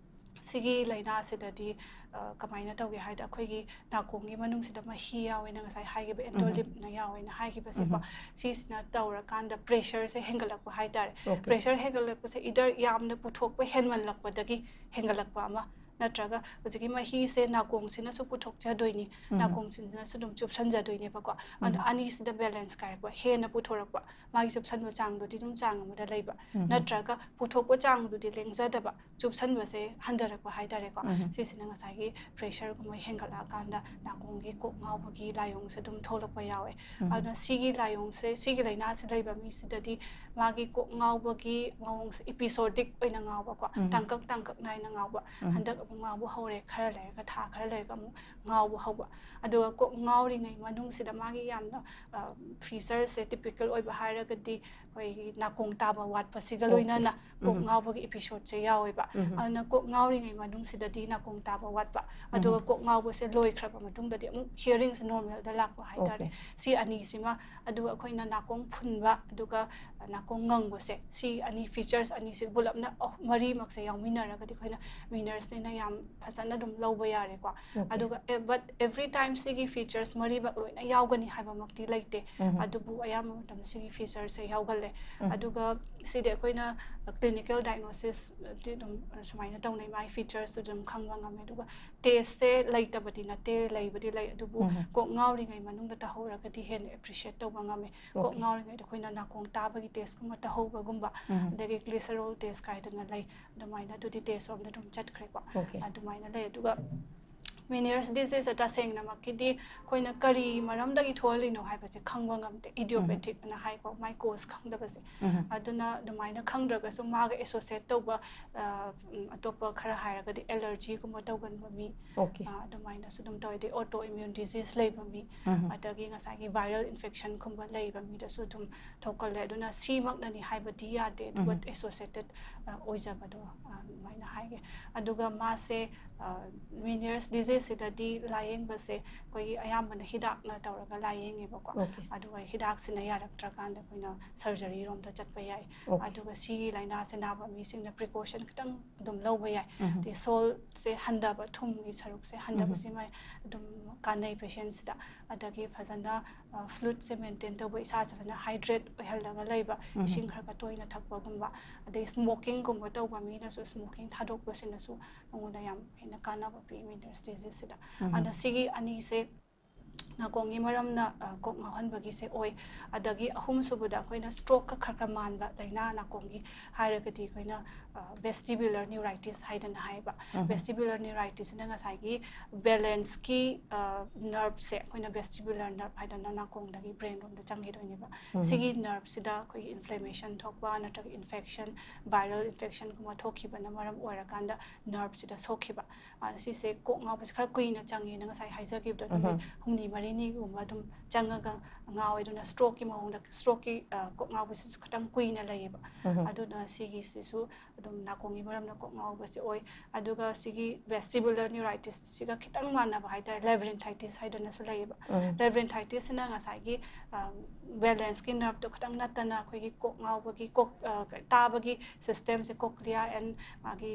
ꯁꯤꯒꯤ ꯂꯥꯏꯅꯥꯁꯤꯗꯗꯤ ꯑ, ꯀꯃꯥꯏꯅ ꯇꯧꯒꯦ ꯍꯥꯏꯗ, ꯑꯩꯈꯣꯏꯒꯤ ꯅꯥꯀꯣꯡꯒꯤ ꯃꯅꯨꯡꯁꯤꯗ ꯃꯍꯤ ꯌꯥꯎꯋꯦꯅ ꯉꯁꯥꯏ ꯍꯥꯏꯈꯤꯕ, ꯑꯦꯟꯗꯣꯂꯤꯞꯅ ꯌꯥꯎꯋꯦꯅ ꯍꯥꯏꯈꯤꯕꯁꯦꯀꯣ, ꯁꯤꯁꯤꯅ ꯇꯧꯔꯀꯥꯟꯗ ꯄ꯭ꯔꯦꯁꯔꯁꯦ ꯍꯦꯟꯒꯠꯂꯛꯄ ꯍꯥꯏꯇꯥꯔꯦ꯫ Okay. ꯄ꯭ꯔꯦꯁꯔ ꯍꯦꯟꯒꯠꯂꯛꯄꯁꯦ ꯏꯗꯔ ꯌꯥꯝꯅ ꯄꯨꯊꯣꯛꯄ ꯍꯦꯟꯃꯜꯂꯛꯄꯗꯒꯤ ꯍꯦꯟꯒꯠꯂꯛꯄ ꯑꯃ, ꯅꯠꯇ꯭ꯔꯒ ꯍꯧꯖꯤꯛꯀꯤ ꯃꯍꯤꯁꯦ ꯅꯥꯀꯣꯡꯁꯤꯅꯁꯨ ꯄꯨꯊꯣꯛꯆꯗꯣꯏꯅꯤ, ꯎꯝ. ꯅꯥꯀꯣꯡꯁꯤꯅꯁꯨ ꯑꯗꯨꯝ ꯆꯨꯞꯁꯟꯖꯗꯣꯏꯅꯦꯕꯀꯣ꯫ ꯑꯗꯨꯅ ꯎꯝ. ꯑꯅꯤꯁꯤꯗ ꯕꯦꯂꯦꯟꯁ ꯀꯥꯏꯔꯛꯄ, ꯍꯦꯟꯅ ꯄꯨꯊꯣꯔꯛꯄ, ꯃꯥꯒꯤ ꯆꯨꯞꯁꯟꯕ ꯆꯥꯡꯗꯨꯗꯤ ꯑꯗꯨꯝ ꯆꯥꯡ ꯑꯃꯗ ꯂꯩꯕ, ꯎꯝ. ꯅꯠꯇ꯭ꯔꯒ ꯄꯨꯊꯣꯛꯄ ꯆꯥꯡꯗꯨꯗꯤ ꯂꯦꯡꯖꯗꯕ, ꯆꯨꯞꯁꯟꯕꯁꯦ ꯍꯟꯊꯔꯛꯄ ꯍꯥꯏꯇꯥꯔꯦꯀꯣ꯫ ꯎꯝ. ꯁꯤꯁꯤꯅ ꯉꯁꯥꯏꯒꯤ ꯄ꯭ꯔꯦꯁꯔꯒꯨꯝꯕ ꯍꯦꯟꯒꯠꯂꯛꯑꯀꯥꯟꯗ ꯅꯥꯀꯣꯡꯒꯤ ꯀꯣꯛ ꯉꯥꯎꯕꯒꯤ ꯂꯥꯏꯑꯣꯡꯁꯦ ꯑꯗꯨꯝ ꯊꯣꯛꯂꯛꯄ ꯌꯥꯎꯋꯦ꯫ ꯎꯝ. ꯑꯗꯨꯅ ꯁꯤꯒꯤ ꯂꯥꯏꯑꯣꯡꯁꯦ, ꯁꯤꯒꯤ ꯂꯥꯏꯅꯥꯁꯦ ꯂꯩꯕ ꯃꯤꯁꯤꯗꯗꯤ ꯃꯥꯒꯤ ꯀꯣꯛ ꯉꯥꯎꯕꯒꯤ ꯃꯑꯣꯡꯁꯦ ꯏꯄꯤꯁꯣꯗꯤꯛ ꯑꯣꯏꯅ ꯉꯥꯎꯕꯀꯣ, ꯎꯝ. ꯇꯥꯡꯀꯛ ꯇꯥꯡꯀꯛ ꯅꯥꯏꯅ ꯉꯥꯎꯕ, ꯎꯝ. ꯍꯟꯗꯛ ꯑꯃꯨꯛ ꯉꯥꯎꯕ ꯍꯧꯔꯦ, ꯈꯔ ꯂꯩꯔꯒ, ꯊꯥ ꯈꯔ ꯂꯩꯔꯒ ꯑꯃꯨꯛ ꯉꯥꯎꯕ ꯍꯧꯕ꯫ ꯑꯗꯨꯒ ꯀꯣꯛ ꯉꯥꯎꯔꯤꯉꯩ ꯃꯅꯨꯡꯁꯤꯗ ꯃꯥꯒꯤ ꯌꯥꯝꯅ ꯐꯤꯆꯔꯁꯦ ꯇꯤꯄꯤꯀꯦꯜ ꯑꯣꯏꯕ ꯍꯥꯏꯔꯒꯗꯤ ꯑꯩꯈꯣꯏꯒꯤ ꯅꯥꯀꯣꯡ ꯇꯥꯕ ꯋꯥꯠꯄꯁꯤꯒ Okay. ꯂꯣꯏꯅꯅ ꯀꯣꯛ ꯎꯝ. ꯉꯥꯎꯕꯒꯤ ꯏꯄꯤꯁꯣꯗꯁꯦ ꯌꯥꯎꯋꯦꯕ꯫ ꯎꯝ. ꯑꯗꯨꯅ ꯀꯣꯛ ꯉꯥꯎꯔꯤꯉꯩ ꯃꯅꯨꯡꯁꯤꯗꯗꯤ ꯅꯥꯀꯣꯡ ꯇꯥꯕ ꯋꯥꯠꯄ, ꯑꯗꯨꯒ ꯎꯝ. ꯀꯣꯛ ꯉꯥꯎꯕꯁꯦ ꯂꯣꯏꯈ꯭ꯔꯕ ꯃꯇꯨꯡꯗꯗꯤ ꯑꯃꯨꯛ ꯍꯤꯌꯔꯤꯡꯁꯦ ꯅꯣꯔꯃꯦꯜꯗ ꯂꯥꯛꯄ ꯍꯥꯏꯇꯥꯔꯦ꯫ Okay. ꯁꯤ ꯑꯅꯤꯁꯤꯃ, ꯑꯗꯨꯒ ꯑꯩꯈꯣꯏꯅ ꯅꯥꯀꯣꯡ ꯐꯨꯟꯕ, ꯑꯗꯨꯒ ꯅꯥꯀꯣꯡ ꯉꯪꯕꯁꯦ, ꯁꯤ ꯑꯅꯤ, ꯐꯤꯆꯔꯁ ꯑꯅꯤꯁꯤ ꯄꯨꯂꯞꯅ, ꯑꯍꯨꯝ, ꯃꯔꯤꯃꯛꯁꯦ ꯌꯥꯎꯃꯤꯟꯅꯔꯒꯗꯤ ꯑꯩꯈꯣꯏꯅ ꯃꯤꯅꯔꯁꯅꯦꯅ ꯌꯥꯝ ꯐꯖꯅ ꯑꯗꯨꯝ ꯂꯧꯕ ꯌꯥꯔꯦꯀꯣ꯫ Okay. ꯑꯗꯨꯒ ꯑꯦ, but every time ꯁꯤꯒꯤ ꯐꯤꯆꯔꯁ ꯃꯔꯤꯃꯛ ꯂꯣꯏꯅ ꯌꯥꯎꯒꯅꯤ ꯍꯥꯏꯕꯃꯛꯇꯤ ꯂꯩꯇꯦ꯫ ꯎꯝ. ꯑꯗꯨꯕꯨ ꯑꯌꯥꯝꯕ ꯃꯇꯝꯗ ꯁꯤꯒꯤ ꯐꯤꯆꯔꯁꯦ ꯌꯥꯎꯒꯜꯂꯦ꯫ ꯎꯝ. ꯑꯗꯨꯒ ꯁꯤꯗꯤ ꯑꯩꯈꯣꯏꯅ ꯀ꯭ꯂꯤꯅꯤꯀꯦꯜ ꯗꯥꯏꯒꯅꯣꯁꯤꯁꯇꯤ ꯑꯗꯨꯝ ꯁꯨꯃꯥꯏꯅ ꯇꯧꯅꯩ, ꯃꯥꯒꯤ ꯐꯤꯆꯔꯁꯇꯨ ꯑꯗꯨꯝ ꯈꯪꯕ ꯉꯝꯃꯦ꯫ ꯑꯗꯨꯒ ꯇꯦꯁꯁꯦ ꯂꯩꯇꯕꯗꯤ ꯅꯠꯇꯦ, ꯂꯩꯕꯗꯤ ꯂꯩ, ꯑꯗꯨꯕꯨ ꯎꯝ. ꯀꯣꯛ ꯉꯥꯎꯔꯤꯉꯩ ꯃꯅꯨꯡꯗ ꯇꯧꯍꯧꯔꯒꯗꯤ ꯍꯦꯟꯅ ꯑꯦꯄ꯭ꯔꯤꯁꯤꯌꯦꯠ ꯇꯧꯕ ꯉꯝꯃꯦ꯫ ꯀꯣꯛ Okay. ꯉꯥꯎꯔꯤꯉꯩꯗ ꯑꯩꯈꯣꯏꯅ ꯅꯥꯀꯣꯡ ꯇꯥꯕꯒꯤ ꯇꯦꯁꯀꯨꯝꯕ ꯇꯧꯍꯧꯕꯒꯨꯝꯕ, ꯎꯝ. ꯑꯗꯒꯤ ꯒ꯭ꯂꯤꯁꯔꯣꯜ ꯇꯦꯁ ꯀꯥꯏꯗꯅ ꯂꯩ, ꯑꯗꯨꯃꯥꯏꯅ ꯑꯗꯨꯗꯤ ꯇꯦꯁ ꯔꯣꯝꯗ ꯑꯗꯨꯝ ꯆꯠꯈ꯭ꯔꯦꯀꯣ꯫ Okay. ꯑꯗꯨꯃꯥꯏꯅ ꯂꯩ꯫ ꯑꯗꯨꯒ ꯃꯤꯅꯔꯁ ꯗꯤꯖꯤꯁꯁꯦ ꯇꯁꯦꯡꯅꯃꯛꯀꯤꯗꯤ ꯑꯩꯈꯣꯏꯅ ꯀꯔꯤ ꯃꯔꯝꯗꯒꯤ ꯊꯣꯛꯍꯜꯂꯤꯅꯣ ꯍꯥꯏꯕꯁꯦ ꯈꯪꯕ ꯉꯝꯗꯦ, ꯏꯗꯤꯑꯣꯄꯦꯊꯤꯛ ꯑꯅ ꯍꯥꯏꯀꯣ, ꯃꯥꯏ ꯀꯣꯁ ꯈꯪꯗꯕꯁꯦ꯫ ꯎꯝ. ꯑꯗꯨꯅ ꯑꯗꯨꯃꯥꯏꯅ ꯈꯪꯗ꯭ꯔꯒꯁꯨ ꯃꯥꯒ ꯑꯦꯁꯣꯁꯤꯌꯦꯠ ꯇꯧꯕ, ꯑ, ꯎꯝ, ꯑꯇꯣꯞꯄ ꯈꯔ ꯍꯥꯏꯔꯒꯗꯤ ꯑꯦꯂꯔꯖꯤꯒꯨꯝꯕ ꯇꯧꯒꯟꯕ ꯃꯤ, Okay. ꯑ, ꯑꯗꯨꯃꯥꯏꯅꯁꯨ ꯑꯗꯨꯝ ꯇꯧꯋꯦ꯫ ꯑꯗꯩ ꯑꯣꯇꯣ ꯏꯃ꯭ꯌꯨꯟ ꯗꯤꯖꯤꯁ ꯂꯩꯕ ꯃꯤ, ꯎꯝ. ꯑꯗꯒꯤ ꯉꯁꯥꯏꯒꯤ ꯚꯥꯏꯔꯦꯜ ꯏꯟꯐꯦꯛꯁꯟꯒꯨꯝꯕ ꯂꯩꯕ ꯃꯤꯗꯁꯨ ꯑꯗꯨꯝ ꯊꯣꯛꯀꯜꯂꯦ꯫ ꯑꯗꯨꯅ ꯁꯤꯃꯛꯅꯅꯤ ꯍꯥꯏꯕꯗꯤ ꯌꯥꯗꯦ, ꯑꯗꯨꯒ ꯎꯝ. ꯑꯦꯁꯣꯁꯤꯌꯦꯇꯦꯠ, ꯑ, ꯑꯣꯏꯖꯕꯗꯣ, ꯑ, ꯑꯗꯨꯃꯥꯏꯅ ꯍꯥꯏꯒꯦ꯫ ꯑꯗꯨꯒ ꯃꯥꯁꯦ, ꯑ, ꯃꯤꯅꯔꯁ ꯗꯤꯖꯤꯁ ꯁꯤꯗꯗꯤ ꯂꯥꯏꯌꯦꯡꯕꯁꯦ ꯑꯩꯈꯣꯏꯒꯤ ꯑꯌꯥꯝꯕꯅ ꯍꯤꯗꯥꯛꯅ ꯇꯧꯔꯒ ꯂꯥꯏꯌꯦꯡꯉꯦꯕꯀꯣ꯫ Okay. ꯑꯗꯨꯒ ꯍꯤꯗꯥꯛꯁꯤꯅ ꯌꯥꯔꯛꯇ꯭ꯔꯀꯥꯟꯗ ꯑꯩꯈꯣꯏꯅ surgery ꯔꯣꯝꯗ ꯆꯠꯄ ꯌꯥꯏ꯫ Okay. ꯑꯗꯨꯒ ꯁꯤꯒꯤ ꯂꯥꯏꯅꯥꯁꯦ ꯅꯥꯕ ꯃꯤꯁꯤꯡꯅ precaution ꯈꯤꯇꯪ ꯑꯗꯨꯝ ꯂꯧꯕ ꯌꯥꯏ꯫ ꯎꯝ. ꯑꯗꯩ salt ꯁꯦ ꯍꯟꯊꯕ, ꯊꯨꯝꯒꯤ ꯁꯔꯨꯛꯁꯦ ꯍꯟꯊꯕꯁꯤꯃ ꯑꯗꯨꯝ ꯀꯥꯟꯅꯩ patient ꯁꯤꯗ꯫ ꯑꯗꯒꯤ ꯐꯖꯅ ꯐ꯭ꯂꯨꯏꯗꯁꯦ ꯃꯦꯟꯇꯦꯟ ꯇꯧꯕ, ꯏꯁꯥꯁꯦ ꯐꯖꯅ ꯍꯥꯏꯗ꯭ꯔꯦꯠ ꯑꯣꯏꯍꯜꯂꯒ ꯂꯩꯕ, ꯎꯝ. ꯏꯁꯤꯡ ꯈꯔ ꯈꯔ ꯇꯣꯏꯅ ꯊꯛꯄꯒꯨꯝꯕ, ꯑꯗꯩ ꯁ꯭ꯃꯣꯀꯤꯡꯒꯨꯝꯕ ꯇꯧꯕ ꯃꯤꯅꯁꯨ ꯁ꯭ꯃꯣꯀꯤꯡ ꯊꯥꯗꯣꯛꯄꯁꯤꯅꯁꯨ ꯃꯉꯣꯟꯗ ꯌꯥꯝ ꯍꯦꯟꯅ ꯀꯥꯟꯅꯕ ꯄꯤ ꯃꯤꯅꯔꯦꯜꯁ ꯗꯤꯖꯤꯁꯁꯤꯗ꯫ ꯎꯝ. ꯑꯗꯨꯅ ꯁꯤꯒꯤ ꯑꯅꯤꯁꯦ ꯅꯥꯀꯣꯡꯒꯤ ꯃꯔꯝꯅ ꯑ, ꯀꯣꯛ ꯉꯥꯎꯍꯟꯕꯒꯤꯁꯦ ꯑꯣꯏ꯫ ꯑꯗꯒꯤ ꯑꯍꯨꯝꯁꯨꯕꯗ ꯑꯩꯈꯣꯏꯅ ꯁ꯭ꯇ꯭ꯔꯣꯛꯀ ꯈꯔ ꯈꯔ ꯃꯥꯟꯕ ꯂꯥꯏꯅꯥ ꯅꯥꯀꯣꯡꯒꯤ ꯍꯥꯏꯔꯒꯗꯤ ꯑꯩꯈꯣꯏꯅ ꯚꯦꯁꯇꯤꯕꯨꯂꯔ ꯅ꯭ꯌꯨꯔꯥꯏꯇꯤꯁ ꯍꯥꯏꯗꯅ ꯍꯥꯏꯕ꯫ ꯎꯝ. ꯚꯦꯁꯇꯤꯕꯨꯂꯔ ꯅ꯭ꯌꯨꯔꯥꯏꯇꯤꯁꯁꯤꯅ ꯉꯁꯥꯏꯒꯤ ꯕꯦꯂꯦꯟꯁꯀꯤ ꯅꯔꯞꯁꯦ, ꯑꯩꯈꯣꯏꯅ ꯚꯦꯁꯇꯤꯕꯨꯂꯔ ꯅꯔꯞ ꯍꯥꯏꯗꯅ ꯅꯥꯀꯣꯡꯗꯒꯤ ꯕ꯭ꯔꯦꯟ ꯔꯣꯝꯗ ꯆꯪꯈꯤꯗꯣꯏꯅꯦꯕ꯫ ꯎꯝ. ꯁꯤꯒꯤ ꯅꯔꯞꯁꯤꯗ ꯑꯩꯈꯣꯏꯒꯤ ꯏꯟꯐ꯭ꯂꯦꯃꯦꯁꯟ ꯊꯣꯛꯄ ꯅꯠꯇ꯭ꯔꯒ ꯏꯟꯐꯦꯛꯁꯟ, ꯚꯥꯏꯔꯦꯜ ꯏꯟꯐꯦꯛꯁꯟꯒꯨꯝꯕ ꯊꯣꯛꯈꯤꯕꯅ ꯃꯔꯝ ꯑꯣꯏꯔꯀꯥꯟꯗ ꯅꯔꯞꯁꯤꯗ ꯁꯣꯛꯈꯤꯕ꯫ ꯑ, ꯁꯤꯁꯦ ꯀꯣꯛ ꯉꯥꯎꯕꯁꯦ ꯈꯔ ꯀꯨꯏꯅ ꯆꯪꯉꯦꯅ ꯉꯁꯥꯏ ꯍꯥꯏꯖꯈꯤꯕꯗꯣ, ꯅꯨꯃꯤꯠ ꯎꯝ. ꯍꯨꯝꯅꯤ ꯃꯔꯤꯅꯤꯒꯨꯝꯕ ꯑꯗꯨꯝ ꯆꯪꯉꯒ ꯉꯥꯎꯋꯦ꯫ ꯑꯗꯨꯅ ꯁ꯭ꯇ꯭ꯔꯣꯛꯀꯤ ꯃꯑꯣꯡꯗ, ꯁ꯭ꯇ꯭ꯔꯣꯛꯀꯤ, ꯑ, ꯀꯣꯛ ꯉꯥꯎꯕꯁꯤꯁꯨ ꯈꯤꯇꯪ ꯀꯨꯏꯅ ꯂꯩꯌꯦꯕ꯫ ꯎꯝ. ꯑꯗꯨꯅ ꯁꯤꯒꯤꯁꯤꯁꯨ ꯑꯗꯨꯝ ꯅꯥꯀꯣꯡꯒꯤ ꯃꯔꯝꯅ ꯀꯣꯛ ꯉꯥꯎꯕꯁꯦ ꯑꯣꯏ꯫ ꯑꯗꯨꯒ ꯁꯤꯒꯤ ꯚꯦꯁꯇꯤꯕꯨꯂꯔ ꯅ꯭ꯌꯨꯔꯥꯏꯇꯤꯁꯁꯤꯒ ꯈꯤꯇꯪ ꯃꯥꯟꯅꯕ ꯍꯥꯏꯇꯥꯔꯦ, ꯂꯦꯕ꯭ꯔꯤꯟꯊꯥꯏꯇꯤꯁ ꯍꯥꯏꯗꯅꯁꯨ ꯂꯩꯌꯦꯕ꯫ ꯎꯝ. ꯂꯦꯕ꯭ꯔꯤꯟꯊꯥꯏꯇꯤꯁꯁꯤꯅ ꯉꯁꯥꯏꯒꯤ ꯕꯦꯂꯦꯟꯁꯀꯤ ꯅꯔꯞꯇꯣ ꯈꯤꯇꯪ ꯅꯠꯇꯅ ꯑꯩꯈꯣꯏꯒꯤ ꯀꯣꯛ ꯉꯥꯎꯕꯒꯤ, ꯀꯣꯛ, ꯑ, ꯇꯥꯕꯒꯤ ꯁꯤꯁꯇꯦꯝꯁꯦ, cochlea and ꯃꯥꯒꯤ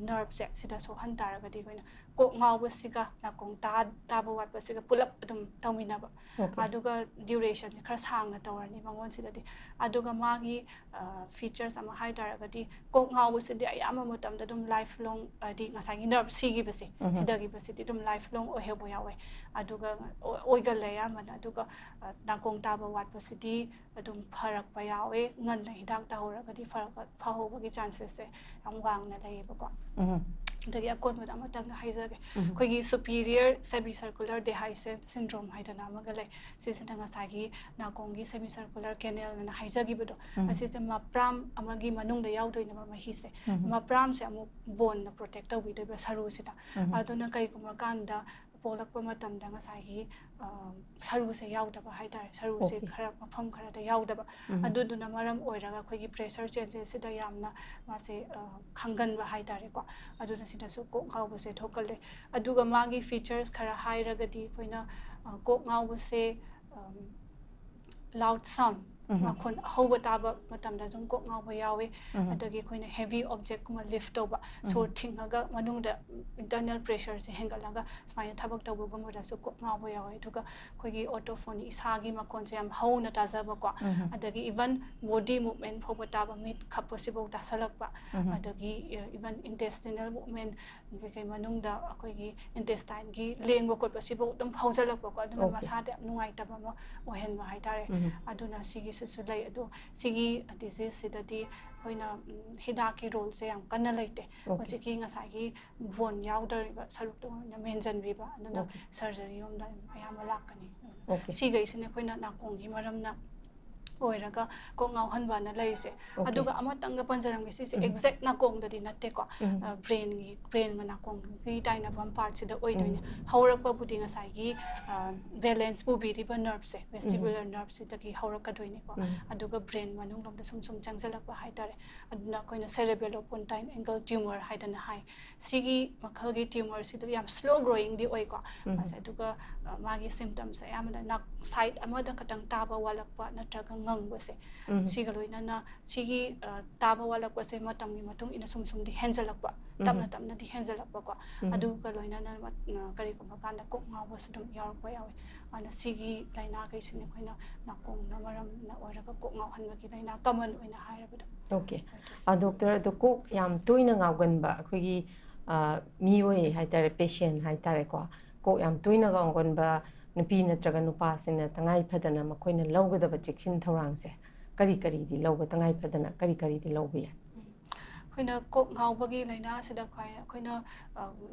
ꯅꯔꯞꯁꯦ, ꯁꯤꯗ ꯁꯣꯛꯍꯟ ꯇꯥꯔꯒꯗꯤ ꯑꯩꯈꯣꯏꯅ ꯀꯣꯛ ꯉꯥꯎꯕꯁꯤꯒ ꯅꯥꯀꯣꯡ ꯇꯥ-, ꯇꯥꯕ ꯋꯥꯠꯄꯁꯤꯒ ꯄꯨꯂꯞ ꯑꯗꯨꯝ ꯇꯧꯃꯤꯟꯅꯕ꯫ Okay. ꯑꯗꯨꯒ ꯗ꯭ꯌꯨꯔꯦꯁꯟꯁꯦ ꯈꯔ ꯁꯥꯡꯅ ꯇꯧꯔꯅꯤ ꯃꯉꯣꯟꯁꯤꯗꯗꯤ꯫ ꯑꯗꯨꯒ ꯃꯥꯒꯤ ꯐꯤꯆꯔꯁ ꯑꯃ ꯍꯥꯏ ꯇꯥꯔꯒꯗꯤ, ꯀꯣꯛ ꯉꯥꯎꯕꯁꯤꯗꯤ ꯑꯌꯥꯝꯕ ꯃꯇꯝꯗ ꯑꯗꯨꯝ ꯂꯥꯏꯐ ꯂꯣꯡ, ꯍꯥꯏꯗꯤ ꯉꯁꯥꯏꯒꯤ ꯅꯔꯞ ꯁꯤꯈꯤꯕꯁꯦ, ꯎꯝ. ꯁꯤꯗꯒꯤꯕꯁꯤꯗꯤ ꯑꯗꯨꯝ ꯂꯥꯏꯐ ꯂꯣꯡ ꯑꯣꯏꯍꯧꯕ ꯌꯥꯎꯋꯦ꯫ ꯑꯗꯨꯒ ꯑꯣ-, ꯑꯣꯏꯒꯜꯂꯦ ꯑꯌꯥꯝꯕꯅ꯫ ꯑꯗꯨꯒ ꯑ, ꯅꯥꯀꯣꯡ ꯇꯥꯕ ꯋꯥꯠꯄꯁꯤꯗꯤ ꯑꯗꯨꯝ ꯐꯔꯛꯄ ꯌꯥꯎꯋꯦ꯫ ꯉꯟꯅ ꯍꯤꯗꯥꯛ ꯇꯧꯍꯧꯔꯒꯗꯤ ꯐꯔꯛꯄ, ꯐꯍꯧꯕꯒꯤ ꯆꯥꯟꯁꯦꯁꯁꯦ ꯌꯥꯝ ꯋꯥꯡꯅ ꯂꯩꯌꯦꯕꯀꯣ꯫ ꯎꯝ. ꯑꯗꯒꯤ ꯑꯀꯣꯟꯕꯗ ꯑꯃꯇꯪꯒ ꯍꯥꯏꯖꯒꯦ꯫ ꯎꯝ. ꯑꯩꯈꯣꯏꯒꯤ superior semicircular dehiscent syndrome ꯍꯥꯏꯗꯅ ꯑꯃꯒ ꯂꯩ꯫ ꯁꯤꯁꯤꯅ ꯉꯁꯥꯏꯒꯤ ꯅꯥꯀꯣꯡꯒꯤ semicircular canal ꯑꯅ ꯍꯥꯏꯖꯈꯤꯕꯗꯣ, ꯎꯝ. ꯑꯁꯤꯁꯦ ꯃꯄ꯭ꯔꯥꯝ ꯑꯃꯒꯤ ꯃꯅꯨꯡꯗ ꯌꯥꯎꯗꯣꯏꯅꯦꯕ ꯃꯍꯤꯁꯦ꯫ ꯎꯝ. ꯃꯄ꯭ꯔꯥꯝꯁꯦ ꯑꯃꯨꯛ ꯕꯣꯟꯅ ꯄ꯭ꯔꯣꯇꯦꯛ ꯇꯧꯕꯤꯗꯣꯏꯕ ꯁꯔꯨꯁꯤꯗ꯫ ꯎꯝ. ꯑꯗꯨꯅ ꯀꯩꯒꯨꯝꯕ ꯀꯥꯟꯗ ꯄꯣꯛꯂꯛꯄ ꯃꯇꯝꯗ ꯉꯁꯥꯏꯒꯤ ꯑ, ꯁꯔꯨꯁꯦ ꯌꯥꯎꯗꯕ ꯍꯥꯏꯇꯥꯔꯦ, ꯁꯔꯨꯁꯦ Okay. ꯈꯔ ꯃꯐꯝ ꯈꯔꯗ ꯌꯥꯎꯗꯕ꯫ ꯎꯝ. ꯑꯗꯨꯗꯨꯅ ꯃꯔꯝ ꯑꯣꯏꯔꯒ ꯑꯩꯈꯣꯏꯒꯤ pressure changes ꯁꯤꯗ ꯌꯥꯝꯅ ꯃꯥꯁꯦ ꯑ, ꯈꯪꯒꯟꯕ ꯍꯥꯏꯇꯥꯔꯦꯀꯣ꯫ ꯑꯗꯨꯅ ꯁꯤꯗꯁꯨ ꯀꯣꯛ ꯉꯥꯎꯕꯁꯦ ꯊꯣꯛꯀꯜꯂꯦ꯫ ꯑꯗꯨꯒ ꯃꯥꯒꯤ features ꯈꯔ ꯍꯥꯏꯔꯒꯗꯤ ꯑꯩꯈꯣꯏꯅ ꯑ, ꯀꯣꯛ ꯉꯥꯎꯕꯁꯦ ꯑꯝ, loud sound, ꯎꯝ. ꯃꯈꯣꯟ ꯑꯍꯧꯕ ꯇꯥꯕ ꯃꯇꯝꯗ ꯑꯗꯨꯝ ꯀꯣꯛ ꯉꯥꯎꯕ ꯌꯥꯎꯋꯤ꯫ ꯎꯝ. ꯑꯗꯒꯤ ꯑꯩꯈꯣꯏꯅ heavy object ꯀꯨꯝꯕ lift ꯇꯧꯕ, ꯁꯣꯔ ꯎꯝ. ꯊꯤꯡꯉꯒ ꯃꯅꯨꯡꯗ internal pressure ꯁꯦ ꯍꯦꯟꯒꯠꯂꯒ ꯁꯨꯃꯥꯏꯅ ꯊꯕꯛ ꯇꯧꯕꯒꯨꯝꯕꯗꯁꯨ ꯀꯣꯛ ꯉꯥꯎꯕ ꯌꯥꯎꯋꯦ꯫ ꯑꯗꯨꯒ ꯑꯩꯈꯣꯏꯒꯤ autophony, ꯏꯁꯥꯒꯤ ꯃꯈꯣꯟꯁꯦ ꯌꯥꯝ ꯍꯧꯅ ꯇꯥꯖꯕꯀꯣ꯫ ꯎꯝ. ꯑꯗꯒꯤ even body movement ꯐꯥꯎꯕ ꯇꯥꯕ, ꯃꯤꯠ ꯈꯞꯄꯁꯤꯐꯥꯎ ꯇꯥꯁꯜꯂꯛꯄ꯫ ꯎꯝ. ꯑꯗꯒꯤ ꯑ, even intestinal movement, ꯀꯩꯀꯩ ꯃꯅꯨꯡꯗ ꯑꯩꯈꯣꯏꯒꯤ intestine ꯒꯤ ꯂꯦꯡꯕ ꯈꯣꯠꯄ ꯁꯤꯐꯥꯎ ꯑꯗꯨꯝ ꯍꯧꯖꯜꯂꯛꯄꯀꯣ꯫ ꯑꯗꯨꯅ Okay. ꯃꯁꯥꯗ ꯌꯥꯝ ꯅꯨꯡꯉꯥꯏꯇꯕ ꯑꯃ ꯑꯣꯏꯍꯟꯕ ꯍꯥꯏꯇꯥꯔꯦ꯫ ꯎꯝ. ꯑꯗꯨꯅ ꯁꯤꯒꯤꯁꯤꯁꯨ ꯂꯩ꯫ ꯑꯗꯣ ꯁꯤꯒꯤ disease ꯁꯤꯗꯗꯤ ꯑꯩꯈꯣꯏꯅ ꯎꯝ, ꯍꯤꯗꯥꯛꯀꯤ role ꯁꯦ ꯌꯥꯝ ꯀꯟꯅ ꯂꯩꯇꯦ꯫ Okay. ꯍꯧꯖꯤꯛꯀꯤ ꯉꯁꯥꯏꯒꯤ bone ꯌꯥꯎꯗꯧꯔꯤꯕ ꯁꯔꯨꯛꯇꯣ ꯑꯣꯏꯅ ꯃꯦꯟꯁꯤꯟꯕꯤꯕ, ꯑꯗꯨꯅ Okay. surgery ꯔꯣꯝꯗ ꯑꯌꯥꯝꯕ ꯂꯥꯛꯀꯅꯤ꯫ Okay. ꯁꯤꯈꯩꯁꯤꯅ ꯑꯩꯈꯣꯏꯅ ꯅꯥꯀꯣꯡꯒꯤ ꯃꯔꯝꯅ ꯑꯣꯏꯔꯒ ꯀꯣꯛ ꯉꯥꯎꯍꯟꯕꯅ ꯂꯩꯔꯤꯁꯦ꯫ Okay. ꯑꯗꯨꯒ ꯑꯃꯇꯪꯒ ꯄꯟꯖꯔꯝꯒꯦ, ꯁꯤꯁꯦ ꯎꯝ. exact ꯅꯥꯀꯣꯡꯗꯗꯤ ꯅꯠꯇꯦꯀꯣ꯫ ꯎꯝ. ꯑ, brain ꯒꯤ, brain ꯒ ꯅꯥꯀꯣꯡꯒꯤ ꯇꯥꯏꯅꯕ ꯑꯃ part ꯁꯤꯗ ꯑꯣꯏꯗꯣꯏꯅꯦ꯫ ꯎꯝ. ꯍꯧꯔꯛꯄꯕꯨꯗꯤ ꯉꯁꯥꯏꯒꯤ ꯑ, balance ꯄꯨꯕꯤꯔꯤꯕ nerve ꯁꯦ, vestibular nerve ꯁꯤꯗꯒꯤ ꯍꯧꯔꯛꯀꯗꯣꯏꯅꯦꯀꯣ꯫ ꯎꯝ. ꯑꯗꯨꯒ brain ꯃꯅꯨꯡ ꯂꯣꯝꯗ ꯁꯨꯝ ꯁꯨꯝ ꯆꯪꯁꯤꯜꯂꯛꯄ ꯍꯥꯏꯇꯥꯔꯦ꯫ ꯑꯗꯨꯅ ꯑꯩꯈꯣꯏꯅ cerebellopontine angle tumor ꯍꯥꯏꯗꯅ ꯍꯥꯏ꯫ ꯁꯤꯒꯤ ꯃꯈꯜꯒꯤ tumor ꯁꯤꯗ ꯌꯥꯝ slow growing ꯗꯤ ꯑꯣꯏꯀꯣ꯫ ꯎꯝ. ꯃꯥꯁꯦ ꯑꯗꯨꯒ ꯑ, ꯃꯥꯒꯤ symptoms ꯁꯦ ꯑꯌꯥꯝꯕꯅ ꯅꯥꯛ-, side ꯑꯃꯗ ꯈꯇꯪ ꯇꯥꯕ ꯋꯥꯠꯂꯛꯄ ꯅꯠꯇ꯭ꯔꯒ ꯉꯪꯕꯁꯦ꯫ ꯎꯝ. ꯁꯤꯒ ꯂꯣꯏꯅꯅ ꯁꯤꯒꯤ ꯑ, ꯇꯥꯕ ꯋꯥꯠꯂꯛꯄꯁꯦ ꯃꯇꯝꯒꯤ ꯃꯇꯨꯡ ꯏꯟꯅ ꯁꯨꯝ ꯁꯨꯝꯗꯤ ꯍꯦꯟꯖꯜꯂꯛꯄ, ꯎꯝ. ꯇꯞꯅ ꯇꯞꯅꯗꯤ ꯍꯦꯟꯖꯜꯂꯛꯄꯀꯣ꯫ ꯎꯝ. ꯑꯗꯨꯒ ꯂꯣꯏꯅꯅ ꯃ-, ꯑ, ꯀꯔꯤꯒꯨꯝꯕ ꯀꯥꯟꯗ ꯀꯣꯛ ꯉꯥꯎꯕꯁꯨ ꯑꯗꯨꯝ ꯌꯥꯎꯔꯛꯄ ꯌꯥꯎꯋꯤ꯫ ꯑꯗꯨꯅ ꯁꯤꯒꯤ ꯂꯥꯏꯅꯥꯈꯩꯁꯤꯅ ꯑꯩꯈꯣꯏꯅ ꯅꯥꯀꯣꯡꯅ ꯃꯔꯝꯅ ꯑꯣꯏꯔꯒ ꯀꯣꯛ ꯉꯥꯎꯍꯟꯕꯒꯤ ꯂꯥꯏꯅꯥ common ꯑꯣꯏꯅ ꯍꯥꯏꯔꯕꯗ Okay. ꯑꯣꯏꯗꯣꯏꯁꯦ꯫ ꯑ, doctor, ꯑꯗꯣ ꯀꯣꯛ ꯌꯥꯝ ꯇꯣꯏꯅ ꯉꯥꯎꯒꯟꯕ ꯑꯩꯈꯣꯏꯒꯤ, ꯑ, ꯃꯤꯑꯣꯏ ꯍꯥꯏꯇꯥꯔꯦ, patient ꯍꯥꯏꯇꯥꯔꯦꯀꯣ, ꯀꯣꯛ ꯌꯥꯝ ꯇꯣꯏꯅ ꯉꯥꯎꯒꯟꯕ ꯅꯨꯄꯤ ꯅꯠꯇ꯭ꯔꯒ ꯅꯨꯄꯥꯁꯤꯡꯅ ꯇꯉꯥꯏ ꯐꯗꯅ ꯃꯈꯣꯏꯅ ꯂꯧꯒꯗꯕ ꯆꯦꯛꯁꯤꯟ ꯊꯧꯔꯥꯡꯁꯦ ꯀꯔꯤ ꯀꯔꯤꯗꯤ ꯂꯧꯕ, ꯇꯉꯥꯏ ꯐꯗꯅ ꯀꯔꯤ ꯀꯔꯤꯗꯤ ꯂꯧꯕ ꯌꯥꯏ? ꯎꯝ. ꯑꯩꯈꯣꯏꯅ ꯀꯣꯛ ꯉꯥꯎꯕꯒꯤ ꯂꯥꯏꯅꯥꯁꯤꯗ ꯈ꯭ꯋꯥꯏ ꯑꯩꯈꯣꯏꯅ ꯑ,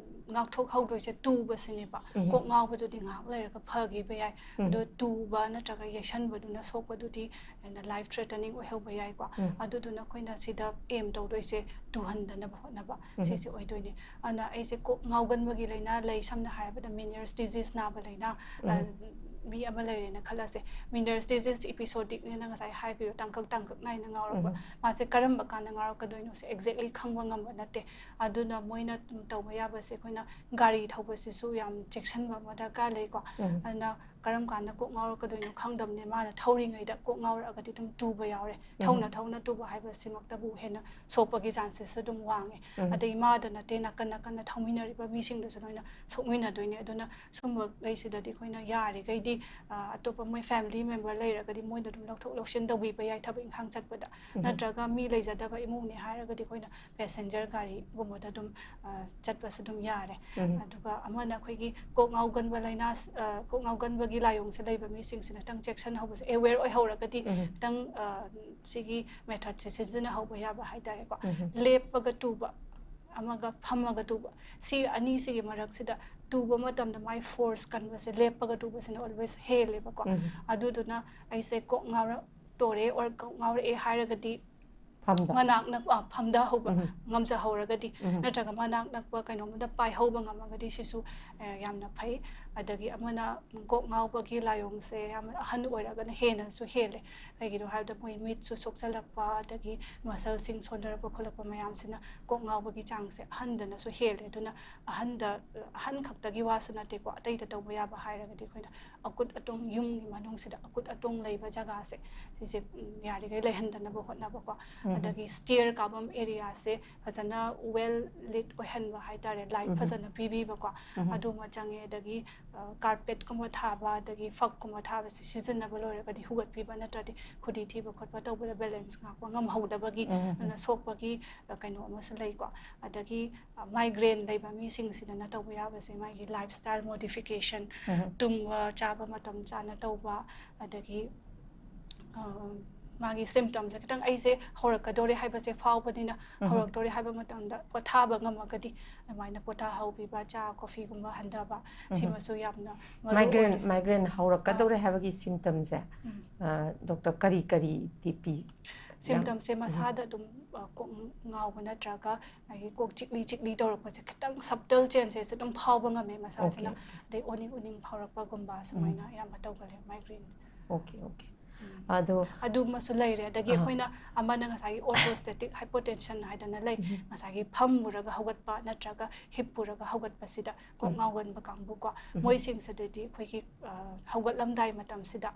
ꯉꯥꯛꯊꯣꯛꯍꯧꯗꯣꯏꯁꯦ ꯇꯨꯕꯁꯤꯅꯦꯕ꯫ ꯎꯝ꯫ ꯀꯣꯛ ꯉꯥꯎꯕꯗꯨꯗꯤ ꯉꯥꯏꯍꯥꯛ ꯂꯩꯔꯒ ꯐꯈꯤꯕ ꯌꯥꯏ꯫ ꯎꯝ꯫ ꯑꯗꯣ ꯇꯨꯕ ꯅꯠꯇ꯭ꯔꯒ ꯌꯩꯁꯟꯕꯗꯨꯅ ꯁꯣꯛꯄꯗꯨꯗꯤ ꯍꯦꯟꯅ life threatening ꯑꯣꯏꯍꯧꯕ ꯌꯥꯏꯀꯣ꯫ ꯎꯝ꯫ ꯑꯗꯨꯗꯨꯅ ꯑꯩꯈꯣꯏꯅ ꯁꯤꯗ aim ꯇꯧꯗꯣꯏꯁꯦ ꯇꯨꯍꯟꯗꯅꯕ ꯍꯣꯠꯅꯕ ꯎꯝ꯫ ꯁꯤꯁꯦ ꯑꯣꯏꯗꯣꯏꯅꯦ꯫ ꯑꯗꯨꯅ ꯑꯩꯁꯦ ꯀꯣꯛ ꯉꯥꯎꯒꯟꯕꯒꯤ ꯂꯥꯏꯅꯥ ꯂꯩ, ꯁꯝꯅ ꯍꯥꯏꯔꯕꯗ Meniere's disease ꯅꯥꯕ ꯂꯥꯏꯅꯥ, ꯑ, ꯎꯝ꯫ ꯃꯤ ꯑꯃ ꯂꯩꯔꯦꯅ ꯈꯜꯂꯁꯦ꯫ Meniere's disease episodic ꯅꯦꯅ ꯉꯁꯥꯏ ꯍꯥꯏꯈꯤꯕ ꯇꯥꯡꯀꯛ ꯇꯥꯡꯀꯛ ꯅꯥꯏꯅ ꯉꯥꯎꯔꯛꯄ꯫ ꯎꯝ꯫ ꯃꯥꯁꯦ ꯀꯔꯝꯕ ꯀꯥꯟꯗ ꯉꯥꯎꯔꯛꯀꯗꯣꯏꯅꯣꯁꯦ exactly ꯈꯪꯕ ꯉꯝꯕ ꯅꯠꯇꯦ꯫ ꯑꯗꯨꯅ ꯃꯣꯏꯅ ꯇꯧꯕ ꯌꯥꯕꯁꯦ ꯑꯩꯈꯣꯏꯅ ꯒꯥꯔꯤ ꯊꯧꯕꯁꯤꯁꯨ ꯌꯥꯝ ꯆꯦꯛꯁꯤꯟꯕ ꯑꯃ ꯗꯔꯀꯥꯔ ꯂꯩꯀꯣ꯫ ꯎꯝ꯫ ꯑꯗꯨꯅ ꯀꯔꯝ ꯀꯥꯟꯗ ꯀꯣꯛ ꯉꯥꯎꯔꯛꯀꯗꯣꯏꯅꯣ ꯈꯪꯗꯕꯅꯦ꯫ ꯃꯥꯅ ꯊꯧꯔꯤꯉꯩꯗ ꯀꯣꯛ ꯉꯥꯎꯔꯛꯑꯒꯗꯤ ꯑꯗꯨꯝ ꯇꯨꯕ ꯌꯥꯎꯔꯦ꯫ ꯎꯝ꯫ ꯊꯧꯅ ꯊꯧꯅ ꯇꯨꯕ ꯍꯥꯏꯕꯁꯤꯃꯛꯇꯕꯨ ꯍꯦꯟꯅ ꯁꯣꯛꯄꯒꯤ chances ꯑꯗꯨꯝ ꯋꯥꯡꯉꯦ꯫ ꯎꯝ꯫ ꯑꯗꯩ ꯃꯥꯗ ꯅꯠꯇꯦ, ꯅꯥꯀꯟ ꯅꯥꯀꯟꯗ ꯊꯧꯃꯤꯟꯅꯔꯤꯕ ꯃꯤꯁꯤꯡꯗꯁꯨ ꯂꯣꯏꯅ ꯁꯣꯛꯃꯤꯟꯅꯗꯣꯏꯅꯦ꯫ ꯑꯗꯨꯅ ꯁꯨꯝꯕꯈꯩꯁꯤꯗꯗꯤ ꯑꯩꯈꯣꯏꯅ ꯌꯥꯔꯤꯈꯩꯗꯤ, ꯑ, ꯑꯇꯣꯞꯄ ꯃꯣꯏ family member ꯂꯩꯔꯒꯗꯤ ꯃꯣꯏꯗ ꯑꯗꯨꯝ ꯂꯧꯊꯣꯛ ꯂꯧꯁꯤꯟ ꯇꯧꯕꯤꯕ ꯌꯥꯏ ꯊꯕꯛ ꯏꯪꯈꯥꯡ ꯆꯠꯄꯗ꯫ ꯎꯝ꯫ ꯅꯠꯇ꯭ꯔꯒ ꯃꯤ ꯂꯩꯖꯗꯕ ꯏꯃꯨꯡꯅꯦ ꯍꯥꯏꯔꯒꯗꯤ ꯑꯩꯈꯣꯏꯅ passenger ꯒꯥꯔꯤꯒꯨꯝꯕꯗ ꯑꯗꯨꯝ, ꯑ, ꯆꯠꯄꯁꯨ ꯑꯗꯨꯝ ꯌꯥꯔꯦ꯫ ꯎꯝ꯫ ꯑꯗꯨꯒ ꯑꯃꯅ ꯑꯩꯈꯣꯏꯒꯤ ꯀꯣꯛ ꯉꯥꯎꯒꯟꯕ ꯂꯥꯏꯅꯥ, ꯑ, ꯀꯣꯛ ꯉꯥꯎꯒꯟꯕꯒꯤ ꯂꯥꯏꯑꯣꯡꯁꯦ ꯂꯩꯕ ꯃꯤꯁꯤꯡꯁꯤꯅ ꯈꯤꯇꯪ ꯆꯦꯛꯁꯤꯟꯍꯧꯕꯁꯦ, aware ꯑꯣꯏꯍꯧꯔꯒꯗꯤ ꯎꯝ꯫ ꯈꯤꯇꯪ, ꯑ, ꯁꯤꯒꯤ method ꯁꯦ ꯁꯤꯖꯤꯟꯅꯍꯧꯕ ꯌꯥꯕ ꯍꯥꯏꯇꯥꯔꯦꯀꯣ꯫ ꯎꯝ꯫ ꯂꯦꯞꯄꯒ ꯇꯨꯕ ꯑꯃꯒ ꯐꯝꯃꯒ ꯇꯨꯕ, ꯁꯤ ꯑꯅꯤꯁꯤꯒꯤ ꯃꯔꯛꯁꯤꯗ ꯇꯨꯕ ꯃꯇꯝꯗ ꯃꯥꯏ force ꯀꯟꯕꯁꯦ ꯂꯦꯞꯄꯒ ꯇꯨꯕꯁꯤꯅ always ꯍꯦꯜꯂꯦꯕꯀꯣ꯫ ꯎꯝ꯫ ꯑꯗꯨꯗꯨꯅ ꯑꯩꯁꯦ ꯀꯣꯛ ꯉꯥꯎꯔꯛꯇꯣꯔꯦ or ꯀꯣꯛ ꯉꯥꯎꯔꯛꯑꯦ ꯍꯥꯏꯔꯒꯗꯤ ꯐꯝꯕ꯫ ꯃꯅꯥꯛ ꯅꯛ-, ꯑ, ꯐꯝꯊꯍꯧꯕ ꯎꯝ꯫ ꯉꯝꯖꯍꯧꯔꯒꯗꯤ, ꯎꯝ꯫ ꯅꯠꯇ꯭ꯔꯒ ꯃꯅꯥꯛ ꯅꯛꯄ ꯀꯩꯅꯣꯝꯗ ꯄꯥꯏꯍꯧꯕ ꯉꯝꯃꯒꯗꯤ ꯁꯤꯁꯨ, ꯑ, ꯌꯥꯝꯅ ꯐꯩ꯫ ꯑꯗꯒꯤ ꯑꯃꯅ ꯀꯣꯛ ꯉꯥꯎꯕꯒꯤ ꯂꯥꯏꯑꯣꯡꯁꯦ ꯌꯥꯝ ꯑꯍꯟ ꯑꯣꯏꯔꯒꯅ ꯍꯦꯟꯅꯁꯨ ꯍꯦꯜꯂꯦ꯫ ꯀꯩꯒꯤꯅꯣ ꯍꯥꯏꯕꯗ ꯃꯣꯏ ꯃꯤꯠꯁꯨ ꯁꯣꯛꯆꯜꯂꯛꯄ, ꯑꯗꯒꯤ muscle ꯁꯤꯡ ꯁꯣꯟꯊꯔꯛꯄ ꯈꯣꯠꯂꯛꯄ ꯃꯌꯥꯝꯁꯤꯅ ꯀꯣꯛ ꯉꯥꯎꯕꯒꯤ ꯆꯥꯡꯁꯦ ꯑꯍꯟꯗꯅꯁꯨ ꯍꯦꯜꯂꯦ꯫ ꯑꯗꯨꯅ ꯑꯍꯟꯗ, ꯑꯍꯟ ꯈꯛꯇꯒꯤ ꯋꯥꯁꯨ ꯅꯠꯇꯦꯀꯣ, ꯑꯇꯩꯗ ꯇꯧꯕ ꯌꯥꯕ ꯍꯥꯏꯔꯒꯗꯤ ꯑꯩꯈꯣꯏꯅ ꯑꯀꯨꯠ ꯑꯇꯣꯡ, ꯌꯨꯝꯒꯤ ꯃꯅꯨꯡꯁꯤꯗ ꯑꯀꯨꯠ ꯑꯇꯣꯡ ꯂꯩꯕ ꯖꯒꯥꯁꯦ, ꯁꯤꯁꯦ, ꯎꯝ, ꯌꯥꯔꯤꯈꯩ ꯂꯩꯍꯟꯗꯅꯕ ꯍꯣꯠꯅꯕꯀꯣ꯫ ꯎꯝ꯫ ꯑꯗꯒꯤ stair ꯀꯥꯐꯝ area ꯁꯦ ꯐꯖꯅ well lit ꯑꯣꯏꯍꯟꯕ ꯍꯥꯏꯇꯥꯔꯦ, light ꯎꯝ꯫ ꯐꯖꯅ ꯄꯤꯕꯤꯕꯀꯣ, ꯎꯝ꯫ ꯑꯗꯨꯃ ꯆꯪꯉꯦ꯫ ꯑꯗꯒꯤ, ꯑ, carpet ꯀꯨꯝꯕ ꯊꯥꯕ, ꯑꯗꯒꯤ ꯐꯛꯀꯨꯝꯕ ꯊꯥꯕꯁꯦ ꯁꯤꯖꯤꯟꯅꯕ ꯂꯣꯏꯔꯒꯗꯤ ꯍꯨꯒꯠꯄꯤꯕ, ꯅꯠꯇ꯭ꯔꯗꯤ ꯈꯨꯗꯤ ꯊꯤꯕ ꯈꯣꯠꯄ ꯇꯧꯕꯗ balance ꯉꯥꯛꯄ ꯉꯝꯍꯧꯗꯕꯒꯤ, ꯎꯝ꯫ ꯑꯗꯨꯅ ꯁꯣꯛꯄꯒꯤ, ꯑ, ꯀꯩꯅꯣ ꯑꯃꯁꯨ ꯂꯩꯀꯣ꯫ ꯑꯗꯒꯤ, ꯑ, migraine ꯂꯩꯕ ꯃꯤꯁꯤꯡꯁꯤꯗꯅ ꯇꯧꯕ ꯌꯥꯕꯁꯦ ꯃꯥꯒꯤ lifestyle modification, ꯎꯝ꯫ ꯇꯨꯝꯕ ꯆꯥꯕ ꯃꯇꯝ ꯆꯥꯅ ꯇꯧꯕ, ꯑꯗꯒꯤ, ꯑ, ꯃꯥꯒꯤ ꯁꯤꯝꯇꯝꯁꯦ ꯈꯤꯇꯪ ꯑꯩꯁꯦ ꯍꯧꯔꯛꯀꯗꯧꯔꯦ ꯍꯥꯏꯕꯁꯦ ꯐꯥꯎꯕꯅꯤꯅ, ꯎꯝ꯫ ꯍꯧꯔꯛꯇꯧꯔꯦ ꯍꯥꯏꯕ ꯃꯇꯝꯗ ꯄꯣꯊꯥꯕ ꯉꯝꯃꯒꯗꯤ ꯑꯗꯨꯃꯥꯏꯅ ꯄꯣꯊꯥꯍꯧꯕꯤꯕ, ꯆꯥ ꯀꯣꯐꯤꯒꯨꯝꯕ ꯍꯟꯊꯕ, ꯎꯝ꯫ ꯁꯤꯃꯁꯨ ꯌꯥꯝꯅ ꯃꯔꯨ ꯃꯥꯏꯒ꯭ꯔꯦꯟ ꯑꯣꯏꯔꯦ꯫ ꯃꯥꯏꯒ꯭ꯔꯦꯟ ꯍꯧꯔꯛꯀꯗꯧꯔꯦ ꯑꯥ꯫ ꯍꯥꯏꯕꯒꯤ ꯁꯤꯝꯇꯝꯁꯦ, ꯎꯝ꯫ ꯑ, ꯗꯣꯛꯇꯔ, ꯀꯔꯤ ꯀꯔꯤꯗꯤ ꯄꯤ? ꯁꯤꯝꯇꯝꯁꯦ ꯌꯥꯝ, ꯎꯝ꯫ ꯃꯁꯥꯗ ꯑꯗꯨꯝ, ꯑ, ꯀꯣꯛ ꯉꯥꯎꯕ ꯅꯠꯇ꯭ꯔꯒ ꯑꯩꯒꯤ ꯀꯣꯛ ꯆꯤꯛꯂꯤ ꯆꯤꯛꯂꯤ ꯇꯧꯔꯛꯄꯁꯦ ꯈꯤꯇꯪ subtle changes ꯑꯗꯨꯝ ꯐꯥꯎꯕ ꯉꯝꯃꯦ ꯃꯁꯥꯁꯤꯅ꯫ Okay, okay. ꯑꯗꯩ ꯑꯣꯅꯤꯡ ꯑꯣꯅꯤꯡ ꯐꯥꯎꯔꯛꯄꯒꯨꯝꯕ ꯁꯨꯃꯥꯏꯅ ꯎꯝ꯫ ꯑꯌꯥꯝꯕ ꯇꯧꯒꯜꯂꯦ ꯃꯥꯏꯒ꯭ꯔꯦꯟ꯫ Okay, okay. ꯎꯝ꯫ ꯑꯗꯣ ꯑꯗꯨꯃꯁꯨ ꯂꯩꯔꯦ꯫ ꯑꯗꯒꯤ ꯑꯥ꯫ ꯑꯩꯈꯣꯏꯅ ꯑꯃꯅ ꯉꯁꯥꯏꯒꯤ orthostatic hypotension ꯍꯥꯏꯗꯅ ꯂꯩ꯫ ꯎꯝ꯫ ꯉꯁꯥꯏꯒꯤ ꯐꯝꯃꯨꯔꯒ ꯍꯧꯒꯠꯄ ꯅꯠꯇ꯭ꯔꯒ ꯍꯤꯞꯄꯨꯔꯒ ꯍꯧꯒꯠꯄꯁꯤꯗ ꯀꯣꯛ ꯎꯝ꯫ ꯉꯥꯎꯒꯟꯕ ꯀꯥꯡꯕꯨꯀꯣ꯫ ꯎꯝ꯫ ꯃꯣꯏꯁꯤꯡꯁꯤꯗꯗꯤ ꯑꯩꯈꯣꯏꯒꯤ, ꯑ, ꯍꯧꯒꯠꯂꯝꯗꯥꯏ ꯃꯇꯝꯁꯤꯗ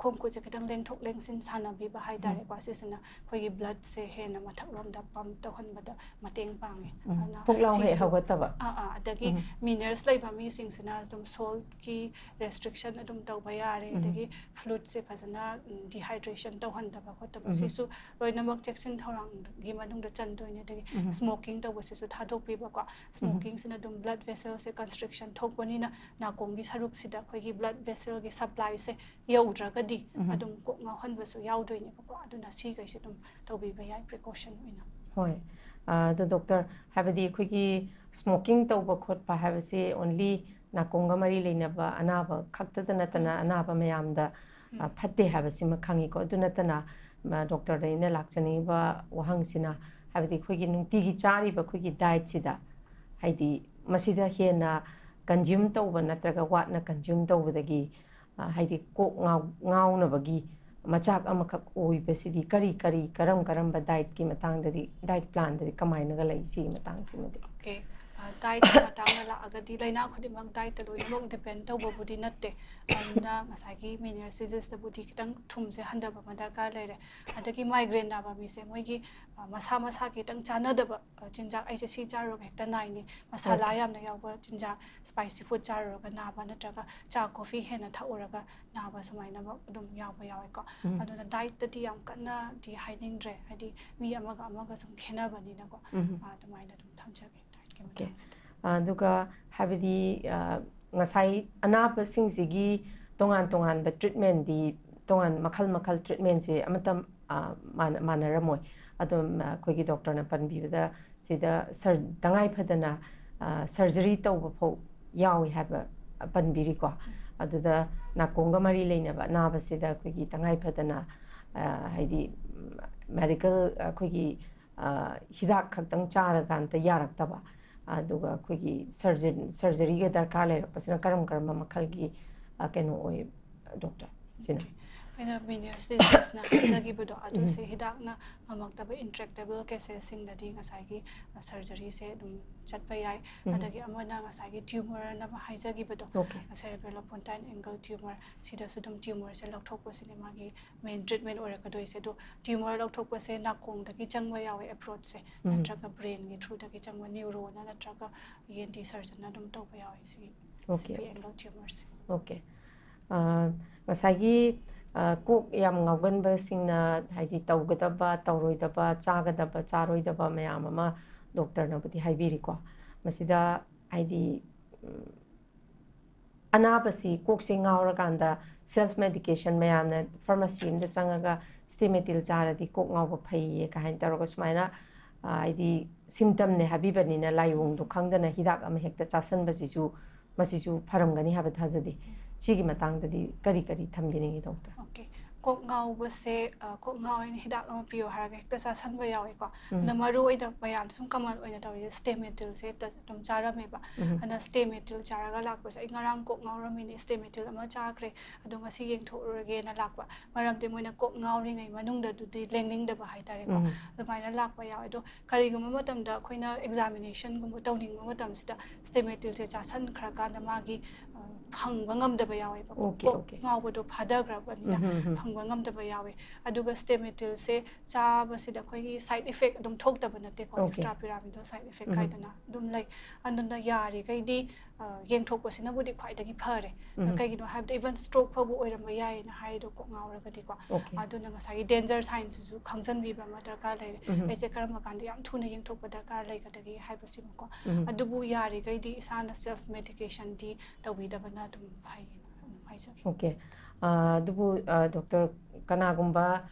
ꯈꯣꯡ ꯈꯨꯠꯁꯦ ꯈꯤꯇꯪ ꯂꯦꯡꯊꯣꯛ ꯂꯦꯡꯁꯤꯟ ꯁꯥꯟꯅꯕꯤꯕ ꯍꯥꯏꯇꯥꯔꯦꯀꯣ꯫ ꯎꯝ꯫ ꯁꯤꯁꯤꯅ ꯑꯩꯈꯣꯏꯒꯤ bloodꯁꯦ ꯍꯦꯟꯅ ꯃꯊꯛꯂꯣꯝꯗ pump ꯇꯧꯍꯟꯕꯗ ꯃꯇꯦꯡ ꯄꯥꯡꯉꯦ꯫ ꯎꯝ꯫ ꯑꯗꯨꯅ ꯄꯨꯛ ꯂꯥꯎ ꯍꯦꯛ ꯁꯤꯁꯨ ꯍꯧꯒꯠꯇꯕ꯫ ꯑꯥ, ꯑꯥ, ꯑꯗꯒꯤ ꯎꯝ꯫ minerals ꯂꯩꯕ ꯃꯤꯁꯤꯡꯁꯤꯅ ꯑꯗꯨꯝ saltꯀꯤ restriction ꯑꯗꯨꯝ ꯇꯧꯕ ꯌꯥꯔꯦ꯫ ꯎꯝ꯫ ꯑꯗꯒꯤ fluidꯁꯦ ꯐꯖꯅ, ꯎꯝ, dehydration ꯇꯧꯍꯟꯗꯕ ꯈꯣꯠꯇꯕ꯫ ꯎꯝ꯫ ꯁꯤꯁꯨ ꯂꯣꯏꯅꯃꯛ ꯆꯦꯛꯁꯤꯟ ꯊꯧꯔꯥꯡꯒꯤ ꯃꯅꯨꯡꯗ ꯆꯟꯗꯣꯏꯅꯦ꯫ ꯑꯗꯒꯤ ꯎꯝ꯫ smoking ꯇꯧꯕꯁꯤꯁꯨ ꯊꯥꯗꯣꯛꯄꯤꯕꯀꯣ꯫ ꯎꯝ꯫ Smokingꯁꯤꯅ ꯑꯗꯨꯝ blood vesselꯁꯦ constriction ꯊꯣꯛꯄꯅꯤꯅ ꯅꯥꯀꯣꯡꯒꯤ ꯁꯔꯨꯛꯁꯤꯗ ꯑꯩꯈꯣꯏꯒꯤ blood vesselꯒꯤ supplyꯁꯦ ꯌꯧꯗ꯭ꯔꯒꯗꯤ ꯎꯝ꯫ ꯑꯗꯨꯝ ꯀꯣꯛ ꯉꯥꯎꯍꯟꯕꯁꯨ ꯌꯥꯎꯗꯣꯏꯅꯦꯕꯀꯣ꯫ ꯑꯗꯨꯅ ꯁꯤꯈꯩꯁꯦ ꯑꯗꯨꯝ ꯇꯧꯕꯤꯕ ꯌꯥꯏ precaution ꯑꯣꯏꯅ꯫ ꯍꯣꯏ꯫ ꯑ, ꯑꯗꯣ ꯗꯣꯛꯇꯔ, ꯍꯥꯏꯕꯗꯤ ꯑꯩꯈꯣꯏꯒꯤ smoking ꯇꯧꯕ ꯈꯣꯠꯄ ꯍꯥꯏꯕꯁꯤ only ꯅꯥꯀꯣꯡꯒ ꯃꯔꯤ ꯂꯩꯅꯕ ꯑꯅꯥꯕ ꯈꯛꯇꯗ ꯅꯠꯇꯅ ꯎꯝ꯫ ꯑꯅꯥꯕ ꯃꯌꯥꯝꯗ, ꯑ, ꯎꯝ꯫ ꯐꯠꯇꯦ ꯍꯥꯏꯕꯁꯤꯃ ꯈꯪꯉꯤꯀꯣ꯫ ꯑꯗꯨ ꯅꯠꯇꯅ, ꯑ, ꯗꯣꯛꯇꯔꯗ ꯑꯩꯅ ꯂꯥꯛꯆꯅꯤꯡꯉꯤꯕ ꯋꯥꯍꯪꯁꯤꯅ, ꯍꯥꯏꯕꯗꯤ ꯑꯩꯈꯣꯏꯒꯤ ꯅꯨꯡꯇꯤꯒꯤ ꯆꯥꯔꯤꯕ ꯑꯩꯈꯣꯏꯒꯤ dietꯁꯤꯗ, ꯍꯥꯏꯗꯤ ꯃꯁꯤꯗ ꯍꯦꯟꯅ consume ꯇꯧꯕ ꯅꯠꯇ꯭ꯔꯒ ꯋꯥꯠꯅ consume ꯇꯧꯕꯗꯒꯤ, ꯑ, ꯍꯥꯏꯗꯤ ꯀꯣꯛ ꯉꯥꯎ-, ꯉꯥꯎꯅꯕꯒꯤ ꯃꯆꯥꯛ ꯑꯃꯈꯛ ꯑꯣꯏꯕꯁꯤꯗꯤ ꯀꯔꯤ ꯀꯔꯤ, ꯀꯔꯝ ꯀꯔꯝꯕ dietꯀꯤ ꯃꯇꯥꯡꯗꯗꯤ, diet planꯗꯗꯤ ꯀꯃꯥꯏꯅꯒ ꯂꯩ? ꯁꯤꯒꯤ ꯃꯇꯥꯡꯁꯤꯃꯗꯤ꯫ ꯑꯣꯀꯦ꯫ ꯑ, dietꯀꯤ ꯃꯇꯥꯡꯗ ꯂꯥꯛꯑꯒꯗꯤ ꯂꯥꯏꯅꯥ ꯈꯨꯗꯤꯡꯃꯛ dietꯇ ꯂꯣꯏꯅꯃꯛ depend ꯇꯧꯕꯕꯨꯗꯤ ꯅꯠꯇꯦ꯫ ꯑꯗꯨꯅ ꯉꯁꯥꯏꯒꯤ mineral diseasꯇꯕꯨꯗꯤ ꯈꯤꯇꯪ ꯊꯨꯝꯁꯦ ꯍꯟꯊꯕ ꯑꯃ ꯗꯔꯀꯥꯔ ꯂꯩꯔꯦ꯫ ꯑꯗꯒꯤ migraine ꯅꯥꯕ ꯃꯤꯁꯦ ꯃꯣꯏꯒꯤ, ꯑ, ꯃꯁꯥ ꯃꯁꯥꯒꯤ ꯈꯤꯇꯪ ꯆꯥꯟꯅꯗꯕ, ꯑ, ꯆꯤꯟꯖꯥꯛ, "ꯑꯩꯁꯦ ꯁꯤ ꯆꯥꯔꯨꯔꯒ ꯍꯦꯛꯇ ꯅꯥꯏꯅꯦ", ꯃꯁꯥꯂꯥ ꯑꯣꯀꯦ꯫ ꯌꯥꯝꯅ ꯌꯥꯎꯕ ꯆꯤꯟꯖꯥꯛ, spicy food ꯆꯥꯔꯨꯔꯒ ꯅꯥꯕ ꯅꯠꯇ꯭ꯔꯒ ꯆꯥ ꯀꯣꯐꯤ ꯍꯦꯟꯅ ꯊꯛꯎꯔꯒ ꯅꯥꯕ ꯁꯨꯃꯥꯏꯅꯃꯛ ꯑꯗꯨꯝ ꯌꯥꯎꯕ ꯌꯥꯎꯋꯦꯀꯣ꯫ ꯎꯝ꯫ ꯑꯗꯨꯅ dietꯇꯗꯤ ꯌꯥꯝ ꯀꯟꯅꯗꯤ ꯍꯥꯏꯅꯤꯡꯗ꯭ꯔꯦ, ꯍꯥꯏꯗꯤ ꯃꯤ ꯑꯃꯒ ꯑꯃꯒ ꯁꯨꯝ ꯈꯦꯠꯅꯕꯅꯤꯅꯀꯣ꯫ ꯎꯝ꯫ ꯑ, ꯑꯗꯨꯃꯥꯏꯅ ꯑꯗꯨꯝ ꯊꯝꯖꯒꯦ dietꯀꯤ ꯑꯣꯀꯦ꯫ ꯃꯇꯥꯡꯁꯤꯗ꯫ ꯑ, ꯑꯗꯨꯒ ꯍꯥꯏꯕꯗꯤ, ꯑ, ꯉꯁꯥꯏ ꯑꯅꯥꯕꯁꯤꯡꯁꯤꯒꯤ ꯇꯣꯉꯥꯟ ꯇꯣꯉꯥꯟꯕ treatmentꯗꯤ ꯇꯣꯉꯥꯟ ꯃꯈꯜ ꯃꯈꯜ ꯇ꯭ꯔꯤꯠꯃꯦꯟꯁꯦ ꯑꯃꯠꯇ ꯃꯥꯟꯅꯔꯝꯃꯣꯏ꯫ ꯑꯗꯣ ꯑꯩꯈꯣꯏꯒꯤ ꯗꯣꯛꯇꯔꯅ ꯄꯟꯕꯤꯕꯗ ꯁꯤꯗ ꯁꯔ ꯇꯉꯥꯏ ꯐꯗꯅ ꯁꯔꯖꯔꯤ ꯇꯧꯕ ꯐꯥꯎ ꯌꯥꯎꯏ ꯍꯥꯏꯕ ꯄꯟꯕꯤꯔꯤꯀꯣ꯫ ꯑꯗꯨꯗ ꯅꯥꯀꯣꯡꯒ ꯃꯔꯤ ꯂꯩꯅꯕ ꯑꯅꯥꯕꯁꯤꯗ ꯑꯩꯈꯣꯏꯒꯤ ꯇꯉꯥꯏ ꯐꯗꯅ ꯍꯥꯏꯗꯤ ꯃꯦꯗꯤꯀꯦꯜ ꯑꯩꯈꯣꯏꯒꯤ ꯍꯤꯗꯥꯛ ꯈꯛꯇꯪ ꯆꯥꯔꯀꯥꯟꯗ ꯌꯥꯔꯛꯇꯕ, ꯑꯗꯨꯒ ꯑꯩꯈꯣꯏꯒꯤ ꯁꯔꯖꯔꯤꯒ ꯗꯔꯀꯥꯔ ꯂꯩꯔꯛꯄꯁꯤꯅ ꯀꯔꯝ ꯀꯔꯝꯕ ꯃꯈꯜꯒꯤ ꯀꯩꯅꯣ ꯑꯣꯏ ꯗꯣꯛꯇꯔ? ꯁꯤꯅ ꯑꯩꯅ ꯃꯤꯅꯤꯌꯔꯁ ꯗꯤꯖꯤꯁꯅ ꯍꯥꯏꯖꯈꯤꯕꯗꯣ ꯑꯗꯨꯁꯦ ꯍꯤꯗꯥꯛꯅ ꯉꯝꯃꯛꯇꯕ ꯏꯟꯇ꯭ꯔꯦꯛꯇꯦꯕꯜ ꯀꯦꯁꯦꯁꯁꯤꯡꯗꯗꯤ ꯉꯁꯥꯏꯒꯤ ꯁꯔꯖꯔꯤꯁꯦ ꯑꯗꯨꯝ ꯆꯠꯄ ꯌꯥꯏ꯫ ꯑꯗꯒꯤ ꯑꯃꯅ ꯉꯁꯥꯏꯒꯤ ꯇ꯭ꯌꯨꯃꯔ ꯑꯃ ꯍꯥꯏꯖꯈꯤꯕꯗꯣ, Okay. Cerebellopontine angle tumor, ꯁꯤꯗꯁꯨ ꯑꯗꯨꯝ ꯇ꯭ꯌꯨꯃꯔꯁꯦ ꯂꯧꯊꯣꯛꯄꯁꯤꯅꯦ ꯃꯥꯒꯤ ꯃꯦꯟ ꯇ꯭ꯔꯤꯠꯃꯦꯟ ꯑꯣꯏꯔꯛꯀꯗꯣꯏꯁꯦ꯫ ꯑꯗꯣ ꯇ꯭ꯌꯨꯃꯔ ꯂꯧꯊꯣꯛꯄꯁꯦ ꯅꯥꯀꯣꯡꯗꯒꯤ ꯆꯪꯕ ꯌꯥꯎꯋꯦ ꯑꯦꯄ꯭ꯔꯣꯆꯁꯦ, ꯅꯠꯇ꯭ꯔꯒ ꯕ꯭ꯔꯦꯟꯒꯤ ꯊ꯭ꯔꯨꯗꯒꯤ ꯆꯪꯕ ꯅ꯭ꯌꯨꯔꯣꯅ ꯅꯠꯇ꯭ꯔꯒ ꯏ ꯑꯦꯟ ꯇꯤ ꯁꯔꯖꯟꯅ ꯑꯗꯨꯝ ꯇꯧꯕ ꯌꯥꯎꯋꯦ ꯁꯤꯒꯤ Okay. ꯁꯤ ꯄꯤ ꯑꯦꯡꯒꯜ ꯇ꯭ꯌꯨꯃꯔꯁꯦ꯫ Okay. ꯑ, ꯉꯁꯥꯏꯒꯤ ꯑ, ꯀꯣꯛ ꯌꯥꯝ ꯉꯥꯎꯒꯟꯕꯁꯤꯡꯅ ꯍꯥꯏꯗꯤ ꯇꯧꯒꯗꯕ ꯇꯧꯔꯣꯏꯗꯕ, ꯆꯥꯒꯗꯕ ꯆꯥꯔꯣꯏꯗꯕ ꯃꯌꯥꯝ ꯑꯃ ꯗꯣꯛꯇꯔꯅꯕꯨꯗꯤ ꯍꯥꯏꯕꯤꯔꯤꯀꯣ꯫ ꯃꯁꯤꯗ ꯍꯥꯏꯗꯤ ꯎꯝ, ꯑꯅꯥꯕꯁꯤ ꯀꯣꯛꯁꯦ ꯉꯥꯎꯔꯀꯥꯟꯗ ꯁꯦꯜꯐ ꯃꯦꯗꯤꯀꯦꯁꯟ ꯃꯌꯥꯝꯅ ꯐꯥꯔꯃꯥꯁꯤ ꯑꯃꯗ ꯆꯪꯉꯒ ꯁ꯭ꯇꯦꯃꯦꯇꯤꯜ ꯆꯥꯔꯗꯤ ꯀꯣꯛ ꯉꯥꯎꯕ ꯐꯩꯌꯦ ꯀꯥꯏꯅ ꯇꯧꯔꯒ ꯁꯨꯃꯥꯏꯅ ꯑ, ꯍꯥꯏꯗꯤ ꯁꯤꯝꯇꯝꯅꯦ ꯍꯥꯏꯕꯤꯕꯅꯤꯅ ꯂꯥꯏꯑꯣꯡꯗꯣ ꯈꯪꯗꯅ ꯍꯤꯗꯥꯛ ꯑꯃ ꯍꯦꯛꯇ ꯆꯥꯁꯟꯕꯁꯤꯁꯨ ꯃꯁꯤꯁꯨ ꯐꯔꯝꯒꯅꯤ ꯍꯥꯏꯕ ꯊꯥꯖꯗꯦ꯫ ꯁꯤꯒꯤ ꯃꯇꯥꯡꯗꯗꯤ ꯀꯔꯤ ꯀꯔꯤ ꯊꯝꯕꯤꯅꯤꯡꯉꯤ ꯗꯣꯛꯇꯔ? Okay. ꯀꯣꯛ ꯉꯥꯎꯕꯁꯦ ꯑ, ꯀꯣꯛ ꯉꯥꯎꯋꯦꯅ ꯍꯤꯗꯥꯛ ꯑꯃ ꯄꯤꯌꯣ ꯍꯥꯏꯔꯒ ꯍꯦꯛꯇ ꯆꯥꯁꯟꯕ ꯌꯥꯎꯋꯦꯀꯣ꯫ ꯑꯗꯣ ꯃꯔꯨ ꯑꯣꯏꯅ ꯃꯌꯥꯝꯅ ꯁꯨꯝ ꯀꯃꯟ ꯑꯣꯏꯅ ꯇꯧꯔꯤꯁꯦ ꯁ꯭ꯇꯦꯃꯦꯇꯤꯜꯁꯦ ꯍꯦꯛꯇ ꯑꯗꯨꯝ ꯆꯥꯔꯝꯃꯦꯕ꯫ ꯑꯗꯨꯅ ꯁ꯭ꯇꯦꯃꯦꯇꯤꯜ ꯆꯥꯔꯒ ꯂꯥꯛꯄꯁꯦ ꯑꯩ ꯉꯔꯥꯡ ꯀꯣꯛ ꯉꯥꯎꯔꯝꯃꯤꯅꯦ, ꯁ꯭ꯇꯦꯃꯦꯇꯤꯜ ꯑꯃ ꯆꯥꯈ꯭ꯔꯦ ꯑꯗꯣ ꯉꯁꯤ ꯌꯦꯡꯊꯣꯛꯎꯔꯒꯦꯅ ꯂꯥꯛꯄ꯫ ꯃꯔꯝꯗꯤ ꯃꯣꯏꯅ ꯀꯣꯛ ꯉꯥꯎꯔꯤꯉꯩ ꯃꯅꯨꯡꯗꯗꯨꯗꯤ ꯂꯦꯡꯅꯤꯡꯗꯕ ꯍꯥꯏꯇꯥꯔꯦꯀꯣ꯫ ꯑꯗꯨꯃꯥꯏꯅ ꯂꯥꯛꯄ ꯌꯥꯎꯋꯦ꯫ ꯑꯗꯣ ꯀꯔꯤꯒꯨꯝꯕ ꯃꯇꯝꯗ ꯑꯩꯈꯣꯏꯅ ꯑꯦꯛꯖꯥꯃꯤꯅꯦꯁꯟꯒꯨꯝꯕ ꯇꯧꯅꯤꯡꯕ ꯃꯇꯝꯁꯤꯗ ꯁ꯭ꯇꯦꯃꯦꯇꯤꯜꯁꯦ ꯆꯥꯁꯟꯈ꯭ꯔꯀꯥꯟꯗ ꯃꯥꯒꯤ ꯑ, ꯐꯪꯕ ꯉꯝꯗꯕ ꯌꯥꯎꯋꯦꯕꯀꯣ꯫ Okay, ꯀꯣꯛ okay. ꯉꯥꯎꯕꯗꯣ ꯐꯥꯗꯈ꯭ꯔꯕꯅꯤꯅ ꯐꯪꯕ ꯉꯝꯗꯕ ꯌꯥꯎꯋꯦ꯫ ꯑꯗꯨꯒ ꯁ꯭ꯇꯦꯃꯦꯇꯤꯜꯁꯦ ꯆꯥꯕꯁꯤꯗ ꯑꯩꯈꯣꯏꯒꯤ ꯁꯥꯏꯠ ꯏꯐꯦꯛ ꯑꯗꯨꯝ ꯊꯣꯛꯇꯕ ꯅꯠꯇꯦꯀꯣ꯫ Okay. ꯑꯦꯛꯁꯇ꯭ꯔꯥ ꯄꯤꯔꯥꯃꯤꯗꯜ ꯁꯥꯏꯠ ꯏꯐꯦꯛ ꯍꯥꯏꯗꯅ ꯑꯗꯨꯝ ꯂꯩ꯫ ꯑꯗꯨꯅ ꯌꯥꯔꯤꯈꯩꯗꯤ ꯑ, ꯌꯦꯡꯊꯣꯛꯄꯁꯤꯅꯕꯨꯗꯤ ꯈ꯭ꯋꯥꯏꯗꯒꯤ ꯐꯔꯦ꯫ ꯀꯩꯒꯤꯅꯣ ꯍꯥꯏꯕꯗ ꯏꯚꯟ ꯁ꯭ꯇ꯭ꯔꯣꯛ ꯐꯥꯎꯕ ꯑꯣꯏꯔꯝꯕ ꯌꯥꯏꯌꯦꯅ ꯍꯥꯏꯗꯣ ꯀꯣꯛ ꯉꯥꯎꯔꯒꯗꯤꯀꯣ꯫ Okay. ꯑꯗꯨꯅ ꯉꯁꯥꯏꯒꯤ ꯗꯦꯟꯖꯔ ꯁꯥꯏꯟꯁꯤꯁꯨ ꯈꯪꯖꯟꯕꯤꯕ ꯑꯃ ꯗꯔꯀꯥꯔ ꯂꯩꯔꯦ꯫ ꯑꯩꯁꯦ ꯀꯔꯝꯕ ꯀꯥꯟꯗ ꯌꯥꯝ ꯊꯨꯅ ꯌꯦꯡꯊꯣꯛꯄ ꯗꯔꯀꯥꯔ ꯂꯩꯒꯗꯒꯦ ꯍꯥꯏꯕꯁꯤꯃꯀꯣ꯫ ꯑꯗꯨꯕꯨ ꯌꯥꯔꯤꯈꯩꯗꯤ ꯏꯁꯥꯅ ꯁꯦꯜꯐ ꯃꯦꯗꯤꯀꯦꯁꯟꯗꯤ ꯇꯧꯕꯤꯗꯕꯅ ꯑꯗꯨꯝ ꯐꯩꯌꯦꯅ ꯑꯗꯨꯝ ꯍꯥꯏꯖꯒꯦ꯫ Okay. ꯑꯥ, ꯑꯗꯨꯕꯨ, ꯑꯥ, ꯗꯣꯛꯇꯔ, ꯀꯅꯥꯒꯨꯝꯕ,